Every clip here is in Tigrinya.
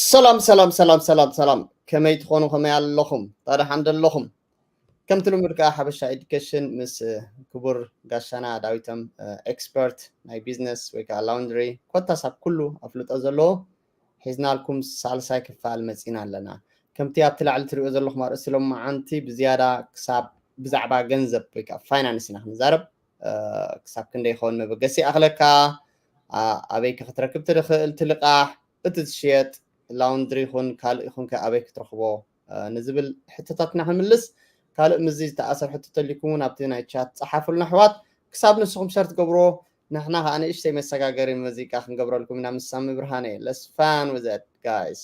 ሰላም ሰላም ሰላም ሰላም ሰላም፣ ከመይ ትኾኑ? ከመይ ኣለኹም? ታዲያ ሓምደ ኣለኹም? ከምቲ ልሙድ ከዓ ሓበሻ ኤዱኬሽን ምስ ክቡር ጋሻና ዳዊቶም ኤክስፐርት ናይ ቢዝነስ ወይ ከዓ ላውንድሪ ኮታስ ኣብ ኩሉ ኣፍልጦ ዘለዎ ሒዝናልኩም ሳልሳይ ክፋል መፂና ኣለና። ከምቲ ኣብቲ ላዕሊ ትሪኦ ዘለኹም ኣርእስቲ ሎማዓንቲ ብዝያዳ ክሳብ ብዛዕባ ገንዘብ ወይ ከዓ ፋይናንስ ኢና ክንዛረብ። ክሳብ ክንደይ ይኸውን መበገሲ ይኣኽለካ? ኣበይ ከ ክትረክብ ትኽእል ትልቃሕ? እቲ ዝሽየጥ ላውንድሪ ይኹን ካልእ ይኹን ከ ኣበይ ክትረኽቦ ንዝብል ሕቶታትና ክንምልስ፣ ካልእ ምስዚ ዝተኣሰር ሕቶ ተልይኩም እውን ኣብቲ ናይ ቻት ጸሓፉልና ኣሕዋት። ክሳብ ንስኹም ሸር ትገብርዎ ንሕና ከዓ ንእሽተይ መሰጋገሪ ሙዚቃ ክንገብረልኩም ኢና ምስ ሳሚ ብርሃነ። Let's fun with it, guys.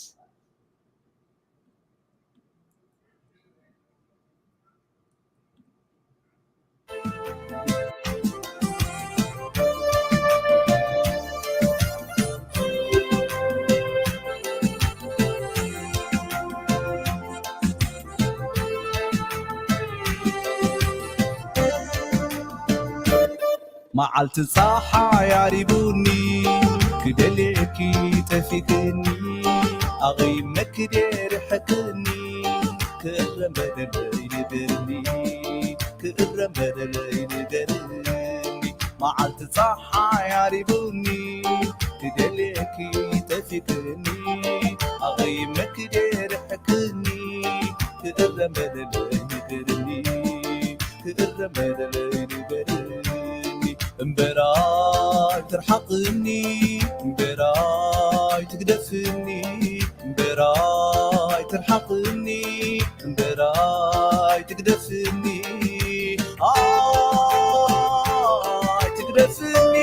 መዓልቲ ጸሓይ ዓሪቡኒ ክደልየኪ ጠፊእክኒ ኣቒመኪ ደርሕክኒ ክእረም በደለይ ንገርኒ ክእረም በደለይ ንገርኒ መዓልቲ ጸሓይ ዓሪቡኒ ክደልየኪ ጠፊእክኒ ኣቒመኪ ደርሕክኒ ክእረም በደለይ ንገርኒ ክእረም በደለይ ንገርኒ እምበር ኣይትርሓቕኒ እምበር ኣይትግደፍኒ እምበር ኣይትርሓቕኒ እምበር ኣይትግደፍኒ ኣይትግደፍኒ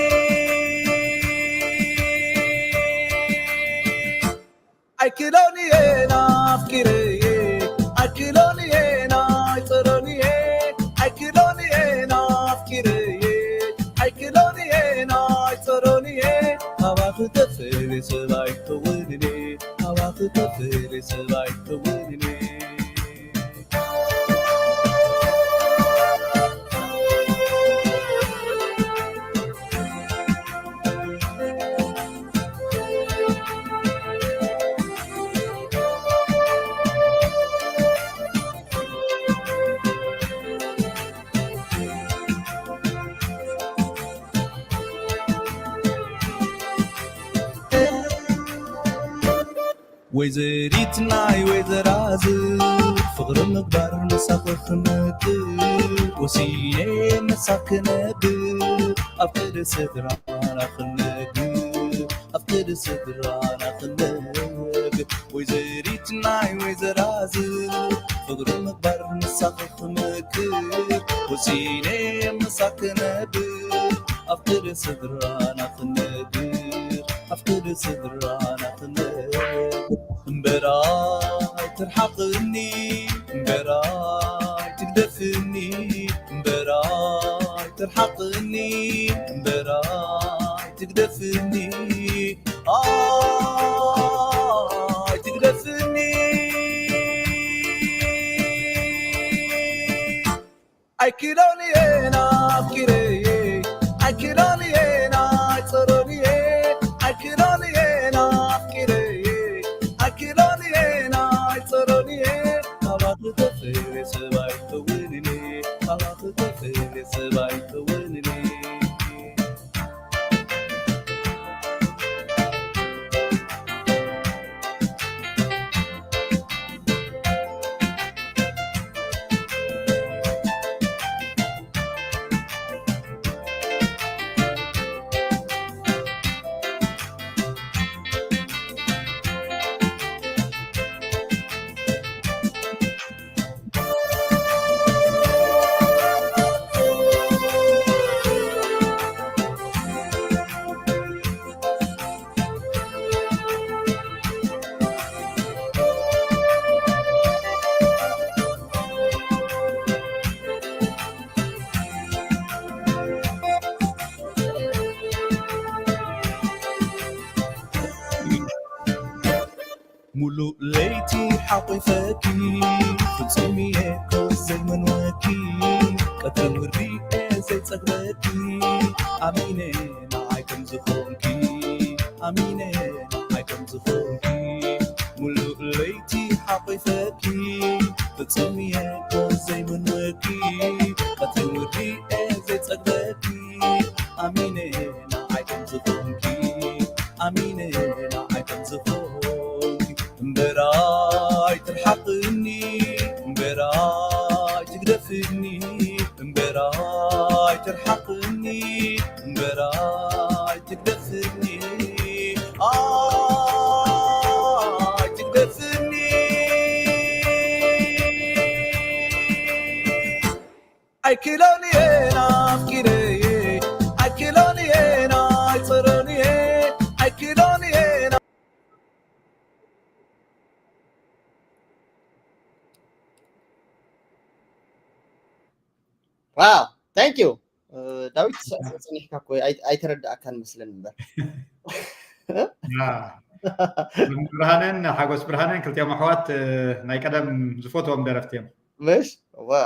ኣይክሎን እየ ናፍቂረየ ኣይክሎን እየ ናይፀሎን እየ ኣይክሎን እየ ናፍቂረየ ኣይክሎን እየ ናይፀሎን እየ ካባኺ ተፍሊ ሰብ ኣይከውንን እየ ካባኺ ተፍሊ ሰብ ኣይከውንን እየ ወይዘሪት ናይ ወይዘራዝር ፍቕሪ ምግባር ምሳኺ ክመክር ወሲነ ምሳኺ ክነብር ኣብ ቅድሚ ስድራና ክነግር ኣብ ቅድሚ ስድራና ክነግር ወይዘሪት ናይ ወይዘራዝር ፍቕሪ ምግባር ምሳኺ ክመክር ወሲነ ምሳኺ ክነብር ኣብ ቅድሚ ስድራና ክነብር ኣብ ቅድሚ ስድራና ክነብር እምበር ኣይትርሓቕኒ እምበር ኣይትግደፍኒ እምበር ኣይትርሓቕኒ እምበር ኣይትግደፍኒ ኣይትግደፍኒ ኣይክሎን እየ ናፍቂረየ ኣይክሎን እየ ናይፀሎን እየ ኣይክሎን እየ ናፍቂረየ ኣይክሎን እየ ናይፀሎን እየ ካባኺ ተፍሊ ሰብ ኣይከውንን እየ ካባኺ ተፍሊ ሰብ ኣይከውንን እየ ሙሉእ ለይቲ ሓቂፈኪ ፍጹም እየ እኮ ዘይምንወኪ ቀትርን ውርዲ እየ ዘይጸግበኪ ኣሚነ ንዓይ ከም ዝኾንኪ ኣሚነ ንዓይ ከም ዝኾንኪ ለይቲ ሓቂፈኪ ፍጹም እየ ዘይምንወኪ ቀትሪ ውዲኤ ዘይጸግበኪ ኣሚነ ንዓይ ከም ዝኾንኪ ኣሚነ ንዓይ ከም ዝኾንኪ እምበራይ ትርሓቕኒ እምበራይ ትግደፍኒ እምበራይ ትርሓቕኒ እምበራይ ትግደፍኒ ኣይትግደፍኒ ኣይክሎን እየ ናፍቂረየ ኣይክሎን እየ ናይፀሮን እየ ኣይክሎን እየ ዋው ታንክ ዩ ዳዊት። ሰ- ሰ- ጸኒሕካ እኮ ኣይ- ኣይተረዳእካን መስለን እምበር ብርሃነን ሓጎስ ብርሃነን ክልቲኦም ኣሕዋት ናይ ቀደም ዝፈትዎም ደረፍቲ እዮም። ምሽ ዋ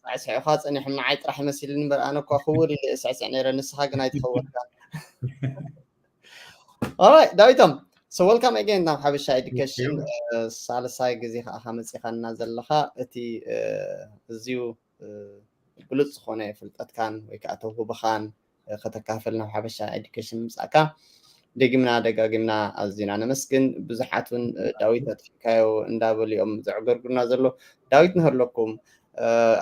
ሳዕስዕኻ ጸኒሖም ንዓይ ጥራሕ ይመስልኒ እምበር ኣነ እኳ ክውል ኢለ እየ ሳዕስዕ ነይረ ንስኻ ግን ኣይትኸወልካ። ኦራይት ዳዊቶም፣ so welcome again ናብ ሓበሻ ኤዱኬሽን። ሳልሳይ ግዜ ከዓ መፂኻና ዘለኻ። እቲ እዚዩ ግሉፅ ዝኾነ ፍልጠትካን ወይ ከዓ ተውህቦኻን ከተካፍል ናብ ሓበሻ ኤዱኬሽን ምምፃእካ ደጊምና ደጋጊምና ኣዚና ነመስግን። ብዙሓት እውን ዳዊት ኣጥፊእካዮ እንዳበሉ እዮም ዘዕገርግሩና ዘሎ። ዳዊት ንህለኩም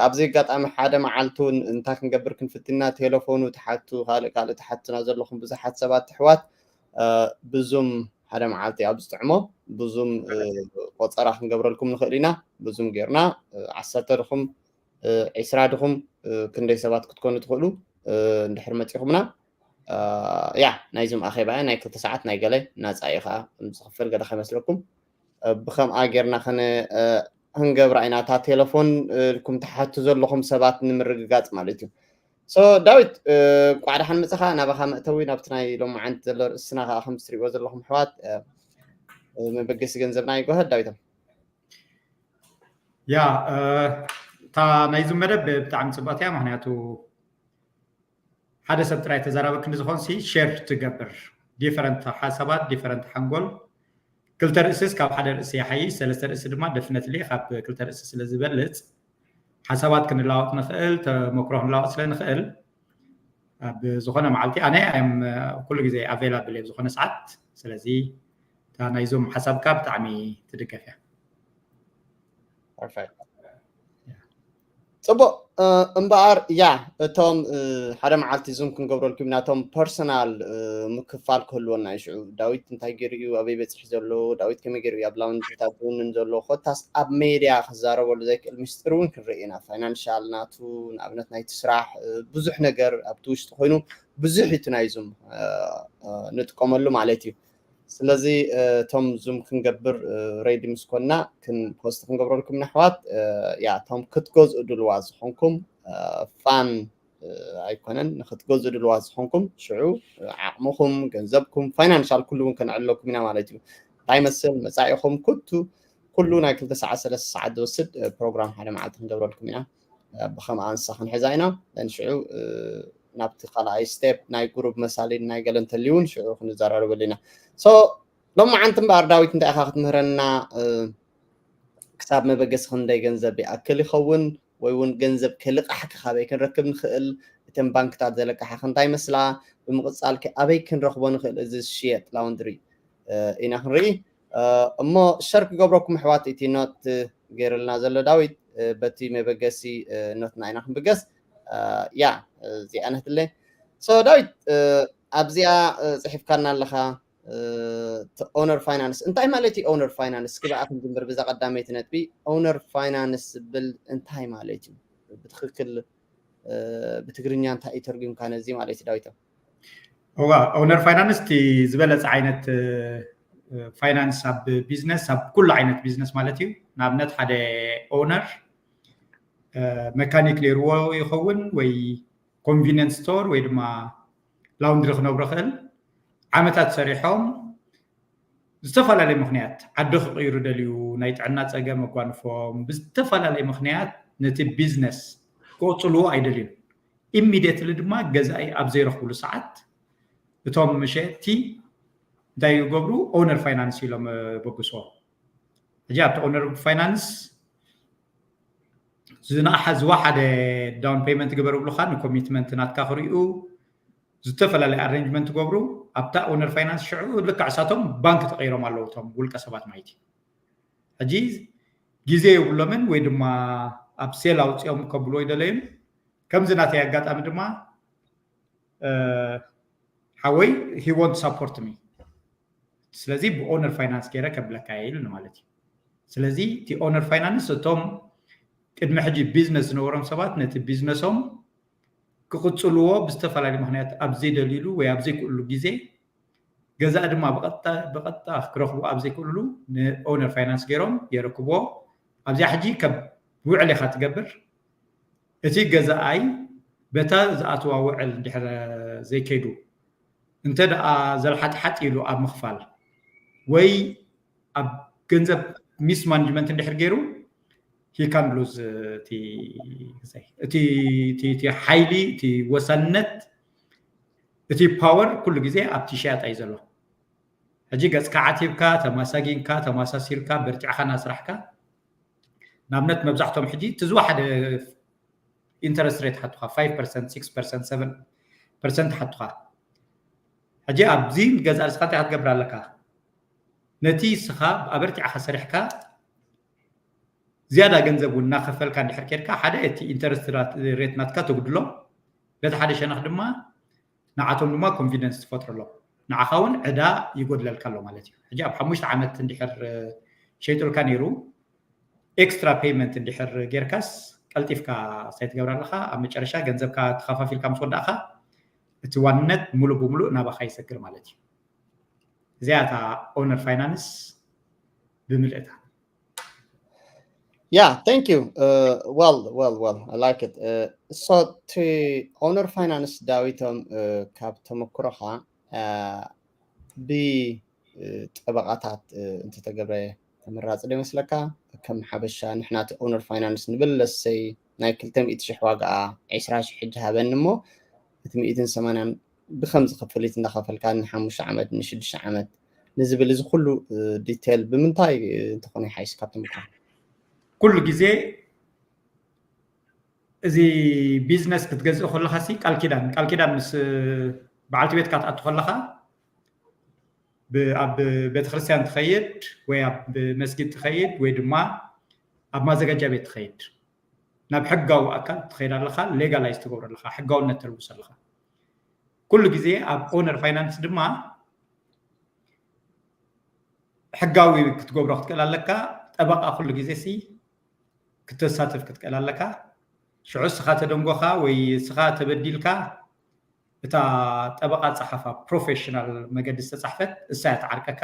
ኣብዚ ኣጋጣሚ ሓደ መዓልቲ እውን እንታይ ክንገብር ክንፍትና ቴሌፎኑ ትሓቱ ካልእ ካልእ ትሓቱና ዘለኹም ብዙሓት ሰባት ትሕዋት ብዙም ሓደ መዓልቲ ኣብ ዝጥዕሞ ብዙም ቆፀራ ክንገብረልኩም ንኽእል ኢና። ብዙም ጌርና ዓሰርተ ድኹም ዒስራ ድኹም ክንደይ ሰባት ክትኮኑ ትኽእሉ እንድሕር መፂኹምና ያ ናይ ዙም ኣኼባ ናይ ክልተ ሰዓት ናይ ገለ ናፃ እዩ ከዓ ዝኽፈል ገለ ከይመስለኩም ብከምኣ ጌርና ክንገብራ ኢና እታ ቴሌፎን ኢልኩም ትሓቱ ዘለኹም ሰባት ንምርግጋፅ ማለት እዩ። ሶ ዳዊት እንኳዕ ደሓን መፀኻ ናባኻ መእተዊ ናብቲ ናይ ሎማዓንቲ ዘሎ ርእስና ከዓ ከም ትሪእዎ ዘለኹም ኣሕዋት መበገሲ ገንዘብና ይጓሃድ ዳዊቶም ያ እታ ናይ ዙም መደብ ብጣዕሚ ፅብቅቲ እያ ምክንያቱ ሓደ ሰብ ጥራይ ተዛራቢ ክንዲ ዝኾን ሲ ሸር ትገብር ዲፈረንት ሓሳባት ዲፈረንት ሓንጎል ክልተ ርእስስ ካብ ሓደ ርእሲ ይሓይሽ ሰለስተ ርእሲ ድማ ደፍነትሊ ካብ ክልተ ርእሲ ስለ ዝበልፅ ሓሳባት ክንለዋወጥ ንኽእል ተመክሮ ክንለዋወጥ ስለ ንኽእል ኣብ ዝኾነ መዓልቲ ኣነ ኣም ኩሉ ግዜ ኣቬላብል እየ ዝኾነ ሰዓት ስለዚ እታ ናይ ዞም ሓሳብካ ብጣዕሚ ትድገፍ እያ ፅቡቅ እምበኣር ያ እቶም ሓደ መዓልቲ ዙም ክንገብረልኩም ኢና እቶም ፐርሰናል ምክፋል ክህልወና እዩ ሽዑ ዳዊት እንታይ ገይሩ እዩ ኣበይ በፂሑ ዘሎ ዳዊት ከመይ ገይሩ እዩ ኣብ ላውንድሪታት ዝውንን ዘሎ ኮታስ ኣብ ሜድያ ክዛረበሉ ዘይክእል ምስጢር እውን ክንርኢ ኢና ፋይናንሻል ናቱ ንኣብነት ናይቲ ስራሕ ብዙሕ ነገር ኣብቲ ውሽጢ ኮይኑ ብዙሕ እዩ ናይ ዙም ንጥቀመሉ ማለት እዩ ስለዚ እቶም ዙም ክንገብር ሬዲ ምስ ኮና ፖስት ክንገብረልኩም ንኣሕዋት ያ እቶም ክትገዝኡ ድልዋት ዝኾንኩም ፋን ኣይኮነን ንክትገዝኡ ድልዋት ዝኾንኩም ሽዑ ዓቕምኹም ገንዘብኩም ፋይናንሻል ኩሉ እውን ከነዕለኩም ኢና ማለት እዩ እንታይ መስል መፃኢኹም ኩቱ ኩሉ ናይ ክልተ ሰዓት ሰለስተ ሰዓት ዝወስድ ፕሮግራም ሓደ መዓልቲ ክንገብረልኩም ኢና ብከምኣ ንሳ ክንሕዛ ኢና ንሽዑ ናብቲ ካልኣይ ስቴፕ ናይ ጉሩብ መሳሊን ናይ ገለ እንተልዩ እውን ሽዑ ክንዘራረበሉ ኢና ሶ ሎማዓንቲ እምበኣር ዳዊት እንታይ ኢኻ ክትምህረና ክሳብ መበገሲ ክንደይ ገንዘብ ይኣክል ይኸውን ወይ እውን ገንዘብ ከልቃሕኪ ካበይ ክንረክብ ንኽእል እተን ባንክታት ዘለቃሓ ክንታይ መስላ ብምቕፃልኪ ኣበይ ክንረኽቦ ንኽእል እዚ ዝሽየጥ ላውንድሪ ኢና ክንርኢ እሞ ሸር ክገብረኩም ኣሕዋት እቲ ኖት ገይርልና ዘሎ ዳዊት በቲ መበገሲ ኖትና ኢና ክንብገስ ያ እዚኣ ነትለ ሶ ዳዊት ኣብዚኣ ፅሒፍካና ኣለካ ኦነር ፋይናንስ እንታይ ማለት እዩ ኦነር ፋይናንስ ክበኣ ክንጅምር ብዛ ቀዳመይቲ ነጥቢ ኦነር ፋይናንስ ዝብል እንታይ ማለት እዩ ብትክክል ብትግርኛ እንታይ እዩ ተርጉምካ ነዚ ማለት እዩ ዳዊት እዋ ኦነር ፋይናንስ እቲ ዝበለፀ ዓይነት ፋይናንስ ኣብ ቢዝነስ ኣብ ኩሉ ዓይነት ቢዝነስ ማለት እዩ ንኣብነት ሓደ ኦነር መካኒክ ነይርዎ ይኸውን ወይ ኮንቪኒንስ ስቶር ወይ ድማ ላውንድሪ ክነብሮ ክእል ዓመታት ሰሪሖም ዝተፈላለየ ምክንያት ዓዲ ክቕይሩ ደልዩ ናይ ጥዕና ፀገም ኣጓንፎም ብዝተፈላለየ ምክንያት ነቲ ቢዝነስ ክቕፅልዎ ኣይደልዩን ኢሚድየትሊ ድማ ገዛኢ ኣብ ዘይረኽብሉ ሰዓት እቶም መሸጥቲ እንታይ ይገብሩ ኦነር ፋይናንስ ኢሎም በግስዎ ሕጂ ኣብቲ owner finance ዝነኣሓ ዝወሓደ down payment ግበር ብሉካ፣ ንኮሚትመንት ናትካ ክሪኡ ዝተፈላለዩ ኣሬንጅመንት ትገብሩ። ኣብታ owner finance ሽዑ ልክዕ እሳቶም ባንክ ተቐይሮም ኣለዉ እቶም ውልቀ ሰባት ማለት እዩ። ሕጂ ግዜ የብሎምን ወይ ድማ ኣብ ሴል ኣውፅኦም ከብሉ ኣይደለዩን። ከምዚ ናተይ ኣጋጣሚ ድማ ሓወይ he won't support me፣ ስለዚ ብ owner finance ገይረ ከብለካ ኢሉ ማለት እዩ። ስለዚ እቲ owner finance እቶም ቅድሚ ሕጂ ቢዝነስ ዝነበሮም ሰባት ነቲ ቢዝነሶም ክቕፅልዎ ብዝተፈላለዩ ምክንያት ኣብ ዘይደልዩሉ ወይ ኣብ ዘይክእሉ ግዜ ገዛእ ድማ ብቐጥታ ክረኽቡ ኣብ ዘይክእሉ ን owner finance ገይሮም የረክብዎ። ኣብዚኣ ሕጂ ከም ውዕል ኢኻ ትገብር። እቲ ገዛኣይ በታ ዝኣትዋ ውዕል እንድሕር ዘይከይዱ እንተ ደኣ ዘልሓጥሓጥ ኢሉ ኣብ ምኽፋል ወይ ኣብ ገንዘብ ሚስ ማኔጅመንት እንድሕር ገይሩ he can lose እቲ ሓይሊ፣ እቲ ወሳንነት፣ እቲ ፓወር ኩሉ ግዜ ኣብቲ ሸያጣ እዩ ዘሎ። ሕጂ ገፅካ ዓቲብካ ተማሳጊንካ ተማሳሲልካ በርቲዕካ እናስራሕካ ንኣብነት መብዛሕቶም ሕጂ እቲ ዝወሓደ interest rate ሓቱኻ five percent six percent seven percent ሓቱኻ። ሕጂ ኣብዚ ገዛ ርስኻ እንታይ ክትገብር ኣለካ? ነቲ ስኻ ኣበርቲዕኻ ሰሪሕካ ዝያዳ ገንዘብ እውን እናኸፈልካ እንድሕር ኬድካ ሓደ እቲ interest rate ናትካ ተጉድሎ፣ በቲ ሓደ ሸነኽ ድማ ንዓቶም ድማ ኮንፊደንስ ትፈጥረሎም። ንዓኻ እውን ዕዳ ይጎድለልካ ኣሎ ማለት እዩ። ሕጂ ኣብ ሓሙሽተ ዓመት እንድሕር ሸይጡልካ ነይሩ ኤክስትራ ፔይመንት እንድሕር ጌርካስ ቀልጢፍካ ሳይ ትገብር ኣለኻ። ኣብ መጨረሻ ገንዘብካ ተኸፋፊልካ ምስ ወዳእኻ እቲ ዋንነት ሙሉእ ብሙሉእ ናባኻ ይሰግር ማለት እዩ። እዚኣ እታ ኦነር ፋይናንስ ብምልእታ። Yeah, thank you. Uh, well, well, well, I like it. Uh, so to owner finance ዳዊቶም uh, ካብ ተመክሮኻ uh, ብ ጠበቃታት እንተተገብረ ተመራፂ ዶ ይመስለካ? ከም ሓበሻ ንሕና እቲ ኦነር ፋይናንስ ንብል ለሰይ ናይ ክልተ ሚእቲ ሽሕ ዋጋኣ ዕስራ ሽሕ ሕጂ ሃበኒ እሞ እቲ ሚእትን ሰማንያን ብከምዚ ክፍሊት እንዳኸፈልካ ንሓሙሽተ ዓመት ንሽዱሽተ ዓመት ንዝብል እዚ ኩሉ ዲቴል ብምንታይ እንተኾነ ይሓይሽ ካብቶም ምኳን? ኩሉ ግዜ እዚ ቢዝነስ ክትገዝእ ከለካ ሲ ቃል ኪዳን ቃል ኪዳን ምስ በዓልቲ ቤትካ ትኣቱ ከለካ ኣብ ቤተክርስትያን ትኸይድ ወይ ኣብ መስጊድ ትኸይድ ወይ ድማ ኣብ ማዘጋጃ ቤት ትኸይድ ናብ ሕጋዊ ኣካል ትኸይድ ኣለካ። ሌጋላይዝ ትገብሮ ኣለካ፣ ሕጋውነት ተልብሶ ኣለካ። ኩሉ ግዜ ኣብ ኦነር ፋይናንስ ድማ ሕጋዊ ክትገብሮ ክትክእል ኣለካ። ጠበቃ ኩሉ ግዜ ሲ ክተሳተፍ ክትክእል ኣለካ። ሽዑ ስኻ ተደንጎኻ ወይ ስኻ ተበዲልካ እታ ጠበቃ ጸሓፋ ፕሮፌሽናል መገዲ ዝተጻሕፈት እሳ እያ ትዓርቀካ።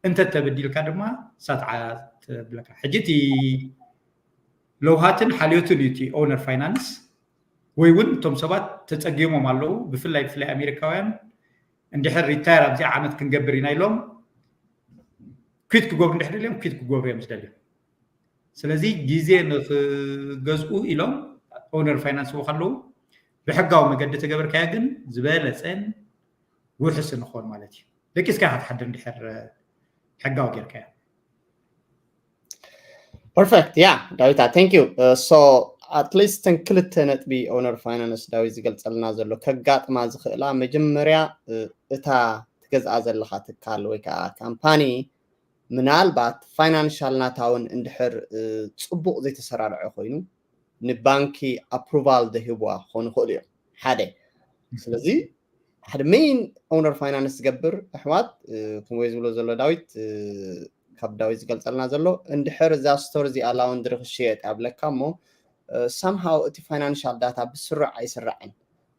እንተ ተበዲልካ ድማ እሳ ትዓ- ትብለካ። ሕጂ እቲ ለውሃትን ሓልዮትን እዩ እቲ ኦነር ፋይናንስ ወይ እውን እቶም ሰባት ተጸጊሞም ኣለዉ። ብፍላይ ብፍላይ ኣሜሪካውያን እንድሕር ሪታየር ኣብዚኣ ዓመት ክንገብር ኢና ኢሎም ኪት ክገብሩ እንድሕር ኢሎም ኪት ክገብሩ እዮም ዝደልዩ። ስለዚ ግዜ ንክገዝኡ ኢሎም ኦነር ፋይናንስ ከለዉ ብሕጋዊ መገዲ ተገበርካዮ ግን ዝበለፀን ውሕስ ንኾን ማለት እዩ። ደቂስካ ክትሓድር እንድሕር ሕጋዊ ጌርካዮ። ፐርፌክት ያ ዳዊታ thank you። So at least ተን ክልተ ነጥቢ ኦነር ፋይናንስ ዳዊት ዝገልፀልና ዘሎ ከጋጥማ ዝኽእላ መጀመርያ እታ ትገዝኣ ዘለካ ትካል ወይ ከዓ ካምፓኒ ምናልባት ፋይናንሻል ናታ እውን እንድሕር ፅቡቅ ዘይተሰራርዐ ኮይኑ ንባንኪ ኣፕሩቫል ዘሂብዋ ክኾኑ ይኽእሉ እዮም ሓደ። ስለዚ ሓደ ሜይን ኦነር ፋይናንስ ዝገብር ኣሕዋት ከምኡ ዝብሎ ዘሎ ዳዊት ካብ ዳዊት ዝገልፀልና ዘሎ እንድሕር እዛ ስቶር እዚኣ ላውንድሪ ክሽየጥ ኣብለካ እሞ ሳምሃው እቲ ፋይናንሻል ዳታ ብስሩዕ ኣይስራዕን።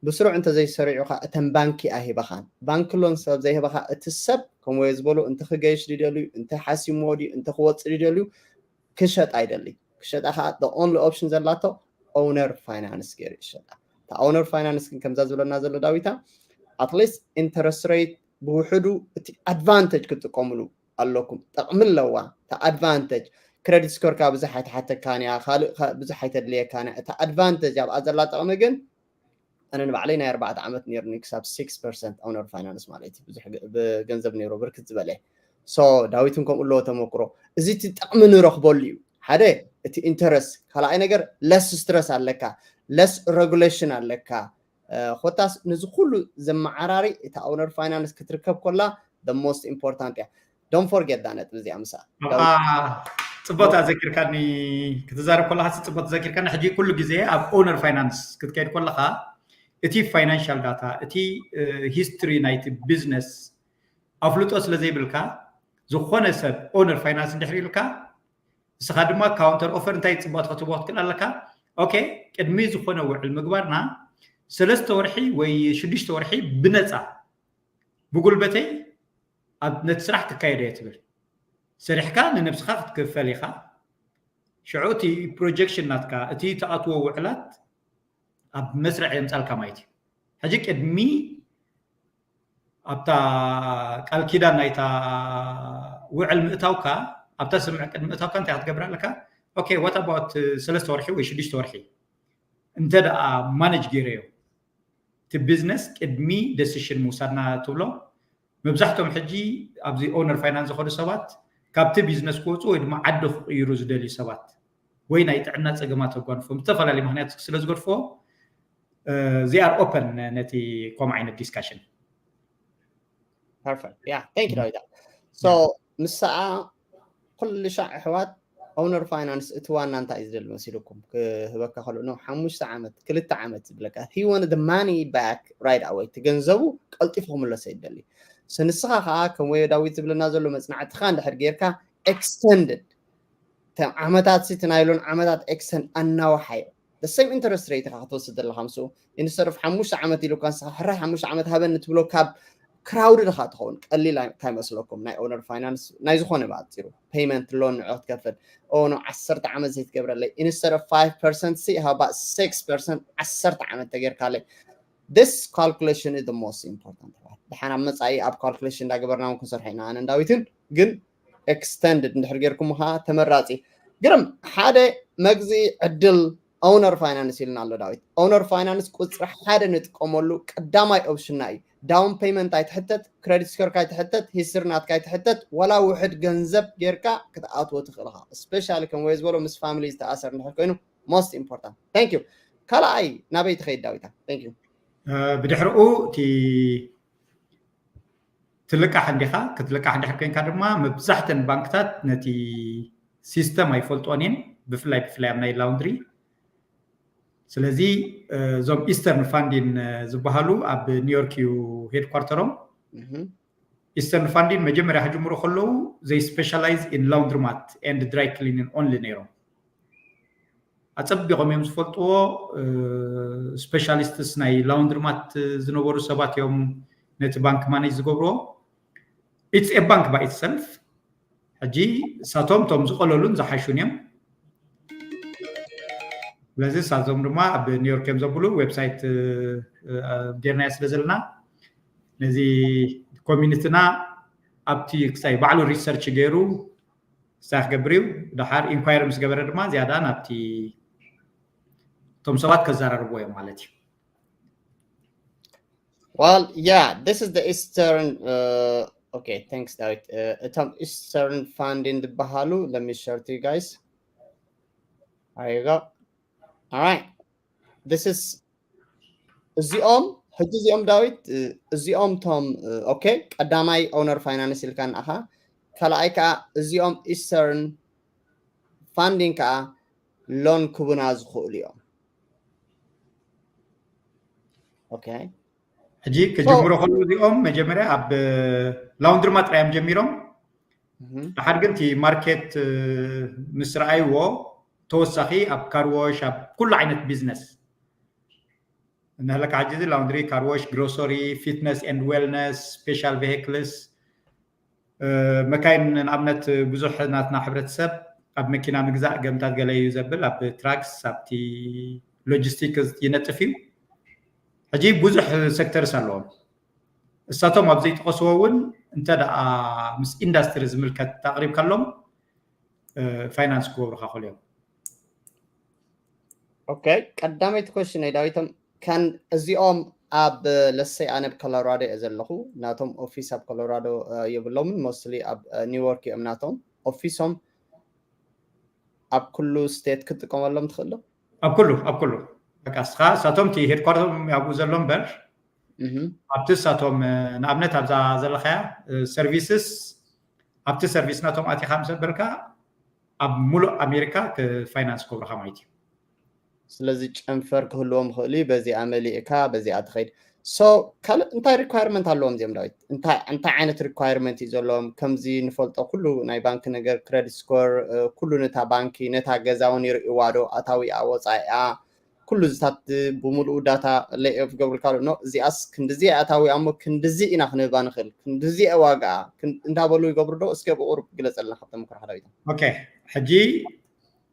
ብስሩዕ እንተዘይሰሪዑ ከዓ እተን ባንኪ ኣይህበኻን። ባንኪ ሎን ሰብ ዘይህበኻ እቲ ሰብ ከምኡ ዝበሎ እንተ ክገይሽ ድደልዩ እንተ ሓሲምዎ ድዩ እንተ ክወፅእ ድደልዩ ክሸጥ ኣይደሊ። ክሸጣ ከዓ the only option ዘላቶ ኦነር ፋይናንስ ገይሩ ይሸጣ። እታ ኦነር ፋይናንስ ግን ከምዛ ዝብለና ዘሎ ዳዊታ at least interest rate ብውሕዱ እቲ ኣድቫንቴጅ ክትጥቀምሉ ኣለኩም። ጠቕሚ ኣለዋ እታ ኣድቫንቴጅ። ክረዲት ስኮርካ ብዙሕ ኣይትሓተካን እያ፣ ካልእ ብዙሕ ኣይተድልየካን እያ። እታ ኣድቫንቴጅ ኣብኣ ዘላ ጠቕሚ ግን ኣነ ንባዕለይ ናይ ኣርባዕተ ዓመት ነይሩኒ ክሳብ six percent ኦነር ፋይናንስ ማለት እዩ ብዙሕ ገንዘብ ነይሩ ብርክት ዝበለ። So ዳዊትን ከምኡ ኣለዎ ተመክሮ። እዚ እቲ ጥቕሚ ንረኽበሉ እዩ። ሓደ እቲ interest፣ ካልኣይ ነገር less stress ኣለካ፣ less regulation ኣለካ። ኮታስ ነዚ ኩሉ ዘመዓራሪ እታ owner finance ክትርከብ ኮላ the most important እያ። Don't forget እዛ ነጥቢ እዚኣ ምሳ ጽቡቅ ኣዘኪርካኒ። ክትዛረብ ከለካ ጽቡቅ ኣዘኪርካኒ። ሕጂ ኩሉ ግዜ ኣብ owner finance ክትከይድ ከለካ እቲ financial data፣ እቲ history ናይቲ business ኣፍልጦ ስለ ዘይብልካ፣ ዝኾነ ሰብ owner finance እንድሕር ኢልካ፣ ንስኻ ድማ counter offer እንታይ ጽቡቅ ክትህቦ ክትክእል ኣለካ። ኦኬ፣ ቅድሚ ዝኾነ ውዕል ምግባርና ሰለስተ ወርሒ ወይ ሽዱሽተ ወርሒ ብነጻ ብጉልበተይ ኣብ ነቲ ስራሕ ክካየድ እየ ትብል። ሰሪሕካ ንነብስኻ ክትክፈል ኢኻ። ሽዑ እቲ projection ናትካ፣ እቲ ትኣትዎ ውዕላት ኣብ መስርዕ የምጻልካ ማለት እዩ። ሕጂ ቅድሚ ኣብታ ቃል ኪዳን ናይታ ውዕል ምእታውካ፣ ኣብታ ስምምዕ ቅድሚ ምእታውካ እንታይ ክትገብር ኣለካ? ኦኬ፣ what about ሰለስተ ወርሒ ወይ ሽዱሽተ ወርሒ እንተ ደኣ ማነጅ ገይረዮ እቲ ቢዝነስ ቅድሚ decision ምውሳድና ትብሎ። መብዛሕትኦም ሕጂ ኣብዚ owner finance ዝኸዱ ሰባት ካብቲ ቢዝነስ ክወፁ ወይ ድማ ዓዲ ክቕይሩ ዝደልዩ ሰባት ወይ ናይ ጥዕና ፀገማት ኣጓንፎም ዝተፈላለዩ ምክንያት ስለ ዝገድፍዎ they are open ነቲ ከምኡ ዓይነት discussion። Perfect. Yeah, thank you ዳዊታ። So ምስኣ ኩሉ ሻዕ ኣሕዋት owner finance እቲ ዋና እንታይ እዩ ዝደሊ መሲልኩም ክህበካ ከሎ ነው ሓሙሽተ ዓመት ክልተ ዓመት ዝብለካ he want the money back right away። እቲ ገንዘቡ ቀልጢፉ ክምለሶ ይደሊ። ንስኻ ከዓ ከም ወዮ ዳዊት ዝብለና ዘሎ መፅናዕትኻ እንድሕር ጌርካ extended ዓመታት ሲ ናይሎን ዓመታት extend ኣናውሓዮ። The same interest rate ኢኻ ክትወስድ ዘለካ ምስኡ instead of ሓሙሽተ ዓመት ኢሉ እኳ ንስኻ ሕራይ ሓሙሽተ ዓመት ሃበኒ ትብሎ ካብ crowded ኢኻ ትኸውን። ቀሊል እንታይ መስለኩም ናይ owner finance ናይ ዝኾነ ብኣፂሩ payment loan ንዑ ክትከፍል ኦ no ዓሰርተ ዓመት ዘይትገብረለይ instead of five percent ሲ how about six percent ዓሰርተ ዓመት ተጌርካለይ። This calculation is the most important። ድሓን ኣብ መፃኢ ኣብ calculation እንዳገበርና እውን ክንሰርሖ ኢና ኣነን ዳዊትን። ግን extended እንድሕር ጌርኩም ከዓ ተመራፂ። ግርም ሓደ መግዚ ዕድል owner finance ኢልና ኣሎ ዳዊት። Owner finance ቁፅሪ ሓደ ንጥቀመሉ ቀዳማይ option ና እዩ። Down payment ኣይትሕተት፣ credit score ካ ኣይትሕተት፣ history ናትካ ኣይትሕተት፣ ዋላ ውሕድ ገንዘብ ጌርካ ክትኣትዎ ትኽእል ኢኻ። Especially ከም ወይ ዝበሎ ምስ family ዝተኣሰር እንድሕር ኮይኑ most important። Thank you። ካልኣይ ናበይ ትኸይድ ዳዊታ? Thank you። ብድሕርኡ እቲ ትልቃሕ እንዲኻ። ክትልቃሕ እንድሕር ኮይንካ ድማ መብዛሕተን ባንክታት ነቲ system ኣይፈልጦን እየን፣ ብፍላይ ብፍላይ ኣብ ናይ laundry። ስለዚ እዞም Eastern Funding ዝበሃሉ ኣብ ኒውዮርክ እዩ headquarter ኦም። Eastern Funding መጀመርያ ክጅምሩ ከለዉ they specialize in laundromat and dry cleaning only ነይሮም። ኣጸቢቖም እዮም ዝፈልጥዎ። Specialists ናይ laundromat ዝነበሩ ሰባት እዮም ነቲ ባንክ manage ዝገብርዎ። It's a bank by itself። ሕጂ እሳቶም እቶም ዝቐለሉን ዝሓሹን እዮም። ስለዚ እሳቶም ድማ ኣብ ኒውዮርክ እዮም ዘብሉ። Website ጌርናዮ ስለ ዘለና ነዚ community ና ኣብቲ ክሳይ ባዕሉ research ገይሩ እንታይ ክገብር እዩ። ደሓር inquire ምስ ገበረ ድማ ዝያዳ ናብቲ እቶም ሰባት ከዘራርብዎ እዮም ማለት እዩ። Well, yeah, this is the Eastern. Uh, okay, thanks, David. Uh, እቶም Eastern Funding ዝበሃሉ, let me share to you guys. There you go. All right. This is እዚኦም ሕጂ እዚኦም ዳዊት እዚኦም ቶም okay ቀዳማይ owner finance ኢልካ ንኣኻ ካልኣይ ከዓ እዚኦም Eastern Funding ከዓ loan ክቡና ዝኽእሉ እዮም። Okay ሕጂ ክጅምሩ ከለዉ እዚኦም መጀመርያ ኣብ laundromat ጥራይ እዮም ጀሚሮም። ድሓር ግን እቲ market ምስ ረኣይዎ ተወሳኺ ኣብ car wash ኣብ ኩሉ ዓይነት business እንህለካ ሕጂ እዚ laundry፣ car wash፣ grocery፣ fitness and wellness፣ special vehicles፣ መካይን ንኣብነት ብዙሕ ናትና ሕብረተሰብ ኣብ መኪና ምግዛእ ገምታት ገለ እዩ ዘብል ኣብ trucks ኣብቲ logistics ይነጥፍ እዩ። ሕጂ ብዙሕ sectors ኣለዎም። እሳቶም ኣብ ዘይጠቐስዎ እውን እንተ ደኣ ምስ industry ዝምልከት ኣቕሪብካሎም finance ክገብሩኻ ክኽእሉ እዮም። Okay ቀዳመይቲ question ናይ ዳዊቶም can እዚኦም ኣብ ለሰይ ኣነ ኣብ ኮሎራዶ እየ ዘለኹ። ናቶም ኦፊስ ኣብ ኮሎራዶ የብሎምን። ሞስትሊ ኣብ ኒውዮርክ እዮም ናቶም ኦፊሶም። ኣብ ኩሉ ስቴት ክትጥቀመሎም ትኽእል ዶ? ኣብ ኩሉ ኣብ ኩሉ በቃ እስኻ እሳቶም እቲ ሄድኳርተሮም ኣብኡ ዘሎ እምበር ኣብቲ እሳቶም ንኣብነት ኣብዛ ዘለኻያ ሰርቪስስ ኣብቲ ሰርቪስ ናቶም ኣቲኻ ምስ ኣበልካ ኣብ ሙሉእ ኣሜሪካ ፋይናንስ ክገብሩኻ ማለት እዩ። ስለዚ ጨንፈር ክህልዎም ይኽእሉ እዩ። በዚኣ መሊእካ በዚኣ ትኸይድ። So ካልእ እንታይ ሪኳየርመንት ኣለዎም እዚኦም ዳዊት? እንታይ እንታይ ዓይነት ሪኳየርመንት እዩ ዘለዎም? ከምዚ ንፈልጦ ኩሉ ናይ ባንክ ነገር ክረዲት ስኮር ኩሉ ነታ ባንኪ ነታ ገዛ እውን ይርእዋ ዶ ኣታዊኣ ወፃኢኣ ኩሉ ዝታት ብምሉኡ ዳታ ሌኦፍ ገብርልካ ኣሎ። እዚኣስ ክንድዚ ኣታዊ ኣሞ ክንድዚ ኢና ክንህባ ንኽእል ክንድዚ ዋጋ እንዳበሉ ይገብሩ ዶ? እስከ ብቁሩብ ግለፀልና ካብ ተመክሮኻ ዳዊት። ኦኬ ሕጂ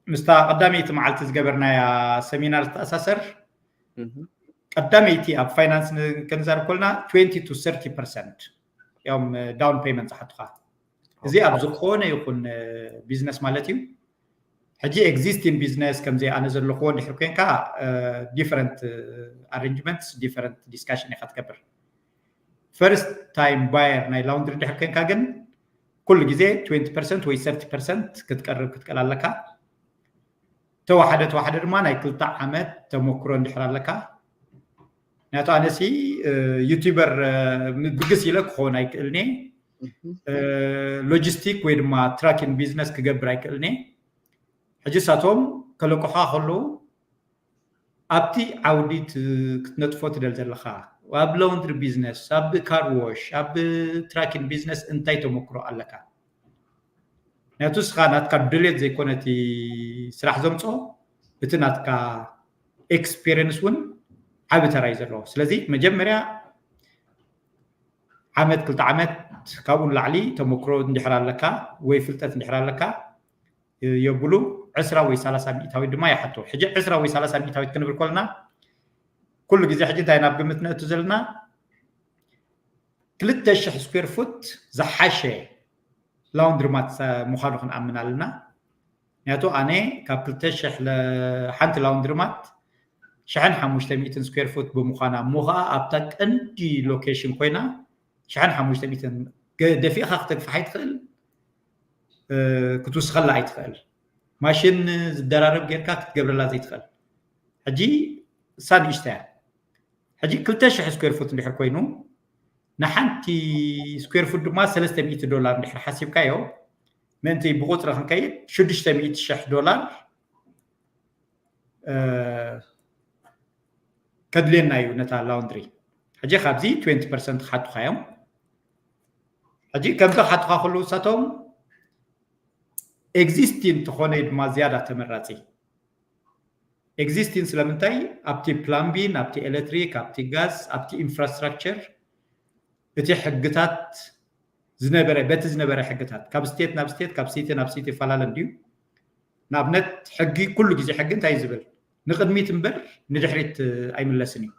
ምስታ ቀዳመይቲ መዓልቲ ዝገበርናያ ሰሚናር ዝተኣሳሰር ቀዳመይቲ ኣብ ፋይናንስ ክንዛረብ ከለና twenty to thirty percent እዮም ዳውን ፔመንት ዝሓቱኻ። እዚ ኣብ ዝኾነ ይኹን ቢዝነስ ማለት እዩ። ሕጂ ኤግዚስቲንግ ቢዝነስ ከምዚ ኣነ ዘለኹዎ እንድሕር ኮንካ different arrangements different discussion ኢኻ ትገብር። ፈርስት ታይም ባየር ናይ ላውንድሪ እንድሕር ኮንካ ግን ኩሉ ግዜ twenty percent ወይ thirty percent ክትቀርብ ክትቀል ኣለካ። ተዋሓደ ተዋሓደ ድማ ናይ ክልተ ዓመት ተመክሮ እንድሕር ኣለካ። ምክንያቱ ኣነሲ ዩቲበር ብግስ ኢለ ክኸውን ኣይክእልኒ። ሎጂስቲክ ወይ ድማ ትራኪን ቢዝነስ ክገብር ኣይክእልኒ። ሕጂ እሳቶም ከለቁኻ ከለዉ ኣብቲ ዓውዲ ክትነጥፎ ትደል ዘለኻ ኣብ ላውንድሪ ቢዝነስ ኣብ ካርዎሽ ኣብ ትራኪን ቢዝነስ እንታይ ተመክሮ ኣለካ? ምክንያቱ እስኻ ናትካ ድሌት ዘይኮነ እቲ ስራሕ ዘምፅኦ እቲ ናትካ ኤክስፔሪንስ እውን ዓቢ ተራ እዩ ዘለዎ። ስለዚ መጀመርያ ዓመት ክልተ ዓመት ካብኡ ንላዕሊ ተመክሮ እንድሕር ኣለካ ወይ ፍልጠት እንድሕር ኣለካ የብሉ ዕስራ ወይ ሰላሳ ሚእታዊት ድማ ይሓቶ። ሕጂ ዕስራ ወይ ሰላሳ ሚእታዊት ክንብል ከለና ኩሉ ግዜ ሕጂ እንታይ ናብ ግምት ነእቱ ዘለና ክልተ ሽሕ ስኩዌር ፉት ዝሓሸ ላውንድሪ ማት ምዃኑ ክንኣምን ኣለና። ምክንያቱ ኣነ ካብ ክልተ ሽሕ ሓንቲ ላውንድሪ ማት ሽሕን ሓሙሽተ ሚእትን ስኩዌር ፉት ብምዃና እሞ ከዓ ኣብታ ቀንዲ ሎኬሽን ኮይና ሽሕን ሓሙሽተ ሚእትን ደፊእካ ክተግፍሕ ኣይትኽእል ክትውስኸላ ኣይትኽእል። ማሽን ዝደራረብ ጌርካ ክትገብረላ ዘይትኽእል። ሕጂ እሳ ንእሽተያ ሕጂ ክልተ ሽሕ ስኩዌር ፉት እንድሕር ኮይኑ ንሓንቲ ስኩዌር ፉት ድማ ሰለስተ ሚእቲ ዶላር እንድሕር ሓሲብካዮ ምእንቲ ብቁፅሪ ክንከይድ ሽዱሽተ ሚእቲ ሽሕ ዶላር ከድልየና እዩ ነታ ላውንድሪ። ሕጂ ካብዚ twenty percent ክሓቱካ እዮም። ሕጂ ከምዚ ክሓቱካ ከለዉ ንሳቶም ኤግዚስቲንግ ተኾነ ድማ ዝያዳ ተመራፂ። ኤግዚስቲንግ ስለምንታይ ኣብቲ ፕላምቢን ኣብቲ ኤሌክትሪክ ኣብቲ ጋዝ ኣብቲ ኢንፍራስትራክቸር እቲ ሕግታት ዝነበረ በቲ ዝነበረ ሕግታት ካብ ስቴት ናብ ስቴት ካብ ሲቲ ናብ ሲቲ ይፈላለ እንድዩ። ንኣብነት ሕጊ ኩሉ ግዜ ሕጊ እንታይ እዩ ዝብል ንቅድሚት እምበር ንድሕሪት ኣይምለስን እዩ።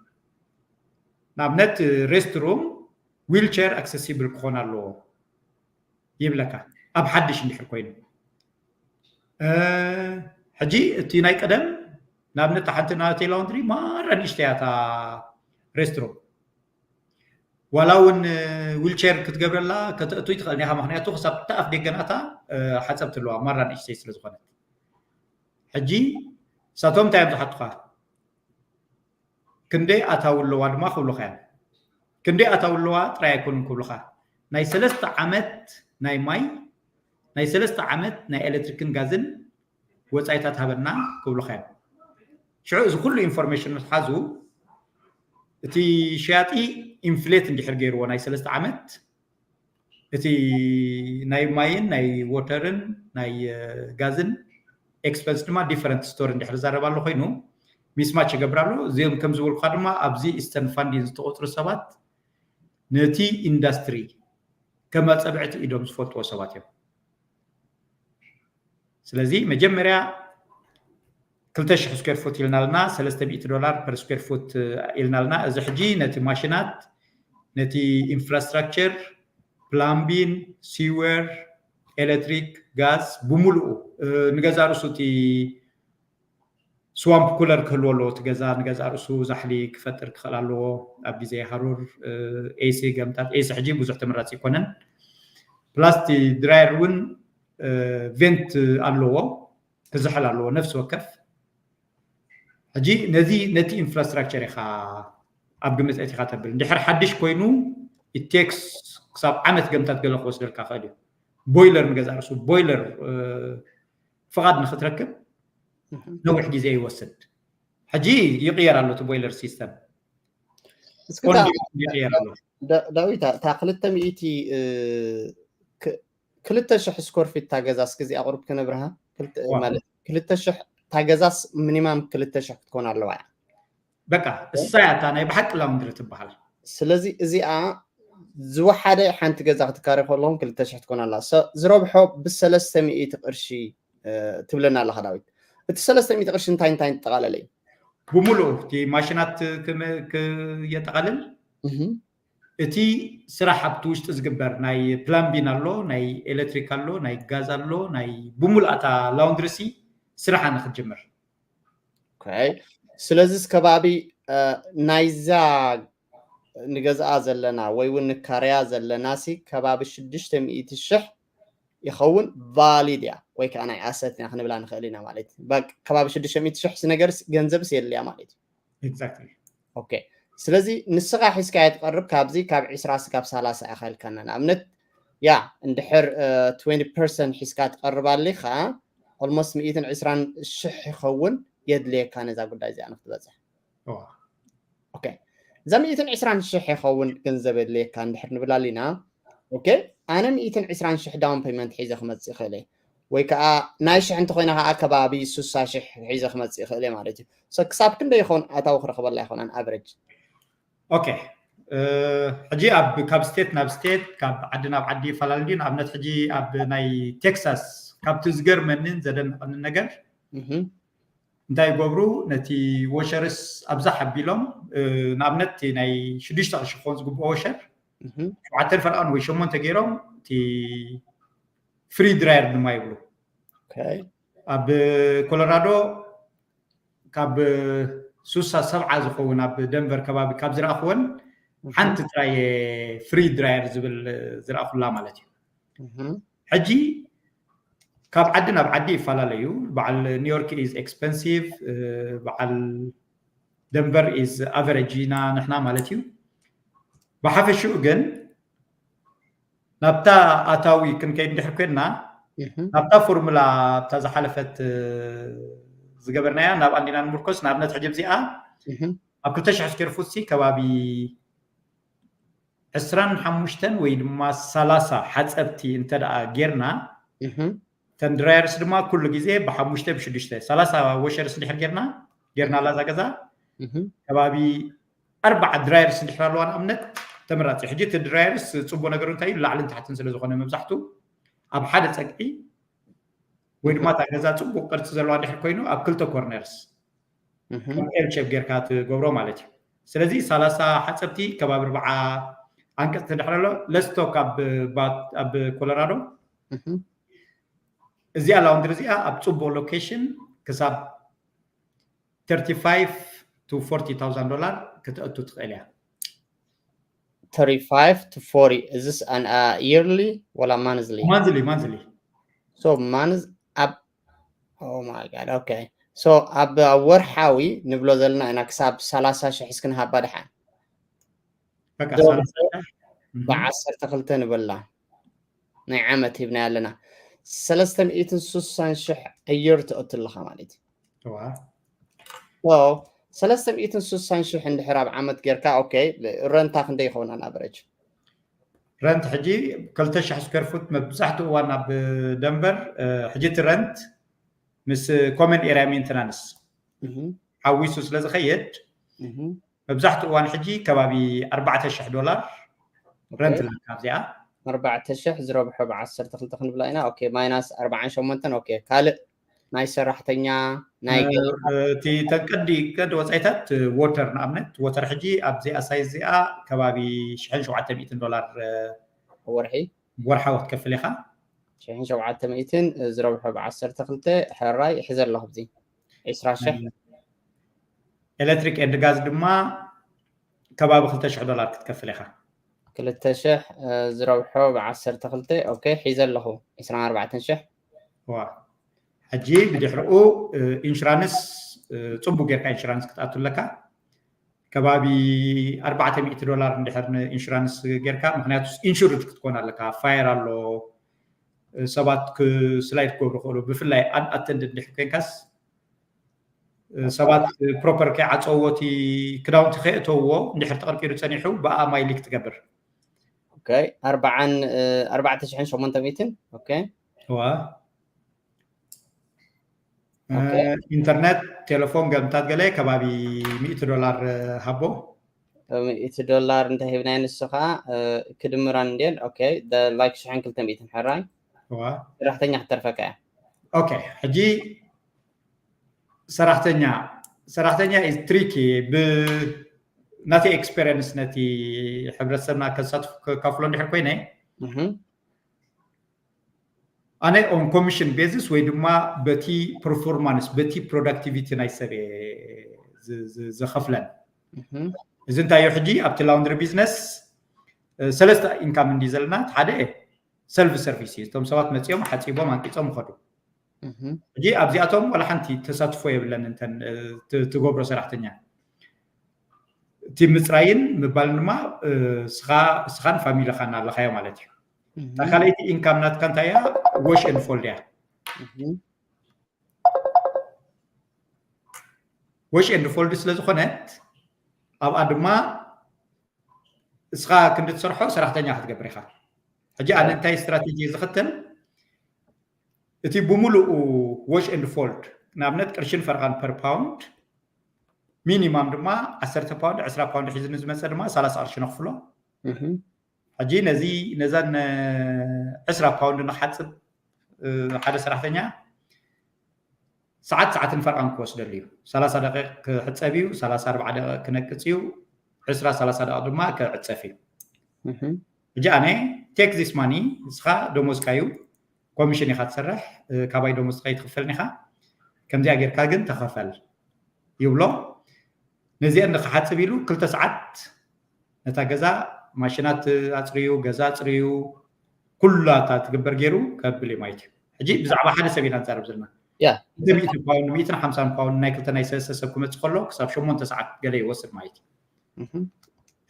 ንኣብነት ሬስትሩም ዊልቸር ኣክሰሲብል ክኾን ኣለዎ ይብለካ ኣብ ሓድሽ እንድሕር ኮይኑ። ሕጂ እቲ ናይ ቀደም ንኣብነት ሓንቲ ናተይ ላውንድሪ ማራ ንእሽተያ እታ ሬስትሩም ዋላ እውን ዊልቸር ክትገብረላ ከተእቱ ይትኽእል ኢኻ ምክንያቱ ክሳብ እቲ ኣፍ ደገናታ ሓፀብቲ ኣለዋ ማራ ንእሽተይ ስለ ዝኾነት። ሕጂ እሳቶም እንታይ እዮም ዝሓቱኻ? ክንደይ ኣታዊ ኣለዋ ድማ ክብሉኻ እዮም። ክንደይ ኣታዊ ኣለዋ ጥራይ ኣይኮኑን ክብሉኻ ናይ ሰለስተ ዓመት ናይ ማይ ናይ ሰለስተ ዓመት ናይ ኤሌክትሪክን ጋዝን ወፃኢታት ሃበና ክብሉኻ እዮም። ሽዑ እዚ ኩሉ ኢንፎርሜሽን ምስ ሓዙ እቲ ሸያጢ ኢንፍሌት እንድሕር ገይርዎ ናይ ሰለስተ ዓመት እቲ ናይ ማይን ናይ ዎተርን ናይ ጋዝን ኤክስፐንስ ድማ ዲፈረንት ስቶሪ እንድሕር ዛረብ ኣሎ ኮይኑ ሚስማች ይገብር ኣሎ። እዚኦም ከም ዝበልኩካ ድማ ኣብዚ ኢስተርን ፋንዲን ዝተቆፅሩ ሰባት ነቲ ኢንዳስትሪ ከም ኣፀብዕቲ ኢዶም ዝፈልጥዎ ሰባት እዮም። ስለዚ መጀመርያ ክልተ ሽሕ ስኩዌር ፉት ኢልና ኣለና፣ ሰለስተ ሚእቲ ዶላር ፐር ስኩዌር ፉት ኢልና ኣለና። እዚ ሕጂ ነቲ ማሽናት ነቲ ኢንፍራስትራክቸር ፕላምቢን ሲወር ኤሌክትሪክ ጋዝ ብምሉኡ ንገዛ ርሱ እቲ ስዋምፕ ኩለር ክህልዎ ኣለዎ። እቲ ገዛ ንገዛ ርእሱ ዛሕሊ ክፈጥር ክኽእል ኣለዎ። ኣብ ግዜ ሃሩር ኤሲ ገምታት፣ ኤሲ ሕጂ ብዙሕ ተመራፂ ኣይኮነን። ፕላስ እቲ ድራየር እውን ቬንት ኣለዎ፣ ክዝሕል ኣለዎ ነፍሲ ወከፍ። ሕጂ ነዚ ነቲ ኢንፍራስትራክቸር ኢኻ ኣብ ግምት ኣእቲኻ ተብል። እንድሕር ሓድሽ ኮይኑ ኢቴክስ ክሳብ ዓመት ገምታት ገለ ክወስደልካ ክእል እዩ። ቦይለር ንገዛ ርእሱ ቦይለር ፍቓድ ንክትረክብ ነዊሕ ግዜ ይወስድ። ሕጂ ይቕየር ኣሎ እቲ ቦይለር ሲስተም። እስኪ ዳዊት፣ እታ ክልተ ሚእቲ ክልተ ሽሕ ስኮር ፊት እታ ገዛ እስኪ እዚኣ ቁሩብ ክነብርሃ ማለት ክልተ ሽሕ እታ ገዛስ ሚኒማም ክልተ ሽሕ ክትኮን ኣለዋ እያ። በቃ እሳ እያ እታ ናይ ብሓቂ ላውንድሪ ትበሃል። ስለዚ እዚኣ ዝወሓደ ሓንቲ ገዛ ክትካረ ከለኹም ክልተ ሽሕ ትኮን ኣላ። ዝረብሖ ብሰለስተ ሚእቲ ቅርሺ ትብለና ኣለኻ ዳዊት። እቲ ሰለስተ ሚእቲ ቅርሺ እንታይ እንታይ ትጠቓለለ እዩ? ብምሉኡ እቲ ማሽናት የጠቓልል። እቲ ስራሕ ኣብቲ ውሽጢ ዝግበር ናይ ፕላምቢን ኣሎ፣ ናይ ኤሌክትሪክ ኣሎ፣ ናይ ጋዝ ኣሎ፣ ናይ ብምሉኣታ ላውንድሪ ሲ ስራሓ ንክትጅምር። ስለዚ ከባቢ ናይዛ ንገዝኣ ዘለና ወይ እውን ንካረያ ዘለና ሲ ከባቢ ሽዱሽተ ሚእቲ ሽሕ ይኸውን ቫሊድ እያ ወይ ከዓ ናይ ኣሰት ኢና ክንብላ ንኽእል ኢና ማለት እዩ። ከባቢ ሽዱሽተ ሚእቲ ሽሕ ነገር ገንዘብስ የድልያ ማለት እዩ። ኦኬ ስለዚ ንስኻ ሒዝካዮ ትቐርብ ካብዚ ካብ ዒስራ ስጋብ ሰላሳ ኢኻ ኢልካና ንኣብነት ያ እንድሕር ትወንቲ ፐርሰንት ሒዝካ ትቐርብ ኣሊኻ ኦልሞስት ሚእትን ዕስራን ሽሕ ይኸውን የድልየካ ነዛ ጉዳይ እዚኣ ንክትበፅሕ። ኦኬ እዛ ሚእትን ዕስራን ሽሕ ይኸውን ገንዘብ የድልየካ እንድሕር ንብል ኣሊና ኦኬ ኣነ ሚእትን ዕስራን ሽሕ ዳውን ፔመንት ሒዘ ክመፅእ ይኽእል እየ ወይ ከዓ ናይ ሽሕ እንተኮይና ከዓ ከባቢ ሱሳ ሽሕ ሒዘ ክመፅእ ይኽእል እየ ማለት እዩ። ክሳብ ክንደይ ይኸውን ኣታዊ ክረክበላ ይኮናን ኣቨሬጅ? ኦኬ ሕጂ ኣብ ካብ ስቴት ናብ ስቴት ካብ ዓዲ ናብ ዓዲ ይፈላለ ድዩ? ንኣብነት ሕጂ ኣብ ናይ ቴክሳስ ካብቲ ዝገርመንን ዘደንቀንን ነገር እንታይ ይገብሩ ነቲ ወሸርስ ኣብዛ ሓቢሎም ንኣብነት ናይ ሽዱሽተ ቅርሺ ክኾን ዝግብኦ ወሸር ሸውዓተን ፈርቓን ወይ ሸሞንተ ገይሮም እቲ ፍሪ ድራየር ድማ ይብሉ። ኣብ ኮሎራዶ ካብ ሱሳ ሰብዓ ዝኸውን ኣብ ደንቨር ከባቢ ካብ ዝረኣኽወን ሓንቲ ጥራይ ፍሪ ድራየር ዝብል ዝረኣኹላ ማለት እዩ። ሕጂ ካብ ዓዲ ናብ ዓዲ ይፈላለዩ። በዓል ኒውዮርክ ኢዝ ኤክስፐንሲቭ፣ በዓል ደንቨር ኢዝ ኣቨሬጅ ኢና ንሕና ማለት እዩ። ብሓፈሽኡ ግን ናብታ ኣታዊ ክንከይድ እንድሕር ኮይንና ናብታ ፎርሙላ ኣብታ ዝሓለፈት ዝገበርናያ ናብ ኣንዲና ንምርኮስ ንኣብነት ሕጂ እዚኣ ኣብ ክልተ ሽሕ ስኬር ፉት ሲ ከባቢ ዕስራን ሓሙሽተን ወይ ድማ ሰላሳ ሓፀብቲ እንተ ደኣ ጌርና እተን ድራየርስ ድማ ኩሉ ግዜ ብሓሙሽተ ብሽዱሽተ ሰላሳ ወሸርስ እንድሕር ጌርና ጌርና ላዛ ገዛ ከባቢ ኣርባዓ ድራየርስ እንድሕር ኣለዋ ንኣብነት ተመራፂ። ሕጂ እቲ ድራየርስ ፅቡቅ ነገሩ እንታይ እዩ? ላዕልን ታሕትን ስለ ዝኾነ መብዛሕቱ ኣብ ሓደ ፀግዒ ወይ ድማ እታ ገዛ ፅቡቅ ቅርፂ ዘለዋ እንድሕር ኮይኑ ኣብ ክልተ ኮርነርስ ኤል ሼፕ ጌርካ ትገብሮ ማለት እዩ። ስለዚ ሰላሳ ሓፀብቲ ከባቢ ኣርባዓ ዓንቀፅቲ እንድሕር ኣሎ ለስቶክ ኣብ ኮሎራዶ እዚኣ ላውንድሪ እዚኣ ኣብ ፅቡቅ ሎኬሽን ክሳብ thirty five to forty thousand ዶላር ከተእቱ ትኽእል እያ። Thirty five to forty is this an uh, yearly ወላ monthly? Monthly monthly. So month ኣብ oh my god okay so ኣብ ወርሓዊ ንብሎ ዘለና ኢና ክሳብ ሰላሳ ሽሕ እስክንሃባ ድሓን ብዓሰርተ ክልተ ንበላ ናይ ዓመት ሂብና ኣለና ሰለስተ ሚእትን ሱሳን ሽሕ ኣየር ትእቱ ኣለኻ ማለት እዩ። ሰለስተ ሚእትን ሱሳን ሽሕ እንድሕር ኣብ ዓመት ጌርካ ኦኬ ረንታ ክንደይ ይኸውን ኣን ኣቨሬጅ? ረንት ሕጂ ክልተ ሽሕ ስኩዌር ፉት መብዛሕትኡ እዋን ኣብ ደንቨር ሕጂ እቲ ረንት ምስ ኮመን ኤርያ ሜንተናንስ ሓዊሱ ስለ ዝኸየድ መብዛሕትኡ እዋን ሕጂ ከባቢ ኣርባዕተ ሽሕ ዶላር ረንት ኣለካ ኣብዚኣ። ኣርባዕተ ሽሕ ዝረብሖ ብዓሰርተ ክልተ ክንብላ ኢና። ኦኬ ማይናስ ኣርባዓን ሸሞንተን ኦኬ ካልእ ናይ ሰራሕተኛ ናይ እቲ ተንቀዲ ቀዲ ወፃኢታት ወተር ንኣብነት ወተር ሕጂ ኣብዚኣ ሳይዝ እዚኣ ከባቢ ሽሕን ሸውዓተ ሚእትን ዶላር ወርሒ ወርሓዊ ክትከፍል ኢኻ። ሽሕን ሸውዓተ ሚእትን ዝረብሖ ብዓሰርተ ክልተ ሕራይ ይሕዘ ኣለኹ ብዚ ዕስራ ሽሕ ኤሌክትሪክ ኤንድ ጋዝ ድማ ከባቢ ክልተ ሽሕ ዶላር ክትከፍል ኢኻ። ክልተ ሽሕ ዝረብሖ ብዓሰርተ ክልተ okay ሒዘ ኣለኹ። ዕስራን ኣርባዕተን ሽሕ ዋ ሕጂ ብድሕሪኡ ኢንሹራንስ ጽቡቅ ጌርካ ኢንሹራንስ ክትኣቱ ኣለካ። ከባቢ ኣርባዕተ ሚእቲ ዶላር እንድሕር ንኢንሹራንስ ጌርካ፣ ምክንያቱ ኢንሹርድ ክትኮን ኣለካ። ፋየር ኣሎ፣ ሰባት ስላይድ ክገብሩ ክእሉ፣ ብፍላይ ኣን ኣተንድ እንድሕር ኮይንካስ ሰባት ፕሮፐር ከይዓፀውዎ እቲ ክዳውንቲ ከየእተውዎ እንድሕር ተቐርቂሩ ፀኒሑ ብኣ ማይ ሊክ ትገብር። okay ኣርባዓን ኣርባዕተ ሽሕን ሸሞንተ ሚእትን okay ዋ ኢንተርነት፣ ቴሌፎን፣ ገምታት ገለ ከባቢ ሚእቲ ዶላር ሃቦ። ሚእቲ ዶላር እንተ ሂብናዮ ንሱ ከዓ ክድምረን እንድየን okay like ሽሕን ክልተ ሚእትን ሕራይ ሰራሕተኛ ክትተርፈካ እያ። okay ሕጂ ሰራሕተኛ ሰራሕተኛ is tricky። ብናተይ ኤክስፔሪንስ ነቲ ሕብረተሰብና ከሳትፍ ከካፍሎ እንድሕር ኮይነ ኣነ on commission basis ወይ ድማ በቲ ፐርፎርማንስ በቲ ፕሮዳክቲቪቲ ናይ ሰብ ዘኸፍለን። እዚ እንታዮ ሕጂ ኣብቲ ላውንድሪ ቢዝነስ ሰለስተ ኢንካም እንዲ ዘለና ሓደ ሰልፍ ሰርቪስ እዩ። እቶም ሰባት መፂኦም ሓፂቦም ኣንቂፆም ይኸዱ። ሕጂ ኣብዚኣቶም ዋላ ሓንቲ ተሳትፎ የብለን እንተን ትገብሮ ሰራሕተኛ እቲ ምፅራይን ምባልን ድማ ስኻን ፋሚሊኻን ኣለኻዮ ማለት እዩ። ካልኣይቲ ኢንካም ናትካ እንታይ እያ? Wash and fold እያ። Wash and fold ስለ ዝኾነት ኣብኣ ድማ እስኻ ክንዲ ትሰርሖ ሰራሕተኛ ክትገብር ኢኻ። ሕጂ ኣነ እንታይ ስትራቴጂ ዝኽተል እቲ ብምሉኡ wash and fold ንኣብነት ቅርሽን ፈርቓን per pound ሚኒማም ድማ ዓሰርተ ፓውንድ ዕስራ ፓውንድ ሒዙ ንዝመፀ ድማ ሰላሳ ቅርሺ ነኽፍሎ። ሕጂ ነዚ ነዛን ዕስራ ፓውንድ ንክሓፅብ ሓደ ሰራሕተኛ ሰዓት ሰዓትን ፈርቓን ክወስደሉ እዩ። ሰላሳ ደቂቕ ክሕፀብ እዩ፣ ሰላሳ ኣርባዓ ደቂቕ ክነቅፅ እዩ፣ ዕስራ ሰላሳ ደቂቕ ድማ ክዕፀፍ እዩ። ሕጂ ኣነ take this money ንስኻ ደሞዝካ እዩ ኮሚሽን ኢኻ ትሰርሕ፣ ካባይ ደሞዝ ከይትኽፈልኒ ኢኻ፣ ከምዚኣ ጌርካ ግን ተኸፈል ይብሎ። ነዚአን ንክሓፅብ ኢሉ ክልተ ሰዓት ነታ ገዛ ማሽናት ኣፅርዩ፣ ገዛ ኣፅርዩ፣ ኩላታ ትግበር ገይሩ ከብል እዩ ማለት እዩ። ሕጂ ብዛዕባ ሓደ ሰብ ኢና ንዛረብ ዘለና። ክልተ ሚእቲ ፓውንድ፣ ሚእትን ሓምሳን ፓውንድ ናይ ክልተ ናይ ሰለስተ ሰብ ክመፅእ ከሎ ክሳብ ሸሞንተ ሰዓት ገለ ይወስድ ማለት እዩ።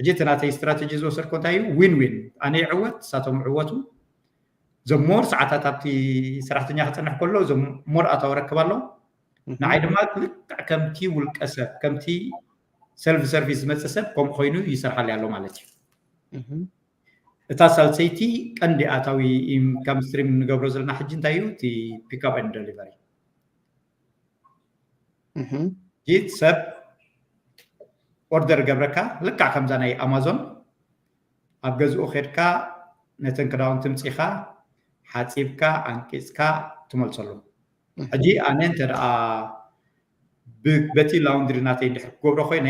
ሕጂ እቲ ናተይ ስትራቴጂ ዝወሰድኮ እንታይ እዩ? ዊን ዊን፣ ኣነ ይዕወት፣ ንሳቶም ይዕወቱ። ዘሞር ሰዓታት ኣብቲ ሰራሕተኛ ክፀንሕ ከሎ ዘሞር ኣታዊ ረክብ ኣሎ። ንዓይ ድማ ልክዕ ከምቲ ውልቀ ሰብ ከምቲ ሰልፍ ሰርቪስ ዝመፅእ ሰብ ከምኡ ኮይኑ ይሰርሓሉ ኣሎ ማለት እዩ። እታ ሳልሰይቲ ቀንዲ ኣታዊ ኢንካም ስትሪም እንገብሮ ዘለና ሕጂ እንታይ እዩ? እቲ ፒክኣፕ ኤንድ ደሊቨሪ። እቲ ሰብ ኦርደር ገብረካ ልክዕ ከምዛ ናይ ኣማዞን ኣብ ገዝኡ ኬድካ ነተን ክዳውንቲ ምፂኻ ሓፂብካ ኣንቂፅካ ትመልሰሉ። ሕጂ ኣነ እንተ ደኣ በቲ ላውንድሪ ናተይ እንድሕር ክገብሮ ኮይነ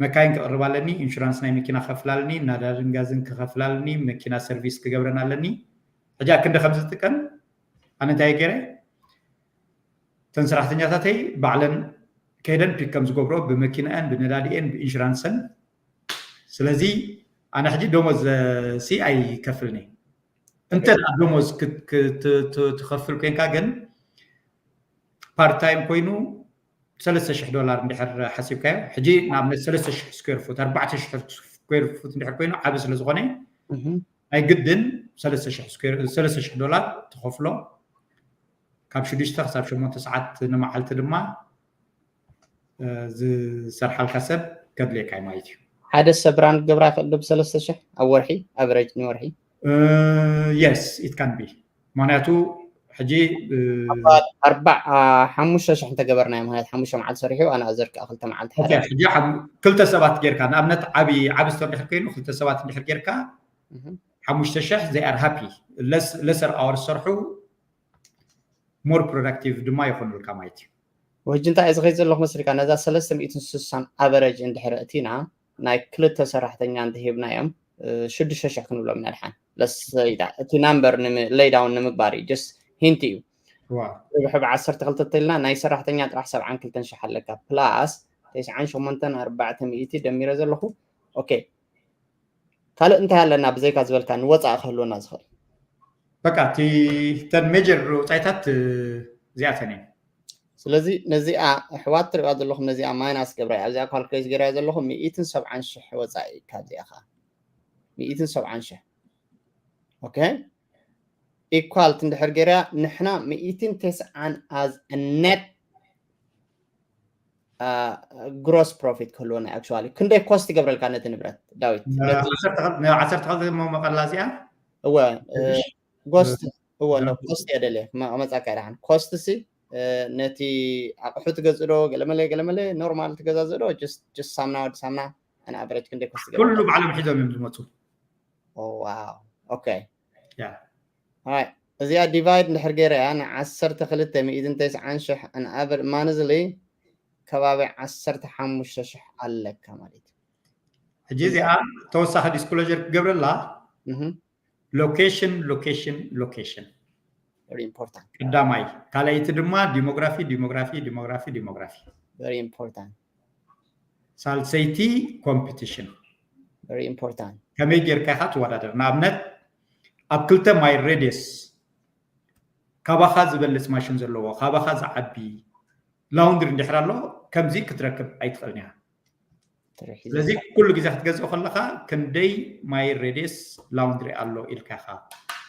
መካይን ክቕርብ ኣለኒ፣ ኢንሹራንስ ናይ መኪና ክኸፍል ኣለኒ፣ ናዳድን ጋዝን ክኸፍል ኣለኒ፣ መኪና ሰርቪስ ክገብረን ኣለኒ። ሕጂ ኣክንዲ ከም ዝጥቀም ኣነ እንታይ ገይረ? እተን ሰራሕተኛታተይ ባዕለን ከይደን ፒክ ከም ዝገብሮ ብመኪናአን ብነዳዲኤን ብኢንሹራንሰን። ስለዚ ኣነ ሕጂ ደሞዝ ሲ ኣይከፍልኒ። እንተ ደኣ ደሞዝ ትኸፍል ኮይንካ ግን ፓርት ታይም ኮይኑ ሰለስተ ሽሕ ዶላር እንድሕር ሓሲብካዮ፣ ሕጂ ንኣብነት ሰለስተ ሽሕ ስኩዌር ፉት ኣርባዕተ ሽሕ ስኩዌር ፉት እንድሕር ኮይኑ ዓቢ ስለ ዝኾነ ናይ ግድን ሰለስተ ሽሕ ዶላር ትኸፍሎ። ካብ ሽዱሽተ ክሳብ ሸሞንተ ሰዓት ንመዓልቲ ድማ ዝሰርሓልካ ሰብ ከድልየካ እዩ ማለት እዩ። ሓደ ሰብ ራን ክገብራ ይኽእል ዶ ብሰለስተ ሽሕ ኣብ ወርሒ? ኣቨረጅ ንወርሒ? የስ ኢት ካን ቢ። ምክንያቱ ሕጂ ኣርባዕ ሓሙሽተ ሽሕ እንተገበርናዮ ማለት ሓሙሽተ መዓልቲ ሰሪሑ ኣነ ኣዘር ከዓ ክልተ መዓልቲ ሓደ ሕጂ ክልተ ሰባት ጌርካ ንኣብነት ዓቢ ዓቢ ስቶር ድሕር ኮይኑ ክልተ ሰባት እንድሕር ጌርካ ሓሙሽተ ሽሕ they are happy። ለሰር ኣወር ዝሰርሑ ሞር ፕሮዳክቲቭ ድማ ይኾኑልካ ማለት እዩ። ሕጂ እንታይ እዚ ከይድ ዘለኹ መስልካ ነዛ ሰለስተ ሚእትን ስሳን ኣቨረጅ እንድሕር እቲና ናይ ክልተ ሰራሕተኛ እንተሂብናዮም ሽዱሽተ ሽሕ ክንብሎም ኢና ድሓን ለሰይዳ እቲ ናምበር ለይዳውን ንምግባር እዩ። ጀስት ሂንት እዩ። ርብሒ ብዓሰርተ ክልተ ተልና ናይ ሰራሕተኛ ጥራሕ ሰብዓን ክልተን ሽሕ ኣለካ ፕላስ ተስዓን ሸሞንተን ኣርባዕተ ሚእቲ ደሚረ ዘለኹ። ኦኬ፣ ካልእ እንታይ ኣለና ብዘይካ ዝበልካ ንወፃኢ ክህልወና ዝኽእል? በቃ እቲ ተን ሜጀር ወፃኢታት እዚኣተን እየን። ስለዚ ነዚኣ ኣሕዋት ትሪእዋ ዘለኹም ነዚኣ ማይናስ ገብራ እያ። ኣብዚኣ ካልኩሌት ገይራ ዘለኹ ሚእትን ሰብዓን ሽሕ ወፃኢ ካብዚኣ ከዓ ሚእትን ሰብዓን ሽሕ። ኦኬ፣ ኢኳልት እንድሕር ገይራ ንሕና ሚእትን ተስዓን ኣዝ ነት ግሮስ ፕሮፊት ክህልወና። ኣክቹዋሊ ክንደይ ኮስት ይገብረልካ ነቲ ንብረት ዳዊት? ዓሰርተ ክልተ መቐላ እዚኣ እወ፣ ኮስት እወ፣ ኮስት የደልየ መፃካ ይደሓን። ኮስት ሲ ነቲ ኣቕሑ ትገዝእ ዶ ገለመለ ገለመለ ኖርማል ትገዛዝእ ዶ? ጀስት ሳምና ወዲ ሳምና ኣን ኣቨሬጅ ክንደይ ኮስት ይገብር? ኩሉ ባዕሎም ሒዞም እዮም ዝመፁ። ዋው፣ ኦኬ። እዚኣ ዲቫይድ እንድሕር ገይረ እያ ንዓሰርተ ክልተ ሚእትን ተስዓን ሽሕ ኣን ኣቨሬጅ ማንዝሊ ከባቢ ዓሰርተ ሓሙሽተ ሽሕ ኣለካ ማለት እዩ። ሕጂ እዚኣ ተወሳኺ ዲስክሎጀር ክገብረላ ሎኬሽን ሎኬሽን ሎኬሽን ኢምፖርታንት ቀዳማይ፣ ካልኣይቲ ድማ ዲሞግራፊ ዲሞግራፊ ዲሞግራፊ ዲሞግራፊ ኢምፖርታንት ሳልሰይቲ ኮምፒቲሽን ኢምፖርታንት ከመይ ጌርካ ኢኻ ትወዳደር? ንኣብነት ኣብ ክልተ ማይል ሬድየስ ካባኻ ዝበልፅ ማሽን ዘለዎ ካባኻ ዝዓቢ ላውንድሪ እንድሕር ኣሎ ከምዚ ክትረክብ ኣይትኽእልን ኢኻ። ስለዚ ኩሉ ግዜ ክትገዝኦ ከለኻ ክንደይ ማይል ሬድየስ ላውንድሪ ኣሎ ኢልካ ኢኻ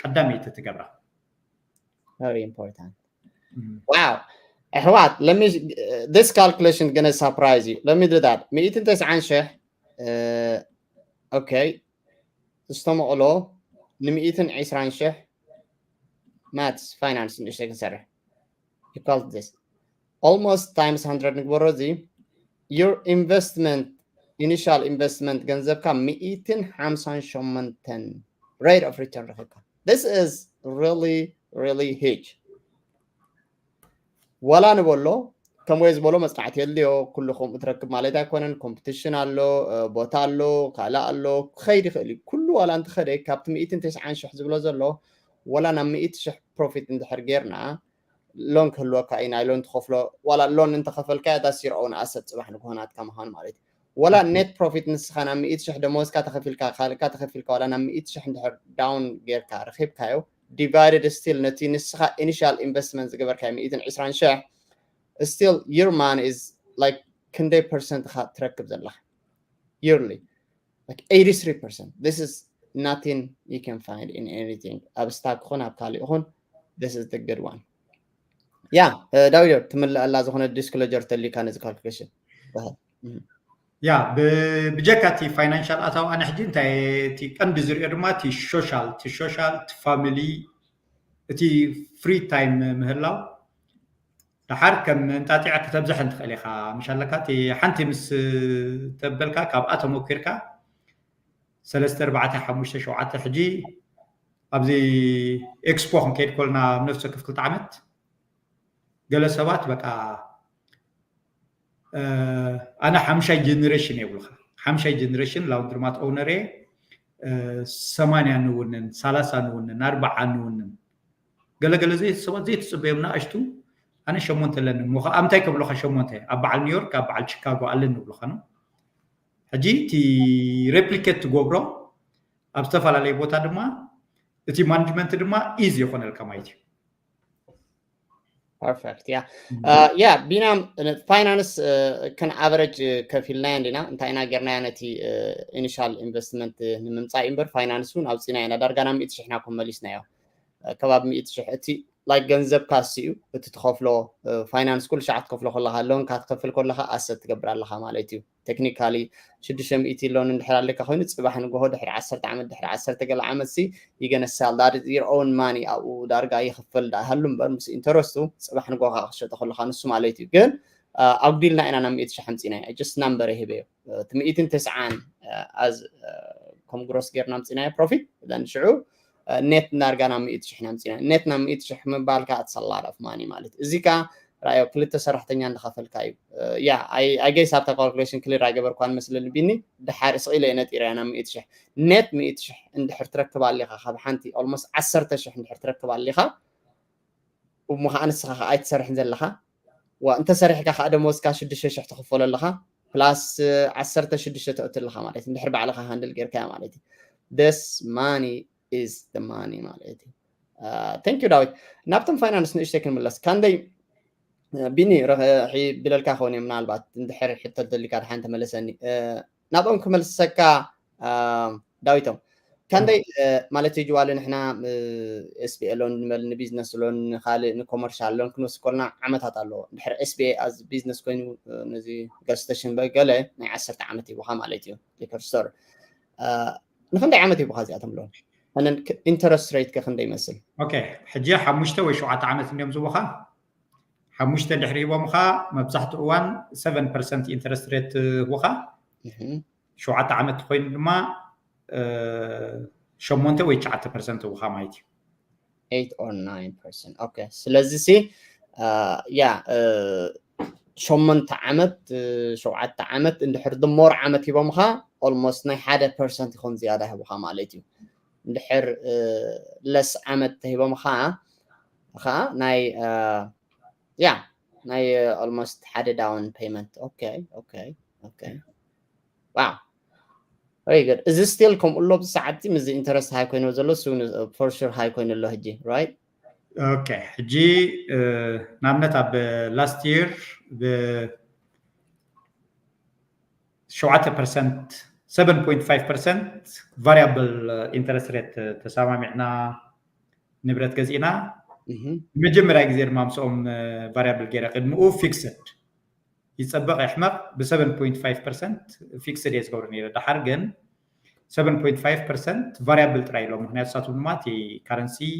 ቀዳመይቲ ትገብራ። ኢምፖርታንት ዋው ኣሕዋት፣ this calculation gonna surprise you. Let me do that. ሚእትን ተስዓን ሽሕ ኦኬ፣ ዝተመቕሎ ንሚእትን ዕስራን ሽሕ ማትስ ፋይናንስ ንእሽተይ ክንሰርሕ equal this almost times hundred ንግበሮ። እዚ your investment initial investment ገንዘብካ ሚእትን ሓምሳን ሸሞንተን rate of return ረኺብካ። This is really really huge። ዋላ ንበሎ ከምኡ ዝበሎ መፅናዕቲ የድልዮ። ኩሉ ከምኡ ትረክብ ማለት ኣይኮነን። ኮምፒቲሽን ኣሎ፣ ቦታ ኣሎ፣ ካልእ ኣሎ፣ ክኸይድ ይኽእል እዩ። ኩሉ ዋላ እንተኸደ ካብቲ ሚእትን ተስዓን ሽሕ ዝብሎ ዘሎ ዋላ ናብ ሚእቲ ሽሕ ፕሮፊት እንድሕር ጌርና ሎን ክህልወካ እዩ። ናይ ሎን ትኸፍሎ ዋላ ሎን እንተኸፈልካ that's your own asset ፅባሕ ንግሆ ናትካ ምዃኑ ማለት እዩ። ዋላ ኔት ፕሮፊት ንስኻ ናብ ሚእቲ ሽሕ ደመወዝካ ተኸፊልካ ካልእካ ተኸፊልካ ዋላ ናብ ሚእቲ ሽሕ እንድሕር ዳውን ጌርካ ረኺብካዮ divided still ነቲ ንስኻ ኢኒሻል ኢንቨስትመንት ዝገበርካዮ ሚእትን ዕስራን ሽሕ still your money is like ክንደይ ፐርሰንት ኢኻ ትረክብ ዘለኻ yearly like eighty-three percent. This is nothing you can find in anything ኣብ ስታክ ይኹን ኣብ ካልእ ይኹን this is the good one. ያ ዳዊት ትምልኣላ ዝኾነ ዲስክሎጀር ተሊካ ነዚ ካልኩሌሽን ያ ብጀካ እቲ ፋይናንሻል ኣታዊ ኣነ ሕጂ እንታይ እቲ ቀንዲ ዝሪኦ ድማ እቲ ሶሻል እቲ ሶሻል እቲ ፋሚሊ እቲ ፍሪ ታይም ምህላው ደሓር ከም እንጣጢዕ ክተብዝሐን ትኽእል ኢኻ ምሽ ኣለካ እቲ ሓንቲ ምስ ተበልካ ካብኣ ተመኪርካ ሰለስተ ኣርባዕተ ሓሙሽተ ሸውዓተ ሕጂ ኣብዚ ኤክስፖ ክንከይድ ኮልና ኣብ ነፍሲ ወከፍ ክልተ ዓመት ገለ ሰባት በቃ ኣነ ሓምሻይ ጀነሬሽን የብሉካ ሓምሻይ ጀነሬሽን ላውንድርማት ኦውነር እየ ሰማንያ ንውንን ሰላሳ ንውንን ኣርባዓ ንውንን ገለገለ ሰባት ዘይትፅበዮም ንኣሽቱ ኣነ ሸሞንተ ኣለኒ እሞ ከዓ እንታይ ከብሎካ ሸሞንተ ኣብ በዓል ኒውዮርክ ኣብ በዓል ቺካጎ ኣለኒ ይብሉካ ነው ሕጂ እቲ ሬፕሊኬት ትገብሮ ኣብ ዝተፈላለየ ቦታ ድማ እቲ ማንጅመንት ድማ ኢዚ ይኾነልካ ማለት እዩ ፐርፌክት ያ ያ ቢናም ፋይናንስ ከን ኣቨረጅ ከፊልናዮ እንዲና እንታይ ኢና ጌርናዮ ነቲ ኢኒሻል ኢንቨስትመንት ንምምፃእ እምበር ፋይናንስ እውን ኣውፂና ኢና ዳርጋ ናብ ሚእቲ ሽሕና ኮም መሊስናዮ ከባቢ ሚእቲ ሽሕ እቲ ላይክ ገንዘብካ እሱ እዩ እቲ ትኸፍሎ ፋይናንስ ኩሉ ሻዕ ትከፍሎ ከለካ ሎንካ ትከፍል ከለካ ኣሰት ትገብር ኣለካ ማለት እዩ ቴክኒካሊ ሽዱሽተ ሚእቲ ሎን እንድሕር ኣለካ ኮይኑ ፅባሕ ንግሆ ድሕሪ ዓሰርተ ዓመት ድሕሪ ዓሰርተ ገለ ዓመት ሲ you gonna sell that is your own money ኣብኡ ዳርጋ ይኽፈል ዳ ሃሉ እምበር ምስ ኢንተረስቱ ፅባሕ ንግሆ ክሸጦ ከለካ ንሱ ማለት እዩ ግን ኣጉዲልና ኢና ናብ ሚእቲ ሽሕ ኣምፂና just number ይህበዮ እቲ ሚእትን ተስዓን as ከም ግሮስ ጌርና ኣምፂናዮ ፕሮፊት then ሽዑ ኔት ዳርጋ ናብ ሚእቲ ሽሕ ኣምፂና ኔት ናብ ሚእቲ ሽሕ ምባል ከዓ it's a lot of money ማለት እዚ ከዓ ራዮ ክልተ ሰራሕተኛ እንዳኸፈልካ እዩ ያ ኣይ ጌስ ኣብታ ካልኩሌሽን ክሊር ኣይገበርኳን መስለኒ ቢኒ ድሓር ስቕ ኢለ ነጢረ ናብ ሚእቲ ሽሕ ኔት ሚእቲ ሽሕ እንድሕር ትረክብ ኣሊኻ ካብ ሓንቲ ኦልሞስት ዓሰርተ ሽሕ እንድሕር ትረክብ ኣሊኻ እሞ ከዓ ንስኻ ከዓ ኣይትሰርሕን ዘለኻ ዋ እንተሰሪሕካ ከዓ ደሞዝካ ሽዱሽተ ሽሕ ትኽፈሎ ኣለኻ plus ዓሰርተ ሽዱሽተ ተእቱ ኣለካ ማለት እዩ። እንድሕር ባዕልካ ሃንድል ጌርካያ ማለት እዩ። This money is the money ማለት እዩ። Thank you ዳዊት። ናብቶም ፋይናንስ ንእሽተይ ክንምለስ። ካንደይ ቢኒ ረኺ ቢለልካ ክኸውን እየ፣ ምናልባት እንድሕር ሕቶ ደሊካ ድሓን ተመለሰኒ። ናብኦም ክመልሰካ ዳዊቶም ካንደይ ማለት እዩ ጅዋሊ ንሕና SBA ሎን ንበል ንቢዝነስ ሎን ንካልእ ንኮመርሻል ሎን ክንወስድ ከለና ዓመታት ኣለዎ። እንድሕር SBA as ቢዝነስ ኮይኑ ነዚ ጋዝ ስቴሽን በገለ ናይ ዓሰርተ ዓመት ሂቡካ ማለት እዩ። ሊከር ስቶር ንክንደይ ዓመት ሂቡካ እዚኣቶም ሎን? And interest rate ከ ክንደይ ይመስል? ኦኬ ሕጂ ሓሙሽተ ወይ ሸውዓተ ዓመት እንዲዮም ዝቡካ። ሓሙሽተ ድሕሪ ሂቦምካ መብዛሕትኡ እዋን seven percent interest rate ህቡካ። ሸውዓተ ዓመት ኮይኑ ድማ ሸሞንተ ወይ ትሽዓተ ፐርሰንት ህቡካ ማለት እዩ። Eight or nine percent okay። ስለዚ ሲ ያ ሸሞንተ ዓመት ሸውዓተ ዓመት እንድሕር ድሞር ዓመት ሂቦምካ almost ናይ ሓደ ፐርሰንት ይኾን ዝያዳ ሂቡካ ማለት እዩ። እንድሕር ለስ ዓመት ተሂቦምካ ከዓ ናይ ያ ናይ almost ሓደ down payment okay okay okay wow very good። እዚ still ከምኡ ኣሎ ኣብዚ ሰዓት ምስዚ interest high ኮይኑ ዘሎ እሱ for sure high ኮይኑ ኣሎ ሕጂ right? Okay ሕጂ ንኣብነት ኣብ last year ብ ሸውዓተ ፐርሰንት seven point five percent variable interest rate ተሰማሚዕና ንብረት ገዚእና መጀመርያ ግዜ ድማ ምስኦም variable ገይረ ቅድሚኡ fixed ይፀበቕ ይሕመቕ ብ seven point five percent fixed እየ ዝገብሮ ነይረ። ደሓር ግን seven point five percent variable ጥራይ ኢሎም። ምክንያቱ ንሳቶም ድማ እቲ currency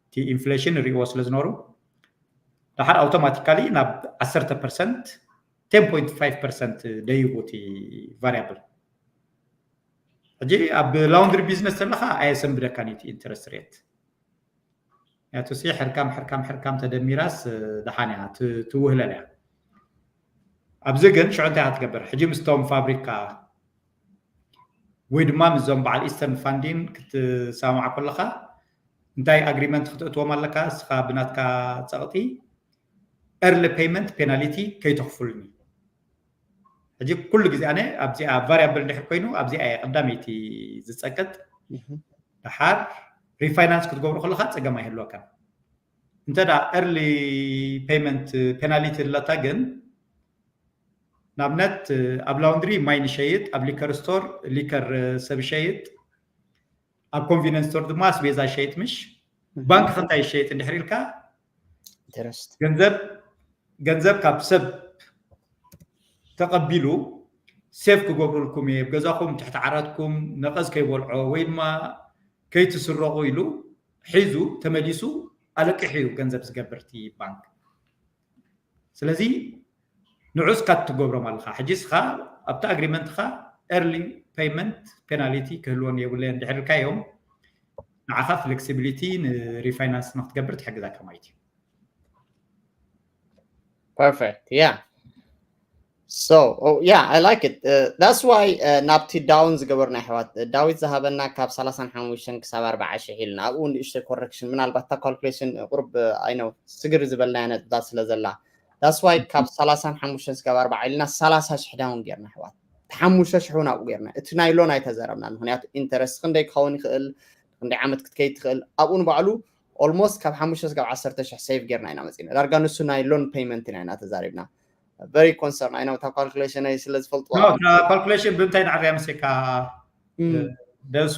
እቲ inflation ሪእዎ ስለ ዝነበሩ ደሓር automatically ናብ ዓሰርተ ፐርሰንት ten point five percent ደይቡ እቲ variable። ሕጂ ኣብ laundry business ዘለካ ኣየሰንብደካን እዩ እቲ interest rate። ምክንያቱ ሕርካም ሕርካም ሕርካም ተደሚራስ ደሓን እያ ትውህለል እያ። ኣብዚ ግን ሽዑ እንታይ ክትገብር ሕጂ ምስቶም ፋብሪካ ወይ ድማ ምስዞም በዓል ኢስተርን ፋንዲን ክትሰማማዕ ከለካ እንታይ agreement ክተእትዎም ኣለካ? እስኻ ብናትካ ፀቕጢ early payment penalty ከይተኽፉልኒ። ሕጂ ኩሉ ግዜ ኣነ ኣብዚኣ variable እንድሕር ኮይኑ ኣብዚኣ እየ ቀዳመይቲ ዝፀቅጥ። ደሓር refinance ክትገብሩ ከለካ ፀገም ኣይህልወካን። እንተ early payment penalty ኣለታ ግን ንኣብነት ኣብ laundry ማይ ንሸይጥ፣ ኣብ liquor store liquor ሰብ ይሸይጥ፣ ኣብ convenience store ድማ ኣስቤዛ ይሸይጥ። ምሽ ባንክ ከንታይ ይሸይጥ እንድሕር ኢልካ ገንዘብ ገንዘብ ካብ ሰብ ተቐቢሉ save ክገብሩልኩም እየ፣ ኣብ ገዛኹም ትሕቲ ዓራትኩም ነቐዝ ከይበልዖ ወይ ድማ ከይትስረቑ ኢሉ ሒዙ ተመሊሱ ኣለቂሑ እዩ ገንዘብ ዝገብር እቲ ባንክ። ስለዚ ንዑስ ካት ትገብሮም ኣለካ። ሕጂ እስኻ ኣብቲ agreement ኻ early payment penalty ክህልወን የብለየን እንድሕር ኢልካዮም ንዓኻ flexibility ን refinance ንክትገብር ትሕግዘካ ማለት እዩ። Perfect yeah so oh, yeah I like it uh, that's why uh, ናብቲ down ዝገበርና ኣሕዋት ዳዊት ዝሃበና ካብ ሰላሳን ሓሙሽተን ክሳብ ኣርባዓ ሽሕ ኢልና ኣብኡ ንእሽተይ correction ምናልባት እታ calculation ቁሩብ I know ስግር ዝበልናያ ነጥብታት ስለ ዘላ that's why ካብ ሰላሳን ሓሙሽተን ክሳብ ኣርባዓ ኢልና ሰላሳ ሽሕ down ጌርና ኣሕዋት ሓሙሽተ ሽሕ እውን ኣብኡ ጌርና እቲ ናይ ሎን ኣይተዘረብናን ምክንያቱ interest ክንደይ ክኸውን ይኽእል ክንደይ ዓመት ክትከይድ ትኽእል ኣብኡ ንባዕሉ almost ካብ ሓሙሽተ ክሳብ ዓሰርተ ሽሕ save ጌርና ኢና መፂና ዳርጋ ንሱ ናይ loan payment ኢና ኢና ተዛሪብና very concern I know እታ calculation ኣይ ስለ ዝፈልጥዋ calculation ብምንታይ ንዓርያ መሴካ ደሱ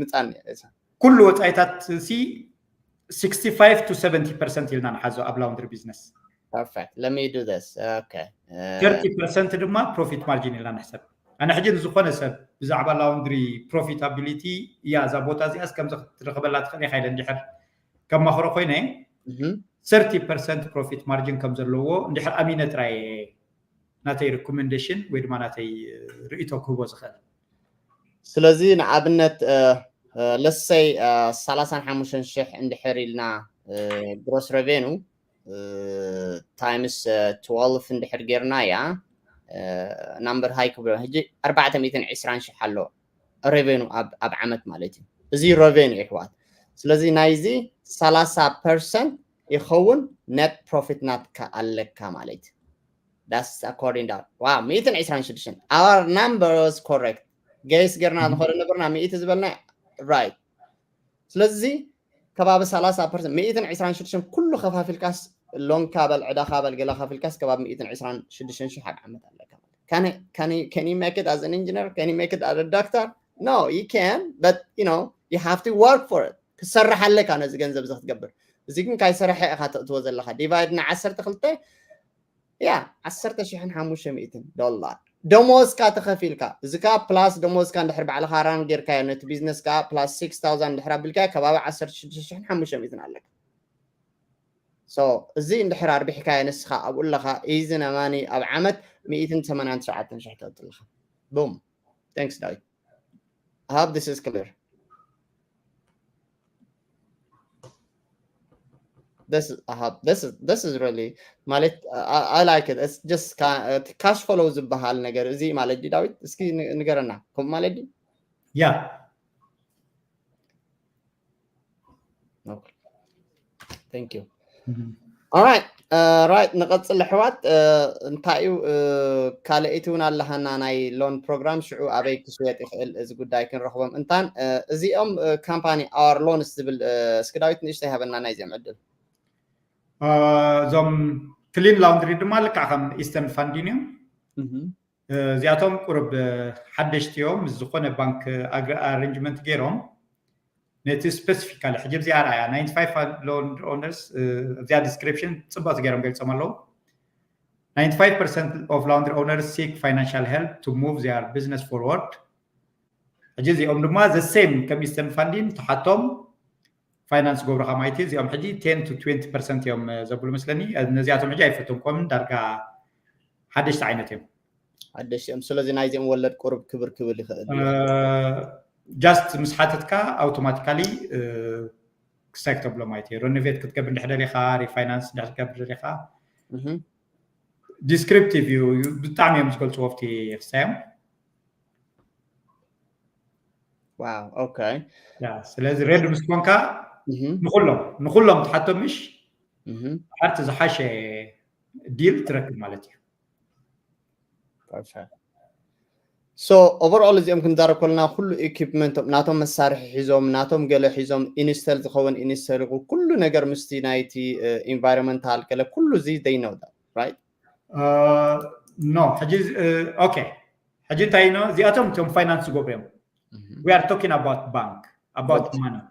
ምፃን ኩሉ ወፃኢታት ሲ sixty-five to seventy percent ኢልና ንሓዞ ኣብ laundry business perfect let me do this okay thirty percent ድማ profit margin ኢልና ንሕሰብ ኣነ ሕጂ ንዝኾነ ሰብ ብዛዕባ laundry profitability እያ እዛ ቦታ እዚኣስ ከምዚ ክትረኽበላ ትኽእል ኢኻ ኢለ እንድሕር ከማኽሮ ኮይነ thirty percent profit margin ከም ዘለዎ እንድሕር ኣሚነ ጥራይ ናተይ recommendation ወይ ድማ ናተይ ርእቶ ክህቦ ዝኽእል ስለዚ ንኣብነት let's say ሰላሳን ሓሙሽተን ሽሕ እንድሕር ኢልና gross revenue times twelve እንድሕር ጌርናያ number high ክብሎ ሕጂ ኣርባዕተ ሚእትን ዕስራን ሽሕ ኣሎ revenue ኣብ ዓመት ማለት እዩ እዚ revenue ይሕዋት ስለዚ ናይዚ ሰላሳ percent ይኸውን net profit ናትካ ኣለካ ማለት እዩ That's according to, wow, ሚእትን ዕስራን ሽዱሽተን, our number was correct. Guess ጌርና ንኾደ ነበርና፣ ሚእቲ ዝበልና right። ስለዚ ከባቢ ሰላሳ ፐርሰንት፣ ሚእትን ዕስራን ሽዱሽተን ኩሉ ከፋፊልካስ፣ ሎንካ በል፣ ዕዳኻ በል፣ ገለ ከፊልካስ ከባቢ ሚእትን ዕስራን ሽዱሽተን ሽሕ ኣብ ዓመት ኣለካ ማለት። Can you make it as an engineer? Can you make it as a doctor? No, you can, but you know, you have to work for it. ክሰርሕ ኣለካ ነዚ ገንዘብ እዚ ክትገብር። እዚ ግን ካይሰርሐ ኢኻ ተእትዎ ዘለካ። ዲቫይድ ን ዓሰርተ ክልተ፣ ያ፣ ዓሰርተ ሽሕን ሓሙሽተ ሚእትን ዶላር ደሞዝካ ተኸፊልካ። እዚ ከኣ ፕላስ ደሞዝካ እንድሕር ባዕልኻ ራን ጌርካዮ፣ ነቲ ቢዝነስ ከኣ ፕላስ ሲክስ ታውዛንድ እንድሕር ኣቢልካዮ፣ ከባቢ ዓሰርተ ሽዱሽተ ሽሕን ሓሙሽተ ሚእትን ኣለካ። So እዚ እንድሕር ኣርቢሕካዮ ንስኻ ኣብኡ ኣለኻ፣ ኢዚ ነማኒ ኣብ ዓመት ሚእትን ሰማንያን ትሽዓተን ሽሕ ተእቱ ኣለኻ። Boom. Thanks ዳዊት። I hope this is clear. This is, I hope this is, this is really, ማለት, I, I like it. It's just ca-, uh, cash flow ዝበሃል ነገር እዚ ማለት ድዩ ዳዊት? እስኪ ን-፣ ንገረና። ከምኡ ማለት ድዩ? Yeah. Okay. Thank you. All right. Uh, right፣ ንቐጽል ኣሕዋት። Uh, እንታይ እዩ፣ uh፣ ካልኣይቲ እውን ኣለሃና ናይ ሎን ፕሮግራም፣ ሽዑ ኣበይ ክሽየጥ ይኽእል፣ እዚ ጉዳይ ክንረኽቦም እንታን። Uh፣ እዚኦም፣ uh፣ ካምፓኒ our loans ዝብል፣ uh፣ እስኪ ዳዊት ንእሽተይ ሃበና ናይዚኦም ዕድል። Uh፣ እዞም ክሊን ላውንድሪ ድማ ልክዕ ከም ኢስተርን ፋንዲን እዮም። እዚኣቶም ቁሩብ ሓደሽቲ እዮም። ምስ ዝኾነ ባንክ ኣረንጅመንት ገይሮም ነቲ ስፔሲፊካሊ ሕጂ ኣብዚ ኣርኣያ ናይንቲ ፋይቭ ሎን ኦነርስ፣ እዚኣ ዲስክሪፕሽን ጽቡቕ ገይሮም ገሊጾም ኣለዉ። Ninety-five percent of laundry owners seek financial help to move their business forward። ሕጂ እዚኦም ድማ the same ከም ኢስተርን ፋንዲን ተሓቶም ፋይናንስ ገብሩኻ ማይቲ እዚኦም ሕጂ ten to twenty percent እዮም፣ እ፣ ዘብሉ መስለኒ። እ፣ ነዚኣቶም ሕጂ ኣይፈተንኮምን፣ ዳርጋ ሓደሽቲ ዓይነት እዮም። ሓደሽቲ እዮም። ስለዚ ናይዚኦም ወለድ ቁሩብ ክብር ክብል ይኽእል እዩ። እ፣ ጃስት ምስ ሓተትካ ኣውቶማቲካሊ፣ እ፣ ክሳይ ክተብሎ ማለት እዩ። ሬኖቬት ክትገብር እንድሕር ደሊኻ፣ ሪፋይናንስ እንድሕር ክትገብር ደሊኻ፣ እህ። ዲስክሪፕቲቭ እዩ፣ ብጣዕሚ እዮም ዝገልፅዎ ኣብቲ ክሳዮም። ዋው፣ ኦኬ። ያ፣ ስለዚ ሬዲ ምስ ኮንካ እህ። ንኹሎም፣ ንኹሎም ትሓቶም ምሽ እህ። ሓርቲ ዝሓሸ ዲል ትረክብ ማለት እዩ። ፐርፌክት። So overall እዚኦም ክንዛረብ ከለና ኩሉ ኢኩፕመንቶም ናቶም መሳርሒ ሒዞም፣ ናቶም ገለ ሒዞም፣ ኢንስተል ዝኸውን ኢንስተል ይኹን ኩሉ ነገር ምስቲ ናይቲ፣ እ፣ ኢንቫይሮንመንታል ገለ ኩሉ እዚ they know that, right? እ፣ ኖ፣ ሕጂ፣ እ፣ ኦኬ። ሕጂ እንታይ ነው እዚኣቶም እቶም ፋይናንስ ዝገብሩ እዮም። እህ። We are talking about bank, about But money.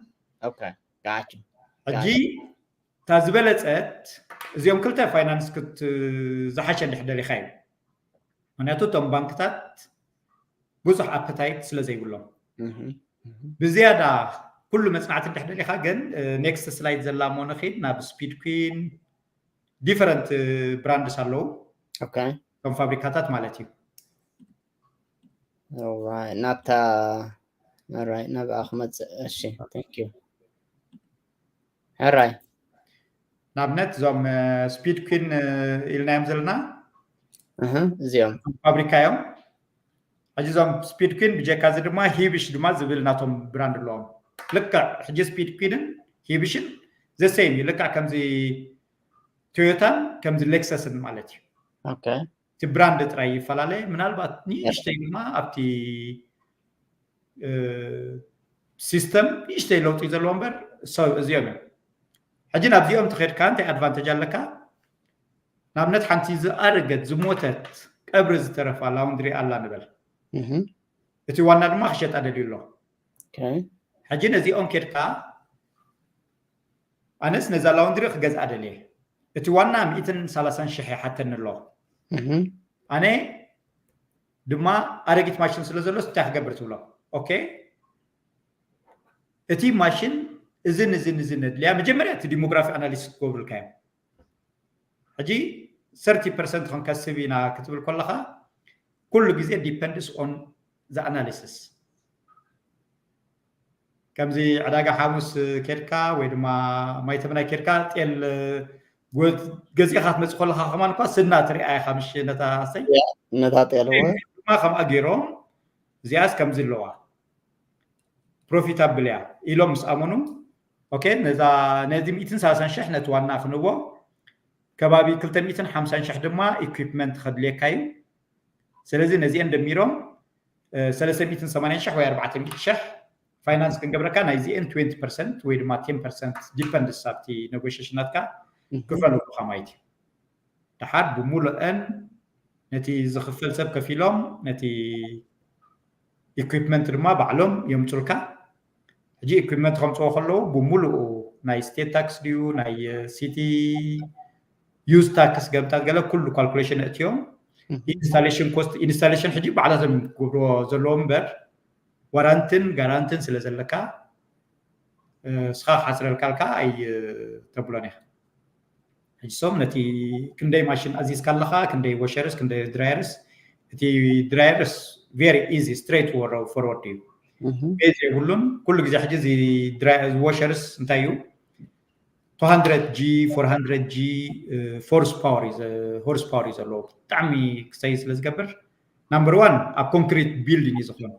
ኦኬ፣ ጋቹ። ሕጂ እታ ዝበለጸት እዚኦም ክልተ ፋይናንስ ክት-፣ ዝሓሸ እንድሕር ደሊኻ እዩ። ምክንያቱ እቶም ባንክታት ብዙሕ ኣፐታይት ስለ ዘይብሎም። እህ፣ እህ። ብዝያዳ ኩሉ መጽናዕቲ እንድሕር ደሊኻ ግን፣ እ፣ ኔክስት ስላይድ ዘላ እሞ ንኺድ ናብ ስፒድ ኩዊን፣ ዲፈረንት፣ እ፣ ብራንድስ ኣለዉ። ኦኬ። እቶም ፋብሪካታት ማለት እዩ። ኦራይት፣ ናብታ፣ ኦራይት፣ ናብኣ ክመጽእ። እሺ፣ ቴንክ ዩ። ኦራይት። ንኣብነት እዞም፣ እ፣ ስፒድ ኩዊን፣ እ፣ ኢልናዮም ዘለና እህ፣ እዚኦም። ፋብሪካ እዮም። ሕጂ እዞም ስፒድ ኩዊን ብጀካ እዚ ድማ ሂብሽ ድማ ዝብል ናቶም ብራንድ ኣለዎም። ልክዕ ሕጂ ስፒድ ኩዊንን ሂብሽን ዘ ሴም እዩ። ልክዕ ከምዚ ቶዮታን ከምዚ ሌክሰስን ማለት እዩ። ኦኬ። እቲ ብራንድ ጥራይ ይፈላለ። ምናልባት ንእሽተይ ድማ ኣብቲ፣ እ፣ ሲስተም ንእሽተይ ለውጢ ዘለዎ እምበር፣ ሶ-፣ እዚኦም እዮም። ሕጂ ናብዚኦም ተኸድካ እንታይ ኣድቫንቴጅ ኣለካ? ንኣብነት ሓንቲ ዝኣረገት ዝሞተት ቀብሪ ዝተረፋ ላውንድሪ ኣላ ንበል። እህ። እቲ ዋና ድማ ክሸጣ ደልዩ ኣሎ። ኦኬ። ሕጂ ነዚኦም ኬድካ ኣነስ ነዛ ላውንድሪ ክገዝኣ ደልየ። እቲ ዋና ሚእትን ሰላሳን ሽሕ ይሓተኒ ኣሎ። እህ። ኣነ ድማ ኣረጊት ማሽን ስለ ዘሎ እንታይ ክገብር ትብሎ? ኦኬ። እቲ ማሽን እዝን እዝን እዝን ነድልያ መጀመርያ እቲ ዲሞግራፊ ኣናሊሲስ ክገብሩልካ እዮም። ሕጂ ሰርቲ ፐርሰንት ክንከስብ ኢና ክትብል ከለኻ ኩሉ ግዜ ዲፐንድስ ኦን ዘ ኣናሊሲስ። ከምዚ ዕዳጋ ሓሙስ ኬድካ ወይ ድማ ማይተምናይ ኬድካ ጤል ጎ-፣ ገዚእኻ ክትመጽእ ከለኻ ከማን እኳ ስና ትሪኣ ኢኻ ምሽ ነታ ኣሰይ? ያ፣ ነታ ጤል እወ። ድማ ከምኣ ገይሮም እዚኣስ ከምዚ ኣለዋ ፕሮፊታብል እያ ኢሎም ምስ ኣመኑ፣ ኦኬ፣ ነዛ፣ ነዚ ሚእትን ሰላሳን ሽሕ ነቲ ዋና ክንቦ፣ ከባቢ ክልተ ሚእትን ሓምሳን ሽሕ ድማ ኢኩፕመንት ከድልየካ እዩ። ስለዚ ነዚአን ደሚሮም ሰለስተ ሚእትን ሰማንያን ሽሕ ወይ ኣርባዕተ ሚእቲ ሽሕ ፋይናንስ ክንገብረካ ናይዚአን ትወንቲ ፐርሰንት ወይ ድማ ቴን ፐርሰንት ዲፐንድስ ኣብቲ ኔጎሽሽን ናትካ ክፈለኩኻ ማለት እዩ። ደሓር ብሙሉአን ነቲ ዝኽፈል ሰብ ከፊሎም ነቲ ኢኩፕመንት ድማ ባዕሎም የምፁልካ። ሕጂ ኢኩፕመንት ከምፅዎ ከለዉ ብሙሉኡ ናይ ስቴት ታክስ ድዩ ናይ ሲቲ ዩዝ ታክስ ገምታት ገለ ኩሉ ካልኩሌሽን እትዮም ኢንስታሌሽን ኮስት ኢንስታሌሽን ሕጂ ባዕላቶም ክገብርዎ ዘለዎ እምበር ዋራንትን ጋራንትን ስለ ዘለካ ስኻ ክሓስረልካ ልካ ኣይተብሎን ኢኻ። ሕጂ ሶም ነቲ ክንደይ ማሽን ኣዚዝካ ኣለኻ ክንደይ ወሸርስ ክንደይ ድራየርስ እቲ ድራየርስ ቨሪ ኢዚ ስትሬት ፎርወርድ እዩ። ቤዝ የብሉን። ኩሉ ግዜ ሕጂ እዚ ወሸርስ እንታይ እዩ two hundred G four hundred G ሆርስ ፓወር እዩ ዘ- ሆርስ ፓወር እዩ ዘለዎ። ብጣዕሚ ክሰይ ስለ ዝገብር ናምበር ዋን ኣብ ኮንክሪት ቢልዲንግ እዩ ዝኾነ።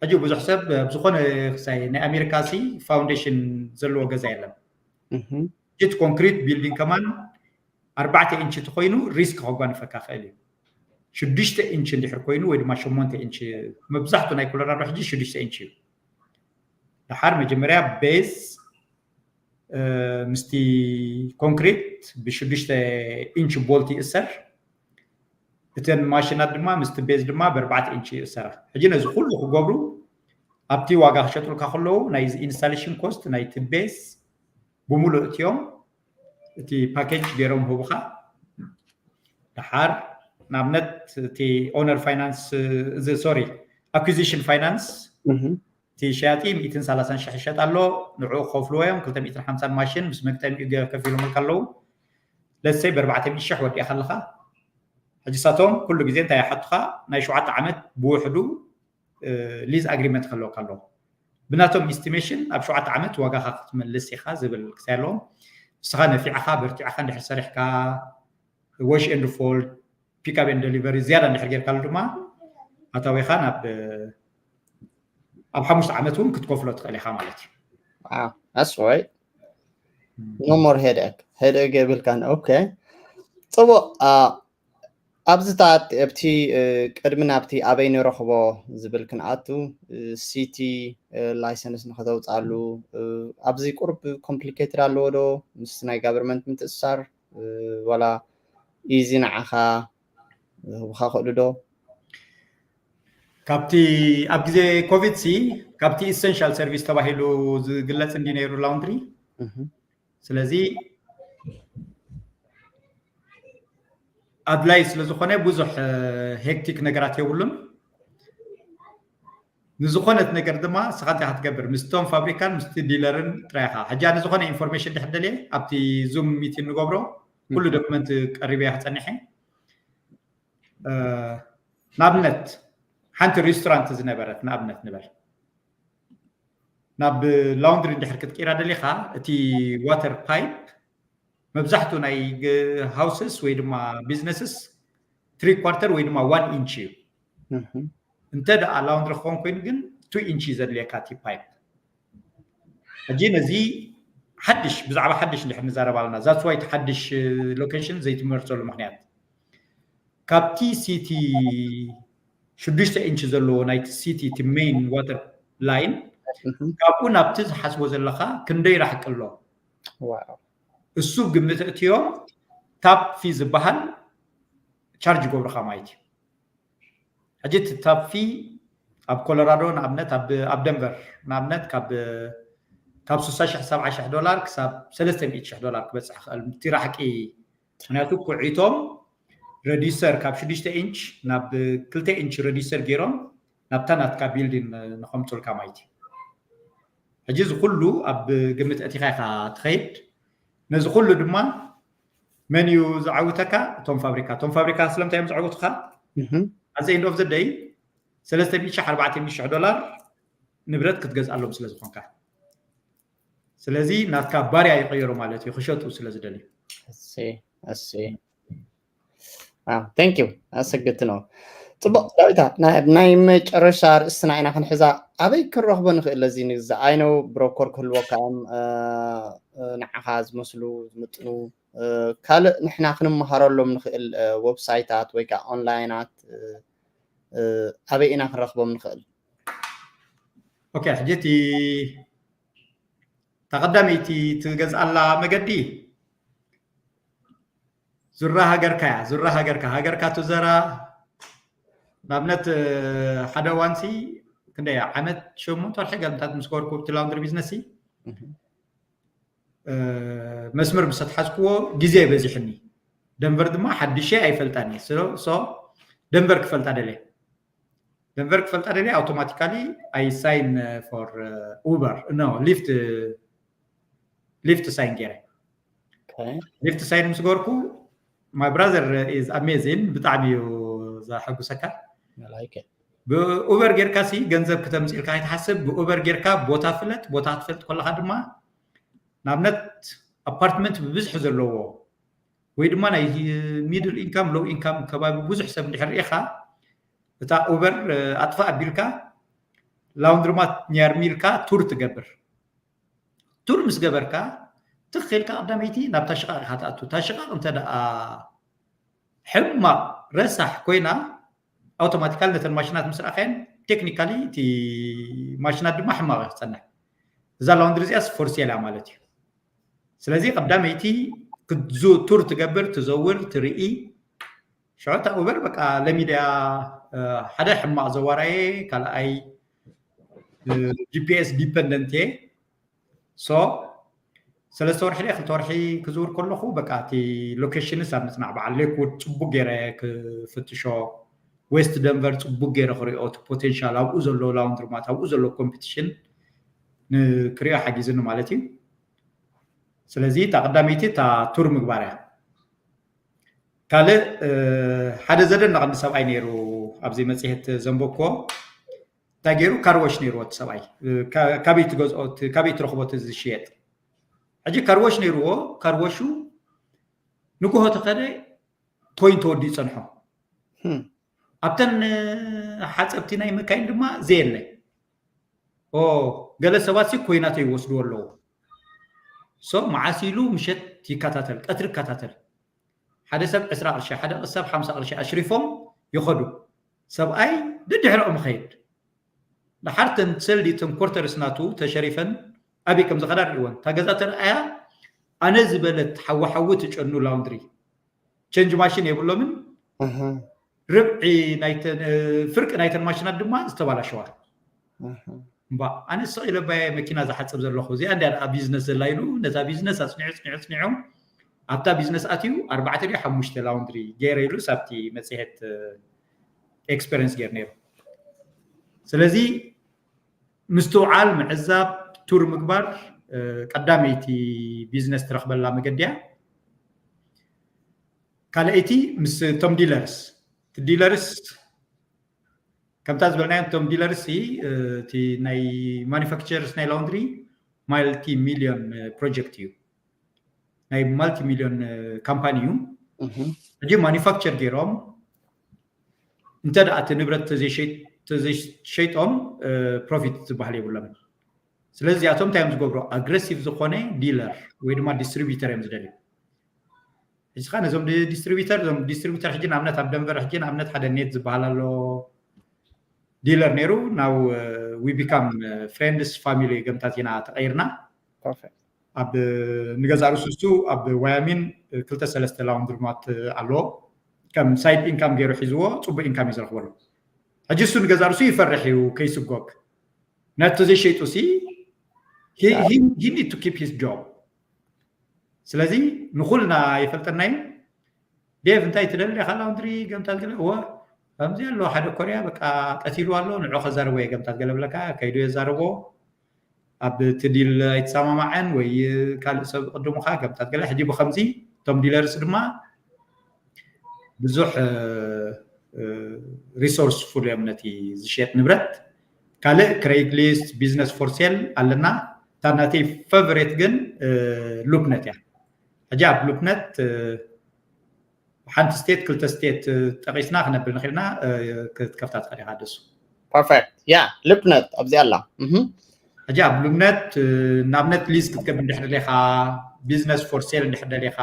ሕጂ ብዙሕ ሰብ ኣብ ዝኾነ ክሳይ ናይ ኣሜሪካ ሲ ፋውንዴሽን ዘለዎ ገዛ የለን። እቲ ኮንክሪት ቢልዲንግ ከማን ኣርባዕተ ኢንች ተኮይኑ ሪስክ ከጓንፈካ ክእል እዩ። ሽዱሽተ ኢንች እንድሕር ኮይኑ ወይ ድማ ሸሞንተ ኢንች መብዛሕቱ ናይ ኮሎራዶ ሕጂ ሽዱሽተ ኢንች እዩ። ደሓር መጀመርያ ቤዝ ምስቲ ኮንክሪት ብሽዱሽተ ኢንች ቦልት ይእሰር። እተን ማሽናት ድማ ምስቲ ቤዝ ድማ ብኣርባዕተ ኢንች ይእሰራ። ሕጂ ነዚ ኩሉ ክገብሩ ኣብቲ ዋጋ ክሸጥሉካ ከለዉ ናይ ኢንስታሌሽን ኮስት ናይቲ ቤዝ ብምሉእ እትዮም እቲ ፓኬጅ ገይሮም ህቡኻ። ደሓር ንኣብነት እቲ ኦነር ፋይናንስ እዚ ሶሪ ኣኩዚሽን ፋይናንስ እቲ ሸያጢ ሚእትን ሰላሳን ሽሕ ይሸጥ ኣሎ። ንዕኡ ክኸፍልዎ እዮም ክልተ ሚእትን ሓምሳን ማሽን ምስ መግጠሚኡ ገ- ከፊሎምልካ ኣለዉ። ለሰይ ብኣርባዕተ ሚእቲ ሽሕ ወዲእካ ኣለኻ። ሕጂ ሳቶም ኩሉ ግዜ እንታይ ይሓቱኻ ናይ ሸውዓተ ዓመት ብውሕዱ ሊዝ ኣግሪመንት ከለወካ ኣለዎ። ብናቶም ኢስቲሜሽን ኣብ ሸውዓተ ዓመት ዋጋኻ ክትመልስ ኢኻ ዝብል ክሳይ ኣለዎም። ንስኻ ነፊዕኻ በርቲዕኻ እንድሕር ሰሪሕካ ወሽ ኤንድ ፎልድ ፒካፕ ኤንድ ደሊቨሪ ዝያዳ እንድሕር ጌርካሉ ድማ ኣታዊኻ ናብ ኣብ ሓሙሽተ ዓመት እውን ክትከፍሎ ትኽእል ኢኻ ማለት እዩ። ኣስወይ ኖሞር ሄደክ ሄደክ የብልካን። ኦኬ ጽቡቅ። ኣብዚታት ኣብቲ ቅድሚ ናብቲ ኣበይ ንረኽቦ ዝብል ክንኣቱ ሲቲ ላይሰንስ ንኸተውፅኣሉ ኣብዚ ቁርብ ኮምፕሊኬትድ ኣለዎ ዶ ምስ ናይ ጋቨርመንት ምትእስሳር ዋላ ኢዚ ንዓኻ ዝህቡኻ ክእሉ ዶ? ካብቲ ኣብ ግዜ ኮቪድ ሲ ካብቲ ኢሰንሻል ሰርቪስ ተባሂሉ ዝግለፅ እንዲ ነይሩ ላውንድሪ። ስለዚ ኣድላይ ስለ ዝኾነ ብዙሕ ሄክቲክ ነገራት የብሉን። ንዝኾነት ነገር ድማ ንስኻ እንታይ ክትገብር ምስቶም ፋብሪካን ምስቲ ዲለርን ጥራይ ኢኻ። ሕጂ ኣነ ዝኾነ ኢንፎርሜሽን ድሕር ደልየ ኣብቲ ዙም ሚቲንግ ንገብሮ ኩሉ ዶክመንት ቀሪበ እያ ክፀንሐ። ንኣብነት ሓንቲ ሬስቶራንት ዝነበረት ንኣብነት ንበል ናብ ላውንድሪ እንድሕር ክትቅይራ ደሊኻ እቲ ዋተር ፓይፕ መብዛሕቱ ናይ ሃውስስ ወይ ድማ ቢዝነስስ ትሪ ኳርተር ወይ ድማ ዋን ኢንች እዩ። እንተ ደኣ ላውንድሪ ክኸውን ኮይኑ ግን ቱ ኢንች እዩ ዘድልየካ እቲ ፓይፕ። ሕጂ ነዚ ሓድሽ ብዛዕባ ሓድሽ እንድሕር ንዛረብ ኣለና ዛትስ ዋይ እቲ ሓድሽ ሎኬሽን ዘይትመርፀሉ ምክንያት ካብቲ ሲቲ ሽዱሽተ ኢንች ዘለዎ ናይቲ ሲቲ እቲ ሜይን ዋተር ላይን ካብኡ ናብቲ ዝሓስቦ ዘለካ ክንደይ ራሕቂ ኣሎ እሱ ግምት እትዮም ታፕ ፊ ዝበሃል ቻርጅ ይገብሩካ ማለት እዩ። ሕጂ እቲ ታፕ ፊ ኣብ ኮሎራዶ ንኣብነት ኣብ ደንቨር ንኣብነት ካብ ስሳ ሽሕ ሰብዓ ሽሕ ዶላር ክሳብ ሰለስተ ሚእቲ ሽሕ ዶላር ክበፅሕ ክእል እቲ ራሕቂ ምክንያቱ ኩዒቶም ረዲሰር ካብ ሽዱሽተ ኢንች ናብ ክልተ ኢንች ረዲሰር ገይሮም ናብታ ናትካ ቢልዲን ንኸምፁልካ ማለት እዩ። ሕጂ እዚ ኩሉ ኣብ ግምት ኣቲኻ ኢኻ ትኸይድ። ነዚ ኩሉ ድማ መን እዩ ዝዓውተካ? እቶም ፋብሪካ። እቶም ፋብሪካ ስለምንታይ እዮም ዝዓውቱካ? ኣዘ ኤንድ ኦፍ ዘ ደይ ሰለስተ ሚእቲ ሺሕ ኣርባዕተ ሚእቲ ሺሕ ዶላር ንብረት ክትገዝኣሎም ስለ ዝኾንካ። ስለዚ ናትካ ባርያ ይቀየሩ ማለት እዩ ክሸጡ ስለ ዝደልዩ። Thank you ኣሰግት ነው። ጽቡቕ ዳዊታ፣ ናይ መጨረሻ ርእስትና ኢና ክንሕዛ። ኣበይ ክንረኽቦ ንኽእል? እዚ ንግዛ ኣይነው ብሮኮር ክህልወካ እዮም፣ ንዓኻ ዝመስሉ ዝምጥኑ፣ ካልእ ንሕና ክንመሃረሎም ንኽእል ዌብሳይታት ወይ ከዓ ኦንላይናት ኣበይ ኢና ክንረኽቦም ንኽእል? ኦኬ፣ ሕጂ እቲ ተቐዳመይቲ ትገዝኣላ መገዲ ዙራ ሃገርካ እያ። ዙራ ሃገርካ ሃገርካ ትዘራ። ንኣብነት ሓደ ዋንሲ ክንደይ ዓመት ሸሞንተ ወርሒ ገልምታት ምስ ገበርኩ ብቲ ላውንድሪ ቢዝነስ መስመር ምስ ኣትሓዝክዎ ግዜ በዚሕኒ። ደንቨር ድማ ሓድሸ ኣይፈልጣን እየ። ደንቨር ክፈልጣ ደለ ደንቨር ክፈልጣ ደለ ኣውቶማቲካሊ ኣይ ሳይን ፎር ኡበር ኖ ሊፍት ሊፍት ሳይን ገይረ። ሊፍት ሳይን ምስ ገበርኩ my brother is amazing፣ ብጣዕሚ እዩ ዘሐጉሰካ። ብኡበር ጌርካ ሲ ገንዘብ ክተምፅእልካ ኣይትሓስብ። ብኡበር ጌርካ ቦታ ፍለጥ። ቦታ ክትፈልጥ ከለካ ድማ ንኣብነት ኣፓርትመንት ብብዝሒ ዘለዎ ወይ ድማ ናይ ሚድል ኢንካም ሎው ኢንካም ከባቢ ብዙሕ ሰብ እንድሕር ርኢኻ እታ ኡበር ኣጥፋእ ኣቢልካ ላውንድርማት ኒያርሚ ኢልካ ቱር ትገብር። ቱር ምስ ገበርካ ትኽ ኢልካ ቀዳመይቲ ናብታ ሽቓቕ ኢኻ ትኣቱ። እታ ሽቓቕ እንተ ደኣ ሕማቕ ረሳሕ ኮይና ኣውቶማቲካሊ ነተን ማሽናት ምስ ረኣኻየን ቴክኒካሊ እቲ ማሽናት ድማ ሕማቕ እዩ ክጸንሕ። እዛ ላውንድሪ እዚኣስ ፎር ሴል እያ ማለት እዩ። ስለዚ ቀዳመይቲ ክትዙ ቱር ትገብር ትዘውር ትርኢ ሽዑ እታ ኡበር በቃ ለሚድያ ሓደ ሕማቕ ዘዋራየ ካልኣይ ጂፒኤስ ዲፐንደንት እየ። ሶ ሰለስተ ወርሒ ደ ክልተ ወርሒ ክዝውር ከለኹ በቃ እቲ ሎኬሽንስ ኣብ ምፅናዕ በዓል ሌክውድ ፅቡቅ ገይረ ክፍትሾ ዌስት ደንቨር ፅቡቅ ገይረ ክሪኦ እቲ ፖቴንሻል ኣብኡ ዘሎ ላውንድርማት ኣብኡ ዘሎ ኮምፒቲሽን ክሪኦ ሓጊዝኒ ማለት እዩ። ስለዚ እታ ቀዳመይቲ እታ ቱር ምግባር እያ። ካልእ ሓደ ዘደንቐኒ ሰብኣይ ነይሩ ኣብዚ መፅሄት ዘንበብክዎ እንታይ ገይሩ ካርወሽ ነይርዎ እቲ ሰብኣይ ካበይ ትገዝኦ ካበይ ትረኽቦ ዝሽየጥ ሕጂ ካርወሽ ነይርዎ ካርወሹ ንግሆ ተኸደ ኮይን ተወዲኡ ፀንሖ ኣብተን ሓፀብቲ ናይ መካይን ድማ ዘየለ ገለ ሰባት ሲ ኮይናቶ ይወስድዎ ኣለዉ ሶ መዓስ ኢሉ ምሸት ይከታተል ቀትሪ ይከታተል ሓደ ሰብ ዕስራ ቅርሺ ሓደ ሰብ ሓምሳ ቅርሺ ኣሽሪፎም ይኸዱ ሰብኣይ ደድሕሪኦም ይኸይድ ደሓር ተን ሰልዲ ተን ኮርተርስ ናቱ ተሸሪፈን ኣበይ ከም ዝኸዳ ርእወን እታ ገዛ ተረኣያ ኣነ ዝበለት ሓዊ ሓዊ ትጨኑ ላውንድሪ ቸንጅ ማሽን የብሎምን ርብዒ ፍርቂ ናይተን ማሽናት ድማ ዝተባላሸዋ እምባ ኣነ ስቕ ኢለ ባየ መኪና ዝሓፅብ ዘለኹ እዚኣ እንዲያ ደኣ ቢዝነስ ዘላ ኢሉ ነታ ቢዝነስ ኣፅኒዑ ፅኒዑ ፅኒዑ ኣብታ ቢዝነስ ኣትዩ ኣርባዕተ ድዩ ሓሙሽተ ላውንድሪ ገይረ ኢሉ ሳብቲ መፅሄት ኤክስፐሪንስ ገይሩ ነይሩ ስለዚ ምስትውዓል ምዕዛብ ቱር ምግባር ቀዳመይቲ ቢዝነስ ትረክበላ መገዲ እያ ካልኣይቲ ምስ ቶም ዲለርስ ዲለርስ ከምታ ዝበልናዮ ቶም ዲለርስ እቲ ናይ ማኒፋክቸርስ ናይ ላውንድሪ ማልቲ ሚሊዮን ፕሮጀክት እዩ ናይ ማልቲ ሚሊዮን ካምፓኒ እዩ ሕጂ ማኒፋክቸር ገይሮም እንተ ደኣ እቲ ንብረት ተዘይሸይጦም ፕሮፊት ዝበሃል የብሎምን ስለዚ እዚኣቶም እንታይ እዮም ዝገብሩ ኣግረሲቭ ዝኾነ ዲለር ወይ ድማ ዲስትሪቢተር እዮም ዝደልዩ ሕጂ ኻ ነዞም ዲስትሪቢተር እዞም ዲስትሪቢተር ሕጂ ንኣብነት ኣብ ደንቨር ሕጂ ንኣብነት ሓደ ኔት ዝበሃል ኣሎ ዲለር ነይሩ ናብ ዊ ቢካም ፍሬንድስ ፋሚሊ ገምታት ኢና ተቐይርና ኣብ ንገዛ ርሱሱ ኣብ ዋያሚን ክልተ ሰለስተ ላውንድርማት ኣለዎ ከም ሳይድ ኢንካም ገይሩ ሒዝዎ ፅቡቅ ኢንካም እዩ ዝረክበሉ ሕጂ እሱ ንገዛ ርሱ ይፈርሕ እዩ ከይስጎግ ነቲ ዘይሸይጡ ሲ he need to keep his job ስለዚ ንኩልና ይፈልጠና እዩ ዴቭ እንታይ ትደሊ ኢኻ ላውንድሪ ገምታት ገለ እወ ከምዚ ኣሎ ሓደ ኮርያ በቃ ቀቲሉ ኣሎ ንዑ ከዛርቦ እየ ገምታት ገለ ብለካ ከይዱ የዛርቦ ኣብ ትዲል ኣይተሰማማዐን ወይ ካልእ ሰብ ዝቅድሙካ ገምታት ገለ ሕጂ ብከምዚ እቶም ዲለርስ ድማ ብዙሕ ሪሶርስ ፉል እዮም ነቲ ዝሸጥ ንብረት ካልእ ክሬግሊስት ቢዝነስ ፎር ሴል ኣለና እታ ናተይ ፈቨሬት ግን ሉፕነት እያ ሕጂ ኣብ ሉፕነት ሓንቲ ስቴት ክልተ ስቴት ጠቂስና ክነብል ንኽእልና ክትከፍታ ትኽእል ኢኻ። ደሱ perfect yeah ልብነት ኣብዚ ኣላ ሕጂ ኣብ ልብነት ንኣብነት ሊዝ ክትገብር እንድሕር ደሊኻ፣ business for sale እንድሕር ደሊኻ፣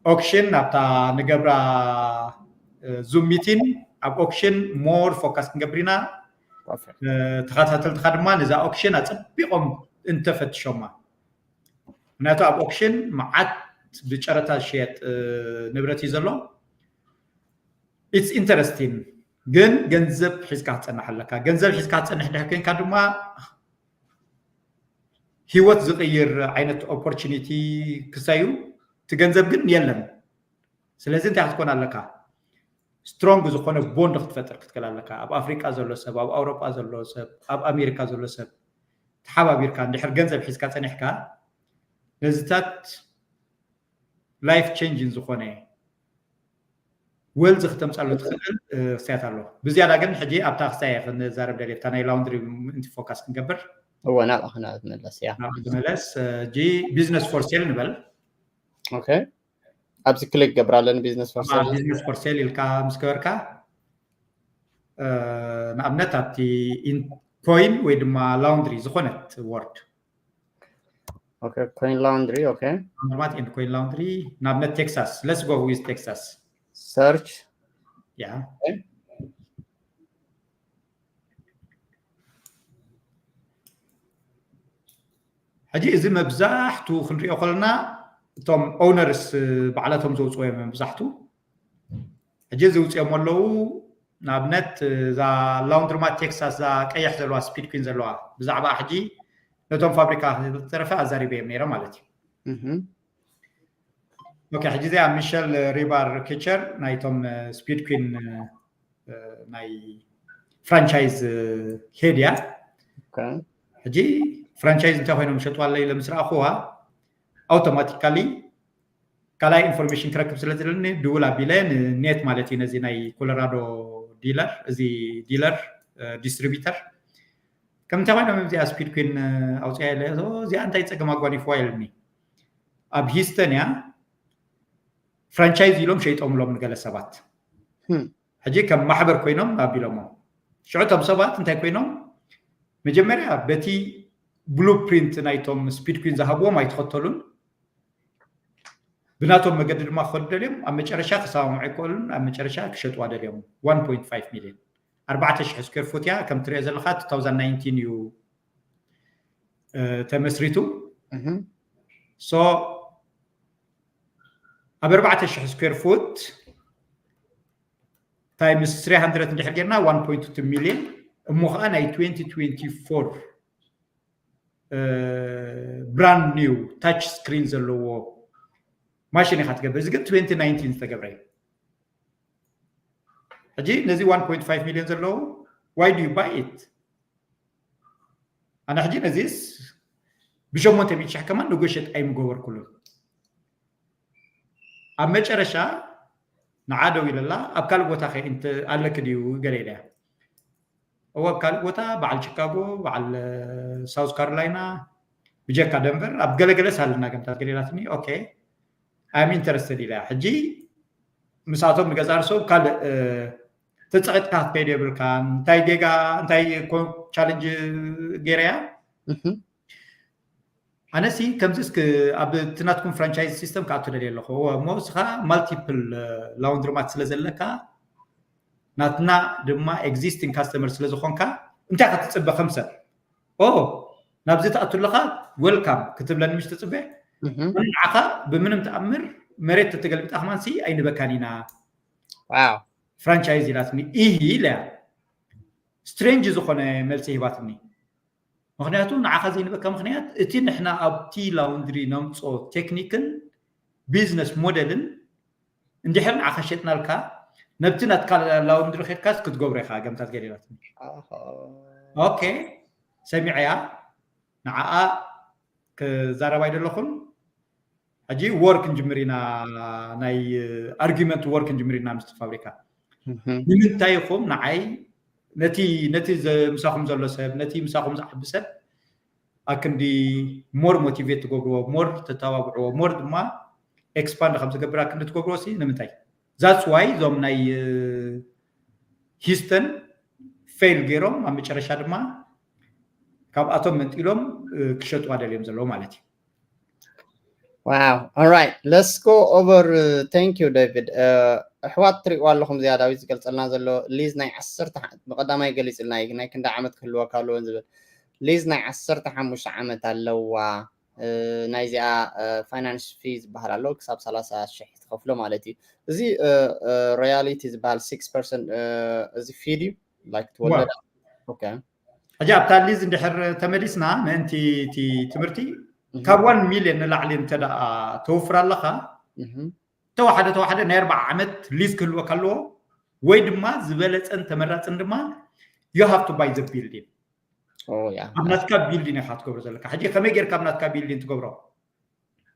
ኦክሽን ኣብታ ንገብራ ዙም ሚቲን ኣብ ኦክሽን more focus ክንገብር ኢና። ተኸታተልትኻ ድማ ነዛ ኦክሽን ኣፀቢቖም እንተፈትሾማ፣ ምክንያቱ ኣብ ኦክሽን መዓት ብጨረታ ዝሽየጥ ንብረት እዩ ዘሎ። It's interesting፣ ግን ገንዘብ ሒዝካ ክትፀንሕ ኣለካ። ገንዘብ ሒዝካ ክትፀንሕ ድሕር ኮይንካ ድማ ህይወት ዝቕይር ዓይነት ኦፖርቹኒቲ ክሳዩ፣ እቲ ገንዘብ ግን የለን። ስለዚ እንታይ ክትኮን ኣለካ? ስትሮንግ ዝኾነ ቦንድ ክትፈጥር ክትክእል ኣለካ። ኣብ ኣፍሪቃ ዘሎ ሰብ፣ ኣብ ኣውሮጳ ዘሎ ሰብ፣ ኣብ ኣሜሪካ ዘሎ ሰብ ተሓባቢርካ እንድሕር ገንዘብ ሒዝካ ፀኒሕካ፣ ነዚታት life changing ዝኾነ ወልዚ ክተምፃሉ ትኽእል ክስያት ኣሎ። ብዝያዳ ግን ሕጂ ኣብታ ክሳየ ክንዛረብ ደልየ፣ ኣብታ ናይ ላውንድሪ ምእንቲ ፎካስ ክንገብር እወ ናብኣ ክንመለስ እያ መለስ። ሕጂ business for sale ንበል። ኦኬ ኣብዚ ክሊክ ገብር ኣለኒ። business for sale business for sale ኢልካ ምስ ገበርካ ንኣብነት ኣብቲ ኮይን ወይ ድማ ላውንድሪ ዝኾነት ወርድ okay coin laundry okay ማት and coin laundry ንኣብነት ቴክሳስ። Let's go with Texas search yeah ሕጂ እዚ መብዛሕቱ ክንሪኦ ከለና እቶም ኦውነርስ ባዕላቶም ዘውፅኦ እዮም መብዛሕቱ። ሕጂ እዚ ውፅኦም ኣለዉ። ንኣብነት እዛ ላውንድርማት ቴክሳስ እዛ ቀይሕ ዘለዋ ስፒድ ኩን ዘለዋ ብዛዕባ ሕጂ ነቶም ፋብሪካ ዝተረፈ ኣዛሪበ እዮም ነይረ ማለት እዩ። ኦኬ ሕጂ እዚኣ ሚሸል ሪባር ኪቸር ናይቶም ስፒድ ኩን ናይ ፍራንቻይዝ ሄድ እያ። ሕጂ ፍራንቻይዝ እንታይ ኮይኖም ሸጥዋ ኣለይ ለምስረኣኹዋ ኣውቶማቲካሊ ካልኣይ ኢንፎርሜሽን ክረክብ ስለ ዝደለኒ ድውል ኣቢለ ንኔት ማለት እዩ ነዚ ናይ ኮሎራዶ ዲለር እዚ ዲለር ዲስትሪቢተር ከምንታይ ኮይኖም እዚኣ ስፒድ ኩን ኣውፅያ ኢለ እዚኣ እንታይ ፀገም ኣጓኒፍዋ ኢልኒ። ኣብ ሂስተን እያ ፍራንቻይዝ ኢሎም ሸይጦምሎም ንገለ ሰባት ሕጂ ከም ማሕበር ኮይኖም ኣቢሎሞ። ሽዑ እቶም ሰባት እንታይ ኮይኖም መጀመርያ በቲ ብሉፕሪንት ናይቶም ስፒድ ኩን ዝሃብዎም ኣይተኸተሉን። ብናቶም መገዲ ድማ ክኸዱ ደልዮም ኣብ መጨረሻ ክሰማምዑ ኣይክእሉን። ኣብ መጨረሻ ክሸጥዋ ደልዮም one point five ሚሊዮን ኣርባዕተ ሽሕ ስኩዌር ፉት እያ ከም ትሪኦ ዘለካ two thousand nineteen እዩ ተመስሪቱ። ሶ ኣብ ኣርባዕተ ሽሕ ስኩዌር ፉት ታይምስ three hundred እንድሕር ጌርና one point two ሚሊዮን እሞ ከዓ ናይ twenty twenty-four ብራንድ ኒው ታች ስክሪን ዘለዎ ማሽን ኢካ ትገብር። እዚ ግን twenty nineteen ዝተገብረ እዩ። ሕጂ ነዚ one point five ሚሊዮን ዘለዎ why do you buy it? ኣነ ሕጂ ነዚስ ብሸሞንተ ሚእቲ ሽሕ ከማን ነጎሸት ኣይምገበርኩሉን። ኣብ መጨረሻ ንዓ ደው ኢለላ ኣብ ካልእ ቦታ ከ ኣለክ ድዩ ገለ ኢለያ። እወ ኣብ ካልእ ቦታ በዓል ቺካጎ በዓል ሳውት ካሮላይና ብጀካ ደንቨር ኣብ ገለገለ ሳልና ገምታት ገሌላትኒ okay I'm interested ኢለያ። ሕጂ ምስኣቶም ንገዛር ሰብ ካልእ ተፀቂጥካ ክትከይድ የብልካ። እንታይ ጌጋ እንታይ ቻለንጅ ገይረያ ኣነሲ ከምዚ እስክ ኣብ እቲ ናትኩም ፍራንቻይዝ ሲስተም ክኣቱ ደልየ ኣለኹ እሞ እስኻ ማልቲፕል ላውንድርማት ስለ ዘለካ ናትና ድማ ኤግዚስቲንግ ካስተመር ስለ ዝኾንካ እንታይ ክትፅበ ከም ሰብ ኦ ናብዚ ትኣቱ ኣለኻ ዌልካም ክትብለኒ ምሽ ትፅበ ንዓኻ ብምንም ተኣምር መሬት ተተገልቢጣ ከማንሲ ኣይንበካን ኢና ፍራንቻይዝ ኢላትኒ ኢሂ ኢለያ ስትሬንጅ ዝኾነ መልሲ ሂባትኒ ምክንያቱ ንዓኻ ዘይንበካ ምክንያት እቲ ንሕና ኣብቲ ላውንድሪ ነምፆ ቴክኒክን ቢዝነስ ሞዴልን እንድሕር ንዓኻ ሸጥናልካ ነብቲ ናትካ ላውንድሪ ከድካስ ክትገብሮ ኢኻ ገምታት ገሊላትኒ okay ሰሚዐያ ንዓኣ ክዛረብ ኣይደለኹን ሕጂ ወር ክንጅምር ኢና ናይ ኣርጊመንት ወር ክንጅምር ኢና ምስቲ ፋብሪካ ንምንታይ ኢኹም ንዓይ ነቲ ነቲ ምሳኹም ዘሎ ሰብ ነቲ ምሳኹም ዝዓቢ ሰብ ኣክንዲ ሞር ሞቲቬት ትገብርዎ ሞር ተተባብዕዎ ሞር ድማ expand ከም ዝገብራ ክንዲ ትገብሮ ሲ ንምንታይ? That's why እዞም ናይ ሂስተን ፌል ገይሮም ኣብ መጨረሻ ድማ ካብኣቶም መንጢሎም ክሸጡ ኣደልዮም ዘለዉ ማለት እዩ። Wow. All right. Let's go over. Uh, thank you, David. Uh, ኣሕዋት ትሪእዋ ኣለኹም እዚኣ ዳዊት ዝገልጸልና ዘሎ ሊዝ ናይ ዓሰርተ ብቐዳማይ ገሊጽልና እዩ ናይ ክንዲ ዓመት ክህልወካ ኣለዎን ዝብል ሊዝ ናይ ዓሰርተ ሓሙሽተ ዓመት ኣለዋ። ናይዚኣ ፋይናንስ ፊ ዝበሃል ኣሎ ክሳብ ሰላሳ ሽሕ ትኸፍሎ ማለት እዩ። እዚ ሮያሊቲ ዝበሃል ስክስ ፐርሰንት እዚ ፊ ድዩ ላይክ ትወለድ? ኦኬ ሕጂ ኣብታ ሊዝ እንድሕር ተመሊስና ምእንቲ እቲ ትምህርቲ ካብ ዋን ሚልዮን ንላዕሊ እንተ ደኣ ተወፍር ኣለኻ ተዋሓደ ተዋሓደ ናይ ኣርባዓ ዓመት ሊዝ ክህልወካ ኣለዎ ወይ ድማ ዝበለፀን ተመራፅን ድማ you have to buy the building ኣብ ናትካ ቢልዲን ኢኻ ትገብሮ ዘለካ። ሕጂ ከመይ ጌርካ ኣብ ናትካ ቢልዲን ትገብሮ?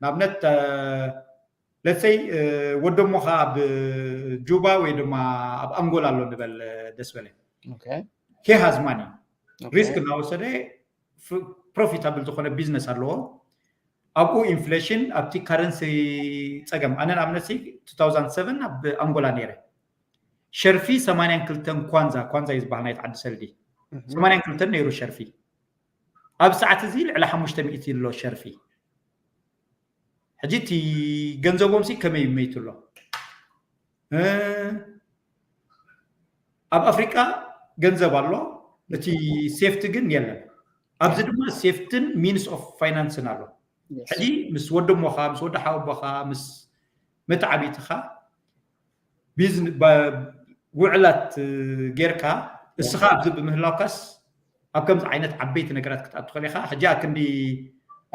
ንኣብነት ለሰይ ወደሞኻ ኣብ ጁባ ወይ ድማ ኣብ ኣንጎላ ኣሎ ንበል ደስ በለ he has money risk እናወሰደ profitable ዝኾነ ቢዝነስ ኣለዎ። ኣብኡ ኢንፍሌሽን ኣብቲ ካረንሲ ፀገም ኣነ ንኣብነት ሲ two thousand seven ኣብ ኣንጎላ ነይረ ሸርፊ ሰማንያን ክልተን ኳንዛ ኳንዛ እዩ ዝበሃል ናይቲ ዓዲ ሰልዲ ሰማንያን ክልተን ነይሩ ሸርፊ ኣብ ሰዓት እዚ ልዕሊ ሓሙሽተ ሚእቲ ኣሎ ሸርፊ ሕጂ እቲ ገንዘቦም ሲ ከመይ ይመይቱ ኣሎ ኣብ ኣፍሪቃ ገንዘብ ኣሎ እቲ ሴፍቲ ግን የለን ኣብዚ ድማ ሴፍትን ሚንስ ኦፍ ፋይናንስን ኣሎ ሕጂ ምስ ወዲ ሞኻ ምስ ወዲ ሓወቦኻ ምስ መተዓቢትኻ ውዕላት ጌርካ እስኻ ኣብዚ ብምህላውካስ ኣብ ከምዚ ዓይነት ዓበይቲ ነገራት ክትኣቱ ከሊኻ ሕጂ ክንዲ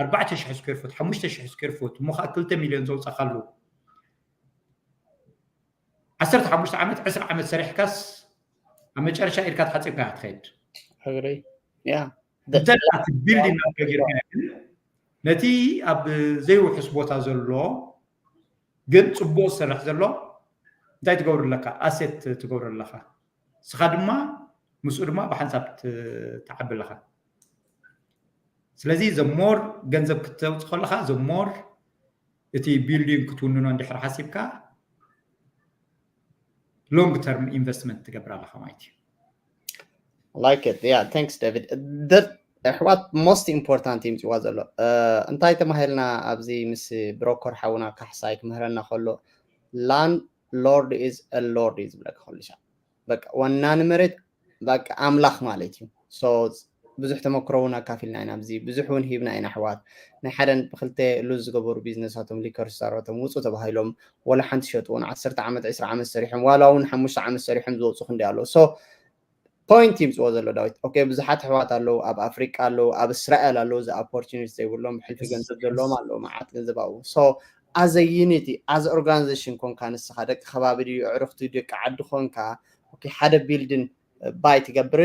ኣርባዕተ ሽሕ ስኩር ፉት ሓሙሽተ ሽሕ ስኩር ፉት እሞ ከዓ ክልተ ሚልዮን ዘውፃእካሉ ዓሰርተ ሓሙሽተ ዓመት ዕስራ ዓመት ሰሪሕካስ ኣብ መጨረሻ ኢድካ ተሓፂብካ ትኸይድ agree yeah እንተ እቲ ቢልዲንግ ናትካ ጌርካ ግን ነቲ ኣብ ዘይውሕስ ቦታ ዘሎ ግን ፅቡቅ ዝሰርሕ ዘሎ እንታይ ትገብሩ ኣለካ ኣሴት ትገብሩ ኣለካ ንስኻ ድማ ምስኡ ድማ ብሓንሳብ ትዓቢ ኣለኻ ስለዚ ዘሞር ገንዘብ ክተውፅ ከለካ ዘሞር እቲ ቢልዲንግ ክትውንኖ እንድሕር ሓሲብካ long term investment ትገብር ኣለካ ማለት እዩ like it yeah thanks David ኣሕዋት most important ይምፅዋ ዘሎ እንታይ ተማሂልና ኣብዚ ምስ ብሮከር ሓውና ካሕሳይ ክምህረና ከሎ land lord is a lord እዩ ዝብለካ ከሉ ሻ በቃ ዋና ንመሬት በቃ ኣምላኽ ማለት እዩ ብዙሕ ተመክሮ እውን ኣካፊልና ኢና ኣብዚ ብዙሕ እውን ሂብና ኢና ኣሕዋት ናይ ሓደን ብክልተ ሉዝ ዝገበሩ ቢዝነሳቶም ሊከር ስታሮቶም ውፁ ተባሂሎም ወላ ሓንቲ ሸጥዎ ን ዓሰርተ ዓመት ዕስራ ዓመት ሰሪሖም ዋላ እውን ሓሙሽተ ዓመት ሰሪሖም ዝወፁ ክንዲ ኣሎ ሶ ፖይንት ይምፅዎ ዘሎ ዳዊት ኦኬ ብዙሓት ኣሕዋት ኣለዉ ኣብ ኣፍሪቃ ኣለዉ ኣብ እስራኤል ኣለዉ እዚ ኦፖርቹኒቲ ዘይብሎም ብሕልፊ ገንዘብ ዘለዎም ኣለዉ መዓት ገንዘብ ኣብኡ ሶ as a unity as organization ኮንካ ንስኻ ደቂ ከባቢ ድዩ ኣዕሩኽቲ ደቂ ዓዲ ኮንካ ሓደ ቢልድን ባይ ትገብር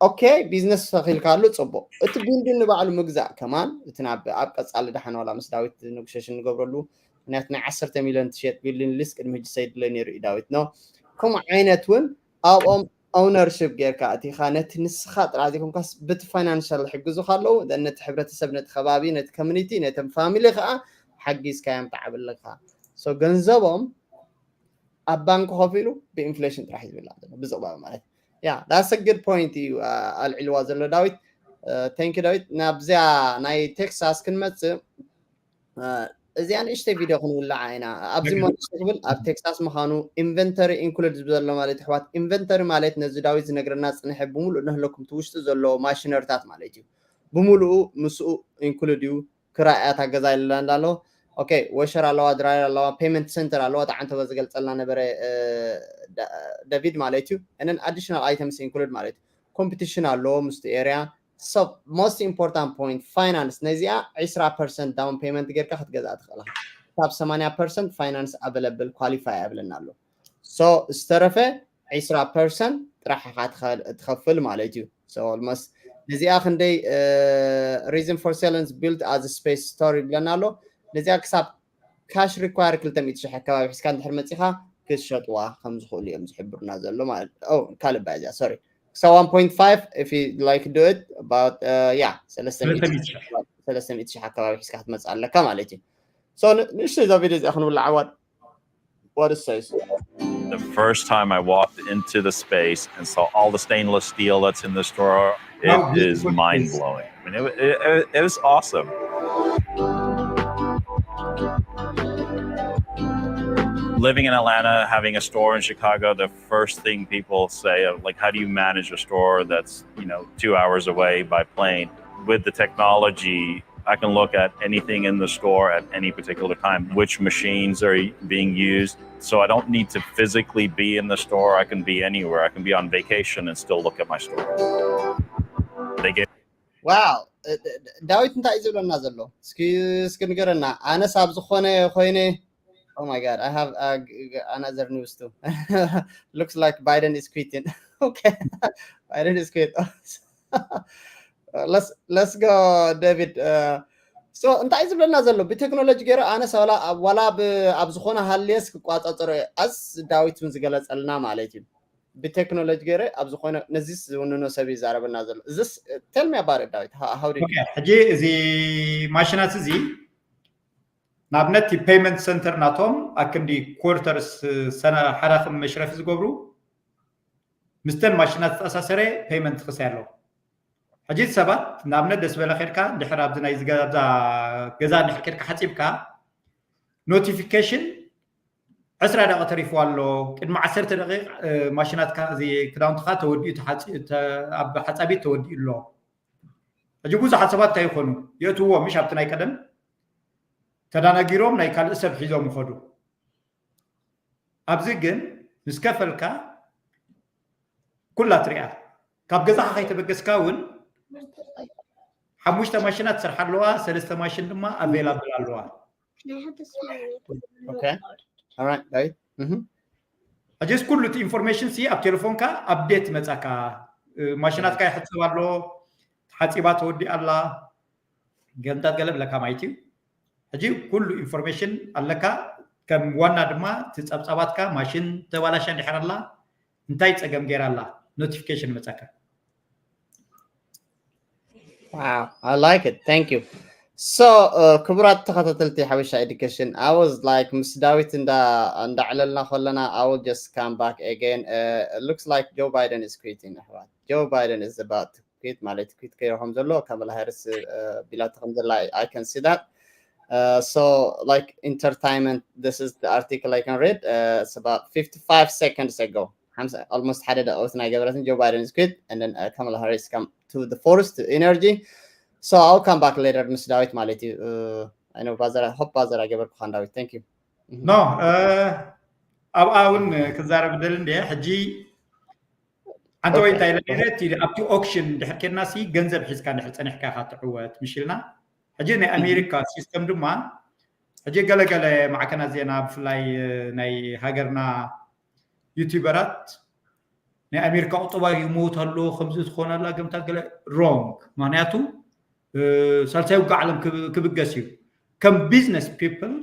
ኦኬ ቢዝነስ ተኺልካ ኣሎ ፅቡቅ እቲ ቢልድን ንባዕሉ ምግዛእ ከማን እቲ ናብ ኣብ ቀፃሊ ደሓን ዋላ ምስ ዳዊት ንጉሸሽ እንገብረሉ ምክንያቱ ናይ ዓሰርተ ሚልዮን ትሸጥ ቢልድን ሊስ ቅድሚ ሕጂ ሰይድለ ነይሩ እዩ ዳዊት ነው ከምኡ ዓይነት እውን ኣብኦም ኦውነርሽፕ ጌርካ ኣቲኻ ነቲ ንስኻ ጥራሕ ዘይኮንካስ በቲ ፋይናንሻል ሕግዙ ካለዉ ነቲ ሕብረተሰብ ነቲ ከባቢ ነቲ ኮሚኒቲ ነቶም ፋሚሊ ከዓ ሓጊዝካዮም ትዓብለካ ገንዘቦም ኣብ ባንክ ከፊሉ ብኢንፍሌሽን ጥራሕ ዝብላ ዘሎ ብዝቕባብ ማለት ያ that's a good point እዩ ኣልዒልዋ ዘሎ ዳዊት thank you ዳዊት ናብዚያ ናይ ቴክሳስ ክንመፅእ እዚኣ ንእሽተይ ቪድዮ ክንውልዓ ኢና ኣብዚ መርሱ ክብል ኣብ ቴክሳስ ምዃኑ ኢንቨንተሪ ኢንክሉድ ዘሎ ማለት ኣሕዋት ኢንቨንተሪ ማለት ነዚ ዳዊት ዝነግረና ፅንሐ ብምሉእ ነህለኩም እቲ ውሽጢ ዘሎ ማሽነርታት ማለት እዩ ብምሉኡ ምስኡ ኢንክሉድ እዩ ክራይ እያ ታገዛ ኢልና እንዳሎ ኦኬ ወሸር ኣለዋ ድራየር ኣለዋ ፔመንት ሰንተር ኣለዋ ጣዓንተ ዝገልፀልና ነበረ ደቪድ ማለት እዩ እነን ኣዲሽናል ኣይተምስ ኢንክሉድ ማለት እዩ ኮምፒቲሽን ኣለዎ ምስቲ ኤርያ ሰብ most important point finance ነዚኣ ዕስራ ፐርሰንት down payment ጌርካ ክትገዝኣ ትኽእል ካብ ሰማንያ ፐርሰንት finance available qualify ኣብለና ኣሎ so ዝተረፈ ዕስራ ፐርሰንት ጥራሕ ኢኻ ትኸፍል ማለት እዩ so almost ነዚኣ ክንደይ reason for sellers built as space store ይብለና ኣሎ ነዚኣ ክሳብ ካሽ ሪኳየር ክልተ ሚእቲ ሽሕ ኣካባቢ ሒዝካ እንድሕር መፂኻ ክትሸጥዋ ከም ዝኽእሉ እዮም ዝሕብሩና ዘሎ ማለት ካልእ ባይ እዚኣ ሶሪ ክሳብ one point five if you like do it about yeah ሰለስተ ሚእቲ ሽሕ ኣካባቢ ሒዝካ ክትመፅእ ኣለካ ማለት እዩ So ንእሽተይ እዛ ቪድዮ እዚኣ ክንብላ ዓዋድ what it says. The first time I walked into the space and saw all the stainless steel that's in the store, it is mind blowing. I mean, it, it, it was awesome. Living in Atlanta, having a store in Chicago, the first thing people say, like, how do you manage a store that's, you know, two hours away by plane? With the technology, I can look at anything in the store at any particular time, which machines are being used. So I don't need to physically be in the store. I can be anywhere. I can be on vacation and still look at my store. They get Wow. ዳዊት እንታይ እዩ ዝብለና ዘሎ? እስኪ እስኪ ንገረና። ኣነስ ኣብ ዝኾነ ኮይነ Oh my god, I have uh, another news too. Looks like Biden is quitting. Okay, Biden is quit. Let's let's go, David. Uh, so እንታይ ዝብለና ዘሎ ብቴክኖሎጂ ገይረ ኣነስ ዋላ ኣብ ዝኾነ ሃልየስ ክቋፃፀሮ ኣስ ዳዊት እውን ዝገለፀልና ማለት እዩ። ብቴክኖሎጂ ገይረ ኣብ ዝኾነ ነዚስ ዝውንኖ ሰብ ይዛረበና ዘሎ እዚስ tell me about it, ዳዊት። How do you ሕጂ እዚ ማሽናት እዚ ንኣብነት ፔይመንት ሰንተር ናቶም ኣክንዲ ኮርተርስ ሰነ ሓዳክም መሽረፊ ዝገብሩ ምስተን ማሽናት ዝተኣሳሰረ ፔይመንት ክሳይ ኣለዎ። ሕጂ ሰባት ንኣብነት ደስ በለ ኬድካ ድሕር ኣብዚ ናይ ገዛ ድሕር ኬድካ ሓፂብካ ኖቲፊኬሽን ዕስራ ደቂቕ ተሪፍዋ ኣሎ፣ ቅድሚ ዓሰርተ ደቂቕ ማሽናትካ እዚ ክዳውንትካ ተወዲኡ ኣብ ሓፃቢት ተወዲኡ ኣሎ። ሕጂ ብዙሓት ሰባት እንታይ ይኾኑ የእትዎ ምሽ ኣብቲ ናይ ቀደም ተዳናጊሮም ናይ ካልእ ሰብ ሒዞም ይኸዱ። ኣብዚ ግን ምስ ከፈልካ ኩላ ትሪኣ ካብ ገዛኻ ከይተበገስካ እውን ሓሙሽተ ማሽናት ትሰርሓ ኣለዋ፣ ሰለስተ ማሽን ድማ ኣቬላብል ኣለዋ። Okay. All right, ዳዊት። Mhm. ሕጂስ ኩሉ እቲ ኢንፎርሜሽን ሲ ኣብ ቴሌፎንካ ኣፕዴት መጻካ ማሽናትካ ይሕጽብ ኣሎ፣ ሓጺባ ተወዲኣ ኣላ፣ ገምታት ገለ ብለካ ማለት እዩ። ሕጂ ኩሉ ኢንፎርሜሽን ኣለካ። ከም ዋና ድማ እቲ ጸብጻባትካ ማሽን ተባላሻ እንድሕር ኣላ እንታይ ጸገም ገይራ ኣላ ኖቲፊኬሽን መጻካ። Wow, I like it. Thank you. So uh, ክቡራት ተኸታተልቲ ሓበሻ ኤዱኬሽን I was like ምስ ዳዊት እንዳ እንዳዕለልና ከለና I will just come back again. Uh, it looks like Joe Biden is quitting. ኣሕዋት Joe Biden is about to quit ማለት quit ከይረኸም ዘሎ ካማላ ሃሪስ ቢላቶ ከም ዘላ I can see that. Uh, so like entertainment, this is the article I can read. Uh, it's about fifty-five seconds ago. Almost ሓደ ደቂት ናይ ገበረትን Joe Biden is quit and then uh, Kamala Harris come to the forest to energy. So I'll come back later ምስ ዳዊት ማለት እዩ። I know ባዘራ ሆፕ ባዘራ ገበርኩኻን ዳዊት። Thank you. ኖ ኣብኣ እውን ክዛረብ ደል እንደ ሕጂ ኣንተ ወይ እንታይ ኢለ ነይረ እቲ ኣብቲ ኦክሽን ድሕር ኬድና ሲ ገንዘብ ሒዝካ ድሕር ፀኒሕካ ኢኻ ትዕወት ምሽ ኢልና። ሕጂ ናይ ኣሜሪካ ሲስተም ድማ ሕጂ ገለገለ ማዕከናት ዜና ብፍላይ ናይ ሃገርና ዩቲበራት ናይ ኣሜሪካ ቁጠባ ይሞት ኣሎ ከምዚ ዝኾነ ኣላ ገምታት ገለ ሮንግ። ምክንያቱ ሳልሳይ ውግእ ዓለም ክብገስ እዩ። ከም ቢዝነስ ፒፕል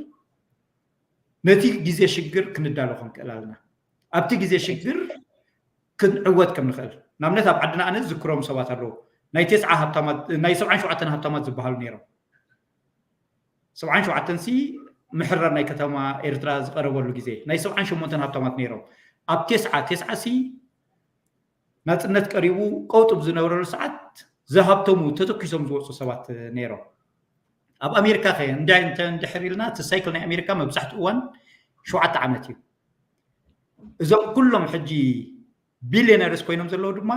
ነቲ ግዜ ሽግር ክንዳሎ ክንክእል ኣለና። ኣብቲ ግዜ ሽግር ክንዕወት ከም ንኽእል ንኣብነት ኣብ ዓድና ኣነ ዝዝክሮም ሰባት ኣለዉ። ናይ ተስዓ ሃብታማት ናይ ሰብዓን ሸውዓተን ሃብታማት ዝበሃሉ ነይሮም። ሰብዓን ሸውዓተን ሲ ምሕራር ናይ ከተማ ኤርትራ ዝቐረበሉ ግዜ ናይ ሰብዓን ሸሞንተን ሃብታማት ነይሮም። ኣብ ቴስዓ ቴስዓ ሲ ናፅነት ቀሪቡ ቀውጢ ብዝነበረሉ ሰዓት ዝሃብተሙ ተተኪሶም ዝወፁ ሰባት ነይሮም። ኣብ ኣሜሪካ ከ እንድሕር ኢልና እቲ ሳይክል ናይ ኣሜሪካ መብዛሕትኡ እዋን ሸውዓተ ዓመት እዩ። እዞም ኩሎም ሕጂ ቢሊዮነርስ ኮይኖም ዘለዉ ድማ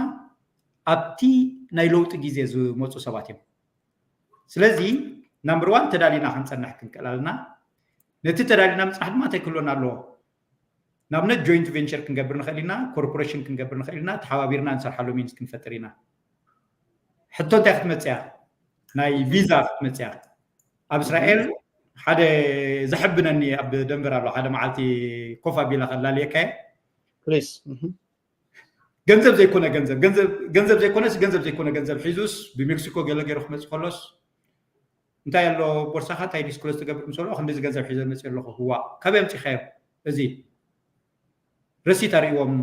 ኣብቲ ናይ ለውጢ ግዜ ዝመፁ ሰባት እዮም። ስለዚ ናምበር ዋን ተዳሊና ክንፀንሕ ክንክእል ኣለና። ነቲ ተዳሊና ምፅናሕ ድማ እንታይ ክህልወና ኣለዎ? ንኣብነት ጆይንት ቬንቸር ክንገብር ንኽእል ኢና፣ ኮርፖሬሽን ክንገብር ንኽእል ኢና፣ ተሓባቢርና ንሰርሓሉ ሚንስ ክንፈጥር ኢና። ሕቶ እንታይ ክትመፅያ? ናይ ቪዛ ክትመፅያ። ኣብ እስራኤል ሓደ ዘሕብነኒ ኣብ ደንቨር ኣሎ ሓደ መዓልቲ ኮፍ ኣቢላ ከላልየካየ ፕሊስ ገንዘብ ዘይኮነ ገንዘብ ገንዘብ ዘይኮነስ ገንዘብ ዘይኮነ ገንዘብ ሒዙስ ብሜክሲኮ ገለ ገይሩ ክመፅእ ከሎስ እንታይ ኣሎ ቦርሳኻ እንታይ ዲስክሎዝ ትገብር ምስ በልኦ ክንዲዚ ገንዘብ ሒዘ መፅእ ኣለኹ። ህዋ ካበይ ኣምፂኻዮ? እዚ ረሲት ኣርእዎም።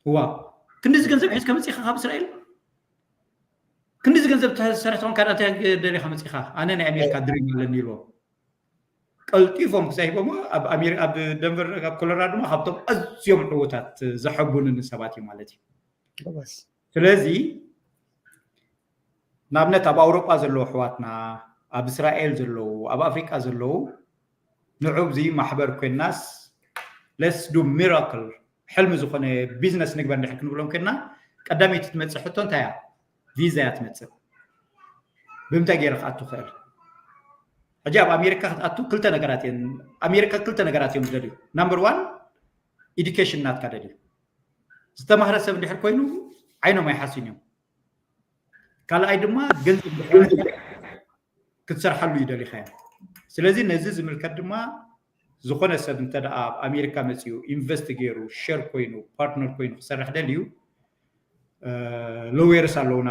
ህዋ ክንዲዚ ገንዘብ ሒዝካ መፂኻ ካብ እስራኤል ክንዲዚ ገንዘብ ተሰርሕትኾን ካዳ እንታይ ደሊኻ መፂኻ? ኣነ ናይ ኣሜሪካ ድሪም ኣለኒ ኢልዎ። ቀልጢፎም ክሳይቦሞ ኣብ ኣሜሪ ኣብ ደንቨር ኣብ ኮሎራዶ ድማ ካብቶም ኣዝዮም ዕዉታት ዘሐቡንን ሰባት እዩ ማለት እዩ። ስለዚ ንኣብነት ኣብ ኣውሮጳ ዘለዉ ኣሕዋትና፣ ኣብ እስራኤል ዘለዉ፣ ኣብ ኣፍሪቃ ዘለዉ ንዑ ኣብዚ ማሕበር ኮይናስ let's do miracle ሕልሚ ዝኾነ ቢዝነስ ንግበር እንድሕር ክንብሎም ኮይና ቀዳመይቲ ትመፅእ ሕቶ እንታይ እያ? ቪዛ እያ ትመፅእ። ብምንታይ ገይረ ክኣቱ ክእል? ሕጂ ኣብ ኣሜሪካ ክትኣቱ ክልተ ነገራት እየን ኣሜሪካ ክልተ ነገራት እዮም ዝደልዩ። ናምበር ዋን ኢዱኬሽን ናትካ ደልዩ። ዝተማህረ ሰብ እንድሕር ኮይኑ ዓይኖም ኣይሓስዩን እዮም። ካልኣይ ድማ ገንዘብ ክትሰርሓሉ ይደሊኻ እዮም። ስለዚ ነዚ ዝምልከት ድማ ዝኾነ ሰብ እንተ ደኣ ኣብ ኣሜሪካ መፂኡ ኢንቨስት ገይሩ ሸር ኮይኑ ፓርትነር ኮይኑ ክሰርሕ ደልዩ ሎየርስ ኣለውና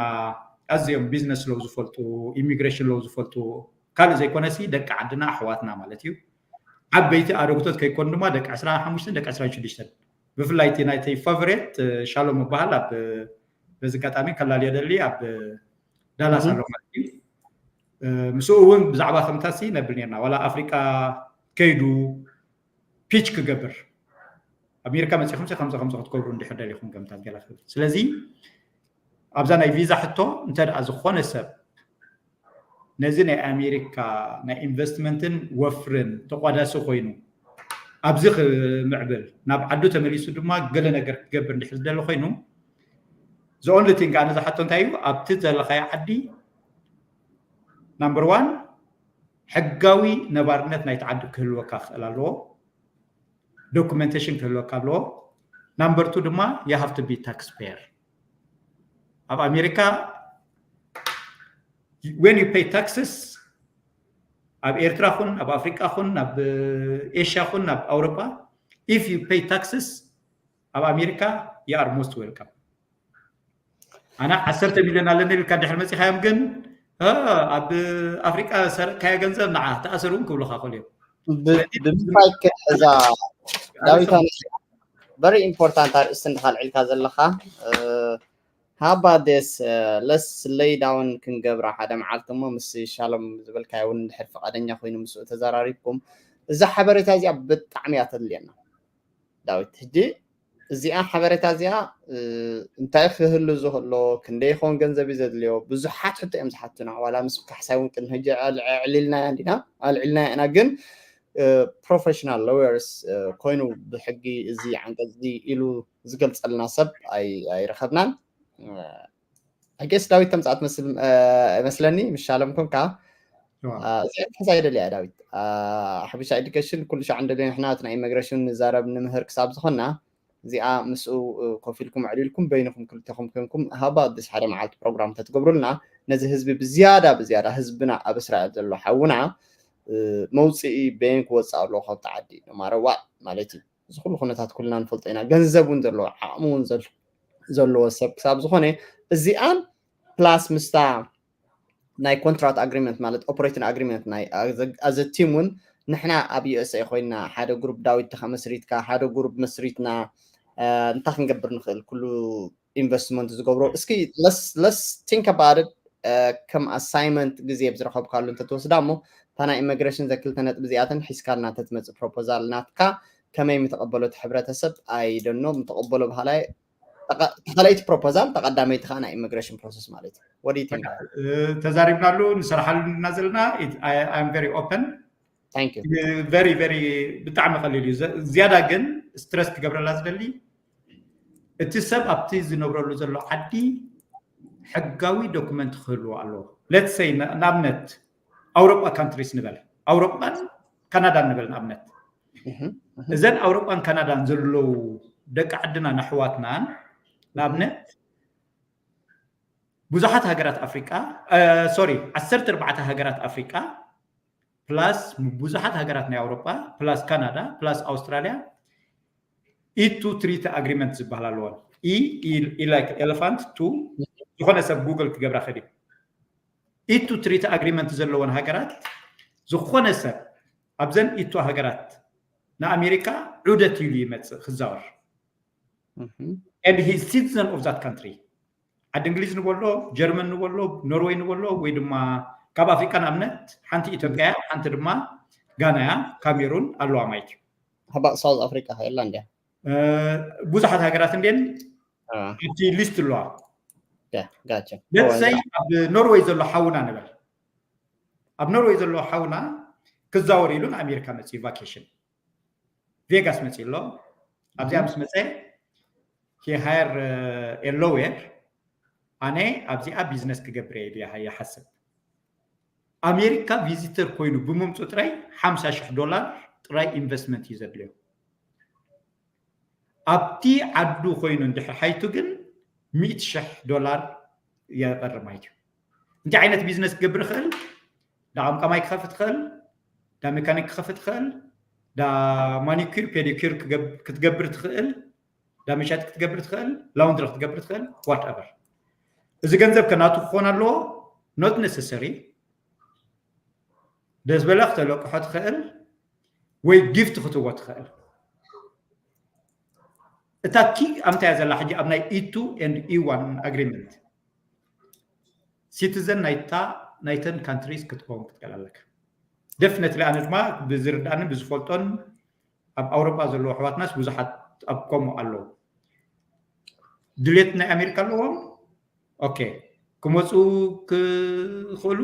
ኣዝዮም ቢዝነስ ለው ዝፈልጡ ኢሚግሬሽን ለው ዝፈልጡ ካልእ ዘይኮነሲ ደቂ ዓድና ኣሕዋትና ማለት እዩ። ዓበይቲ ኣረግቶት ከይኮኑ ድማ ደቂ ዕስራን ሓሙሽተን ደቂ ዕስራን ሽዱሽተን ብፍላይ እቲ ናይተይ ፋቨሬት ሻሎም ምበሃል ኣብ በዚ ኣጋጣሚ ከላልዮ ደሊ ኣብ ዳላስ ኣሎ ማለት እዩ። ምስኡ እውን ብዛዕባ ከምታሲ ነብል ነርና ዋላ ኣፍሪቃ ከይዱ ፒች ክገብር ኣሜሪካ መፂኹም ከምዚ ከምዚ ክትገብሩ እንድሕር ደሊኹም ከምታት ገላ ክብል ስለዚ ኣብዛ ናይ ቪዛ ሕቶ እንተ ደኣ ዝኾነ ሰብ ነዚ ናይ ኣሜሪካ ናይ ኢንቨስትመንትን ወፍርን ተቋዳሲ ኮይኑ ኣብዚ ክምዕብል ናብ ዓዱ ተመሊሱ ድማ ገለ ነገር ክገብር እንድሕር ዝደሊ ኮይኑ the only thing ኣነ ዝሓቶ እንታይ እዩ ኣብቲ ዘለኻዮ ዓዲ ናምበር ዋን ሕጋዊ ነባርነት ናይቲ ዓዲ ክህልወካ ክኽእል ኣለዎ። ዶኩመንቴሽን ክህልወካ ኣለዎ። ናምበር ቱ ድማ you have to be taxpayer ኣብ ኣሜሪካ when you pay taxes ኣብ ኤርትራ ኹን ኣብ ኣፍሪቃ ኹን ኣብ ኤሽያ ኹን ኣብ ኣውሮፓ if you pay taxes ኣብ ኣሜሪካ you are most welcome። ኣና ዓሰርተ ሚልዮን ኣለኒ ኢልካ ድሕር መፂኻዮም ግን ኣብ ኣፍሪቃ ዝሰረቅካዮ ገንዘብ ንዓ ተኣሰር እውን ክብሉካ ክእሉ እዮም። ብምንታይ ክሕዛ ዳዊት very important ኣርእስቲ እንድካ ኣልዒልካ ዘለካ how about this let's lay down ክንገብራ ሓደ መዓልቲ እሞ ምስ ሻሎም ዝበልካዮ እውን እንድሕር ፍቃደኛ ኮይኑ ምስኡ ተዘራሪብኩም እዛ ሓበሬታ እዚኣ ብጣዕሚ እያ ተድልየና ዳዊት ሕጂ እዚኣ ሓበሬታ እዚኣ እንታይ ክህሉ ዝክእሎ ክንደይ ይኸውን ገንዘብ እዩ ዘድልዮ ብዙሓት ሕቶ እዮም ዝሓቱና ዋላ ምስ ካሕሳይ እውን ቅድሚ ሕጂ ኣዕሊልናያ እንዲና ኣልዒልናያ ኢና ግን ፕሮፌሽናል ሎየርስ ኮይኑ ብሕጊ እዚ ዓንቀፅ እዚ ኢሉ ዝገልፀልና ሰብ ኣይረኸብናን I guess ዳዊት ተምፃእ ትመስል ይመስለኒ ምሻሎም ኮንካ እዚኣ ሓሳ ይደልያ ዳዊት ሓበሻ ኤዱኬሽን ኩሉ ሻዕ እንደልዮ ንሕና እቲ ናይ ኢሚግሬሽን ንዛረብ ንምህር ክሳብ ዝኾንና እዚኣ ምስኡ ኮፍ ኢልኩም ኣዕሊልኩም በይንኹም ክልተኹም ኮንኩም how about this ሓደ መዓልቲ ፕሮግራም ተትገብሩልና ነዚ ህዝቢ ብዝያዳ ብዝያዳ ህዝብና ኣብ እስራኤል ዘሎ ሓውና መውፅኢ በየን ክወፅእ ኣለዎ ካብቲ ዓዲ no matter what ማለት እዩ እዚ ኩሉ ኩነታት ኩልና ንፈልጦ ኢና ገንዘብ እውን ዘለዎ ዓቕሚ እውን ዘለዎ ሰብ ክሳብ ዝኾነ እዚኣን plus ምስታ ናይ contract agreement ማለት operating agreement ናይ as a team እውን ንሕና ኣብ USA ኮይና ሓደ group ዳዊት ተኻ መስሪትካ ሓደ group መስሪትና እንታይ ክንገብር ንኽእል ኩሉ ኢንቨስትመንት ዝገብሮ እስኪ let's think about it ከም ኣሳይመንት ግዜ ብዝረኸብካሉ እንተትወስዳ እሞ እታ ናይ ኢሚግሬሽን ዘክልተ ነጥቢ እዚኣተን ሒዝካልና እንተትመፅእ ፕሮፖዛል ናትካ ከመይ ምተቐበሎ እቲ ሕብረተሰብ ኣይደኖ ምተቐበሎ በሃላይ ተኻለይቲ ፕሮፖዛል ተቐዳመይቲ ከዓ ናይ ኢሚግሬሽን ፕሮሰስ ማለት እዩ what do you think ተዛሪብናሉ ንሰርሓሉ እና ዘለና I'm very open thank you very very ብጣዕሚ ቀሊል እዩ ዝያዳ ግን ስትረስ ክገብረላ ዝደሊ እቲ ሰብ ኣብቲ ዝነብረሉ ዘሎ ዓዲ ሕጋዊ ዶክመንት ክህልዎ ኣለዎ let's say ንኣብነት ኣውሮጳ ካንትሪስ ንበል ኣውሮጳን ካናዳን ንበል ንኣብነት እዘን ኣውሮጳን ካናዳን ዘለዉ ደቂ ዓድና ነሕዋትናን ንኣብነት ብዙሓት ሃገራት ኣፍሪቃ sorry ዓሰርተ ኣርባዕተ ሃገራት ኣፍሪቃ plus ብዙሓት ሃገራት ናይ ኣውሮጳ plus ካናዳ plus ኣውስትራልያ E two treaty agreement ዝበሃል ኣለወን E like elephant two ዝኾነ ሰብ ጉግል ክገብራ ከዲ E two treaty agreement ዘለወን ሃገራት ዝኾነ ሰብ ኣብዘን E two ሃገራት ንኣሜሪካ ዑደት ኢሉ ይመፅእ ክዛወር and he is citizen of that country ዓዲ እንግሊዝ ንበሎ ጀርመን ንበሎ ኖርወይ ንበሎ ወይ ድማ ካብ ኣፍሪቃ ንኣብነት ሓንቲ ኢትዮጵያ ሓንቲ ድማ ጋና እያ፣ ካሜሩን ኣለዋ ማለት እዩ። How about South Africa? የላ እንዲያ ብዙሓት ሃገራት እንዴን ኣብቲ ሊስት ኣለዋ። ለትሰይ ኣብ ኖርወይ ዘሎ ሓውና ንበል፣ ኣብ ኖርወይ ዘሎ ሓውና ክዛወር ኢሉ ንኣሜሪካ መፅኡ ቫኬሽን ቬጋስ መፅኡ ኣሎ። ኣብዚኣ ምስ መፀ ሃየር ሎየር ኣነ ኣብዚኣ ቢዝነስ ክገብር እየ ኢሉ ይሓስብ። ኣሜሪካ ቪዚተር ኮይኑ ብምምፁ ጥራይ ሓምሳ ሽሕ ዶላር ጥራይ ኢንቨስትመንት እዩ ዘድልዮ። ኣብቲ ዓዱ ኮይኑ እንድሕር ሓይቱ ግን ሚእቲ ሽሕ ዶላር የቐርብ ማለት እዩ። እንታይ ዓይነት ቢዝነስ ክገብር ይኽእል? ዳ ቀምቃማይ ክኸፍት ይኽእል፣ ዳ ሜካኒክ ክኸፍት ይኽእል፣ ዳ ማኒኩር ፔዲኩር ክትገብር ትኽእል፣ ዳ መሻጢ ክትገብር ትኽእል፣ ላውንድሪ ክትገብር ትኽእል፣ ዋትቨር። እዚ ገንዘብ ከናቱ ክኾን ኣለዎ። ኖት ነሰሰሪ ደስ በለ ክተለቅሖ ትኽእል ወይ ጊፍት ክትዎ ትኽእል። እታ ኪ ኣምታያ ዘላ ሕጂ ኣብ ናይ ኢቱ ኤንድ ኢዋን ኣግሪመንት ሲቲዘን ናይታ ናይተን ካንትሪስ ክትከውን ክትክእል ኣለካ። ደፍነትሊ ኣነ ድማ ብዝርዳእንን ብዝፈልጦን ኣብ ኣውሮጳ ዘለዉ ኣሕዋትናስ ብዙሓት ኣብ ከምኡ ኣለዉ። ድሌት ናይ ኣሜሪካ ኣለዎም። ኦኬ ክመፁ ክኽእሉ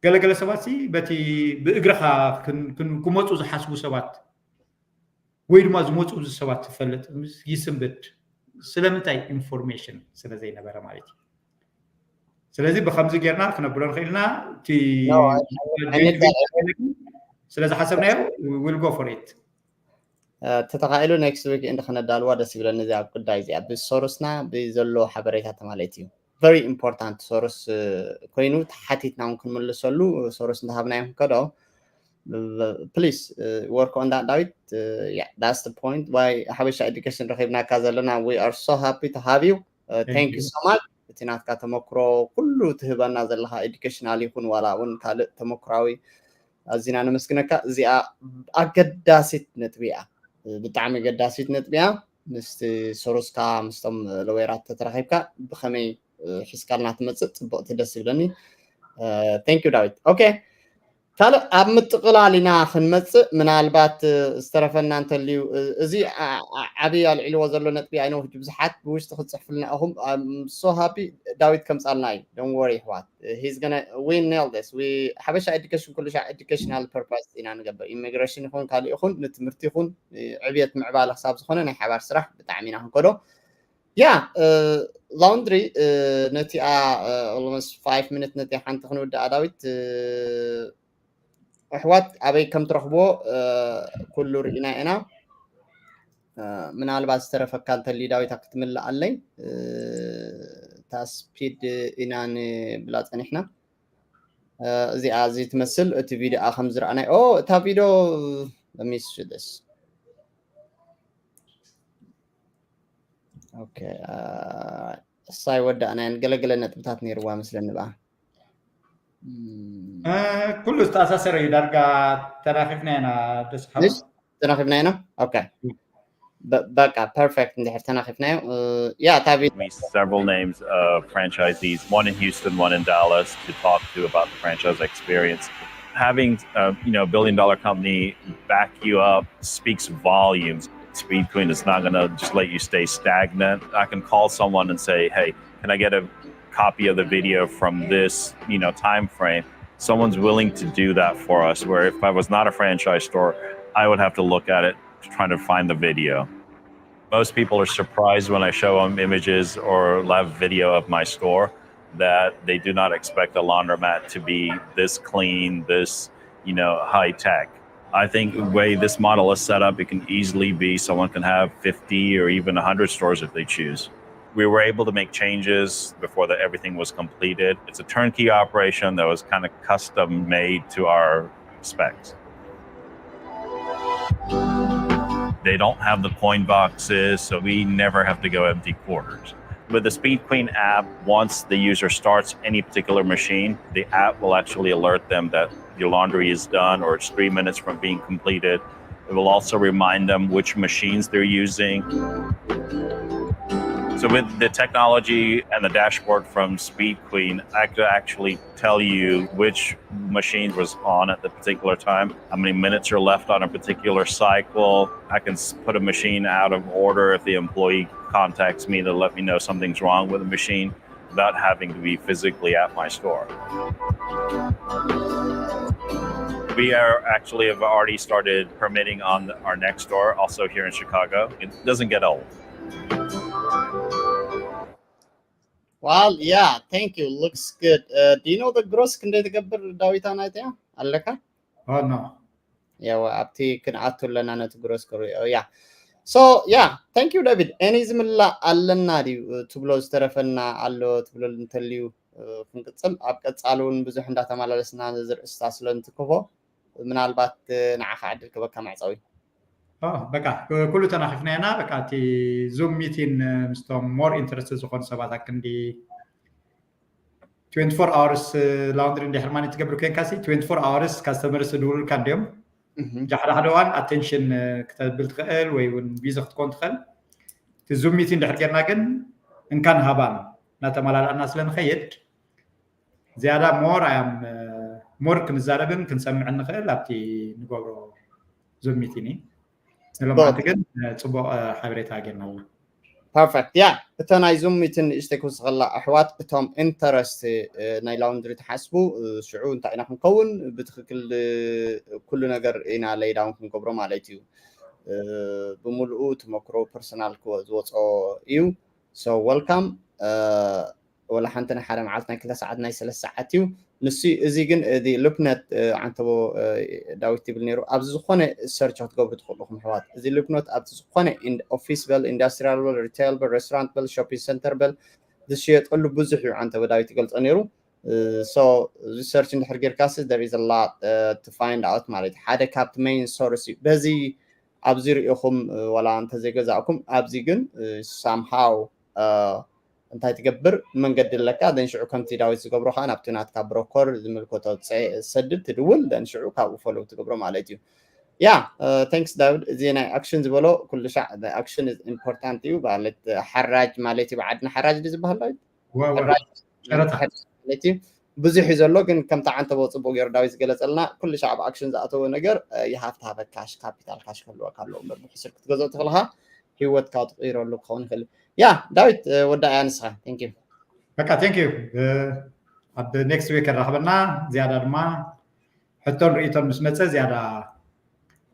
ገለገለ ሰባት ሲ በቲ ብእግርኻ ክመፁ ዝሓስቡ ሰባት ወይ ድማ ዝመፁ ሰባት ትፈልጥ ይስንብድ። ስለምንታይ? ኢንፎርሜሽን ስለ ዘይነበረ ማለት እዩ። ስለዚ ብከምዚ ጌርና ክነብሎ ንኽእል ኢና። ስለ ዝሓሰብናዮ ዊል ጎ ፎር ኢት። ተተኻኢሉ ኔክስት ዊክ እንዲ ክነዳልዋ ደስ ይብለኒ። እዚኣ ጉዳይ እዚኣ ብሶርስና ብዘሎ ሓበሬታ ተማለእት እዩ። ቨሪ ኢምፖርታንት ሶርስ ኮይኑ ተሓቲትና እውን ክንምልሰሉ ሶርስ እንተሃብናዮ ክንከዶ ፕሊስ ወርክ ኦን ዳት ዳዊት። ዳስ ፖይንት ዋይ ሓበሻ ኤዱኬሽን ረኺብናካ ዘለና we are so happy to have you. Thank you so much። እቲ ናትካ ተመክሮ ኩሉ ትህበና ዘለካ ኤዱኬሽናል ይኹን ዋላ እውን ካልእ ተመክራዊ ኣዚና ነመስግነካ። እዚኣ ኣገዳሲት ነጥቢ እያ፣ ብጣዕሚ ኣገዳሲት ነጥቢ እያ። ምስቲ ሶርስካ ምስቶም ለወራት ተተራኺብካ ብኸመይ ሒዝካልና ትመፅእ ፅብቕቲ ደስ ይብለኒ። Thank you ዳዊት። ኦኬ ካልእ ኣብ ምጥቕላል ኢና ክንመፅእ ምናልባት ዝተረፈና እንተልዩ እዚ ዓብዪ ኣልዒልዎ ዘሎ ነጥቢ ኣይነው ሕጂ ብዙሓት ብውሽጢ ክትፅሕፍልና ኢኹም። So happy ዳዊት ከምፃልና እዩ። Don't worry ኣሕዋት። He's gonna we nail this. We ሓበሻ ኤዱኬሽን ኩሉ ሻዕ ኤዱኬሽናል ፐርፖስ ኢና ንገብር። ኢሚግሬሽን ይኹን ካልእ ይኹን ንትምህርቲ ይኹን ዕብየት ምዕባለ ክሳብ ዝኾነ ናይ ሓባር ስራሕ ብጣዕሚ ኢና ክንከዶ። ያ ላውንድሪ ነቲኣ ኦልሞስት ፋይቭ ሚኒት ነቲ ሓንቲ ክንውድኣ ዳዊት ኣሕዋት ኣበይ ከም ትረኽብዎ ኩሉ ርኢና ኢና። ምናልባት ዝተረፈካ እንተልዩ ዳዊት ክትምልኣለይ እታ ስፒድ ኢና ንብላ ፀኒሕና። እዚኣ እዚ ትመስል እቲ ቪዲዮ ከም ዝረኣናይ ኦ እታ ቪዲዮ ሚስ ሽደስ ኦኬ እሳይ ወዳእናየን ገለገለ ነጥብታት ነይርዋ መስለኒ ብኣ ኩሉ ዝተኣሳሰረ እዩ። ዳርጋ ተራኺፍና ኢና ደስ ሓ ተራኺብና ኢና። ኦኬ በቃ ፐርፌክት እንድሕር ተናኺፍናዮ ያ ታቢ several names of franchisees, one in Houston, one in Dallas, to talk to about the franchise experience. Having uh, you know a billion dollar company back you up speaks volumes. Speed Queen is not going to just let you stay stagnant. I can call someone and say, hey, can I get a copy of the video from this you know time frame? Someone's willing to do that for us. Where if I was not a franchise store, I would have to look at it trying to find the video. Most people are surprised when I show them images or live video of my store that they do not expect a laundromat to be this clean, this, you know, high tech. I think the way this model is set up, it can easily be someone can have fifty or even one hundred stores if they choose. We were able to make changes before that everything was completed. It's a turnkey operation that was kind of custom made to our specs. They don't have the coin boxes, so we never have to go empty quarters. With the Speed Queen app, once the user starts any particular machine, the app will actually alert them that your laundry is done or it's three minutes from being completed. It will also remind them which machines they're using. So with the technology and the dashboard from Speed Queen, I could actually tell you which machine was on at the particular time, how many minutes are left on a particular cycle. I can put a machine out of order if the employee contacts me to let me know something's wrong with the machine without having to be physically at my store. We are actually have already started permitting on our next store, also here in Chicago. It doesn't get old. Well, yeah, thank you. Looks good. Uh, do you know the gross ክንደይ ትገብር ዳዊታ ናይትያ ኣለካ? Oh no. ያው ኣብቲ ክንኣቱ ኣለና ነቲ ግሮስ ክሪኦ ያ so yeah thank you David any ዝምላእ ኣለና ድዩ ትብሎ ዝተረፈና ኣሎ ትብሎ እንተልዩ ክንቅፅል ኣብ ቀፃሊ እውን ብዙሕ እንዳተመላለስና ዝርእስታ ስለ እንትክፎ ምናልባት ንዓኻ ዕድል ክበካ መዕፀዊ በቃ ኩሉ ተናኺፍና ኢና በቃ እቲ ዙም ሚቲን ምስቶም more interested ዝኾኑ ሰባት ኣክንዲ twenty-four hours laundry እንድሕር ማኒ ትገብር ኮይንካ ሲ twenty-four hours customers ዝድውሉልካ እንዲዮም ሓደ ሓደ ዋን attention ክተብል ትኽእል ወይ እውን busy ክትኮን ትኽእል እቲ ዙም ሚቲን እንድሕር ጌርና ግን እንካን ሃባን እናተመላላእና ስለ ንኸይድ ዝያዳ more I am more ክንዛረብን ክንሰምዕን ንኽእል ኣብቲ ንገብሮ ዙም ሚቲን እዩ ንሎማዓንቲ ግን ፅቡቅ ሓበሬታ ጌርና ኣለና perfect yeah እቶ ናይ ዙም ሚቲን ንእሽተይ ክውስኸላ ኣሕዋት እቶም interest ናይ laundry ትሓስቡ ሽዑ እንታይ ኢና ክንከውን ብትክክል ኩሉ ነገር ኢና lay down ክንገብሮ ማለት እዩ ብምሉኡ ተመክሮ personal ዝወፅኦ እዩ so welcome ወላ ሓንቲ ናይ ሓደ መዓልቲ ናይ ክልተ ሰዓት ናይ ሰለስተ ሰዓት እዩ ንሱ እዚ ግን እዚ ልፕነት ዓንተቦ ዳዊት ትብል ነይሩ ኣብዚ ዝኾነ search ክትገብሩ ትኽእሉ ኢኹም ኣሕዋት እዚ ልፕነት ኣብዚ ዝኾነ office በል industrial በል retail በል restaurant በል shopping center በል ዝሽየጠሉ ብዙሕ እዩ ዓንተቦ ዳዊት ይገልፆ ነይሩ so እዚ search እንድሕር ጌርካ ሲ there is a lot to find out ማለት እዩ ሓደ ካብቲ main source እዩ በዚ ኣብዚ ርኢኹም ዋላ እንተዘይገዛእኩም ኣብዚ ግን somehow እንታይ ትገብር መንገዲ ኣለካ then ሽዑ ከምቲ ዳዊት ዝገብሮ ከዓ ናብቲ ናትካ broker ዝምልከቶ ሰድድ ትድውል then ሽዑ ካብኡ follow ትገብሮ ማለት እዩ yeah thanks ዳዊት እዚ ናይ action ዝበሎ ኩሉ ሻዕ action important እዩ ማለት ሓራጅ ማለት እዩ ብዓድና ሓራጅ ድዩ ዝበሃል ዳዊት ማለት እዩ ብዙሕ እዩ ዘሎ ግን ከምቲ ዓንተቦ ፅቡቅ ገይሩ ዳዊት ዝገለፀልና ኩሉ ሻዕ ኣብ action ዝኣተወ ነገር you have to have cash capital cash ክህልወካ ኣለዎ እምበር ብሕሱር ክትገዝኦ ተኽልካ ሂወትካ ትቅይረሉ ክኸውን ይኽእል ያ ዳዊት ወዳእያ ንስኻ thank you በቃ thank you ኣብ next week ራኸበና ዝያዳ ድማ ሕቶን ርእቶን ምስ መፀ ዝያዳ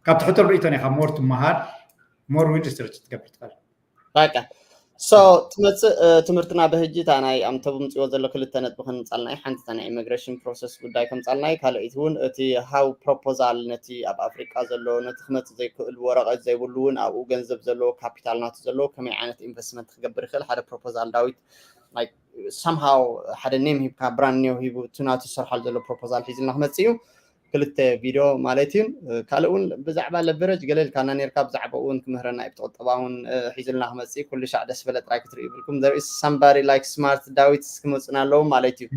ካብቲ ሕቶን ርእቶን ኢኻ more ትመሃር more research ትገብር ትኽእል በቃ so ትመፅእ ትምህርትና ብህጂ እታ ናይ ኣምተብ ምፅዎ ዘሎ ክልተ ነጥቢ ክንምፃልና እዩ ሓንቲ ናይ immigration process ጉዳይ ከምፃልና እዩ ካልኣይቲ እውን እቲ how proposal ነቲ ኣብ ኣፍሪቃ ዘሎ ነቲ ክመፅእ ዘይክእል ወረቐት ዘይብሉ እውን ኣብኡ ገንዘብ ዘለዎ capital ናቱ ዘለዎ ከመይ ዓይነት investment ክገብር ይኽእል ሓደ proposal ዳዊት somehow ሓደ name ሂብካ brand name ሂቡ እቲ ናቱ ዝሰርሓሉ ዘሎ proposal ሒዝልና ክመፅእ እዩ ክልተ ቪድዮ ማለት እዩ ካልእ እውን ብዛዕባ leverage ገለ ኢልካና ነርካ ብዛዕባ እውን ክምህረና እዩ ብተቆጠባ እውን ሒዝልና ክመፅእ ኩሉ ሻዕ ደስ በለ ጥራይ ክትርኢ ይብልኩም there is somebody like smart ዳዊት ክመፁና ኣለዉ ማለት እዩ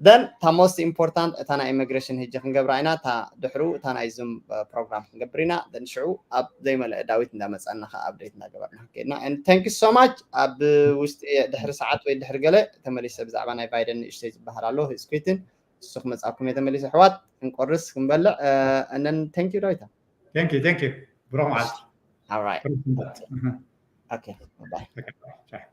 then እታ most important እታ ናይ immigration ህጂ ክንገብራ ኢና እታ ድሕሩ እታ ናይ ዙም ፕሮግራም ክንገብር ኢና then ሽዑ ኣብ ዘይመለአ ዳዊት እንዳመፀና ከዓ update እንዳገበርና ክንከድና and thank you so much ኣብ ውሽጢ ድሕሪ ሰዓት ወይ ድሕሪ ገለ ተመሊሰ ብዛዕባ ናይ ባይደን ንእሽተይ ዝበሃል ኣሎ ህዝኩትን እሱ ክመፃኩም እየ ተመሊሰ ኣሕዋት ክንቆርስ ክንበልዕ and then thank you ዳዊታ thank you thank you ብሩኽ መዓልቲ all right okay bye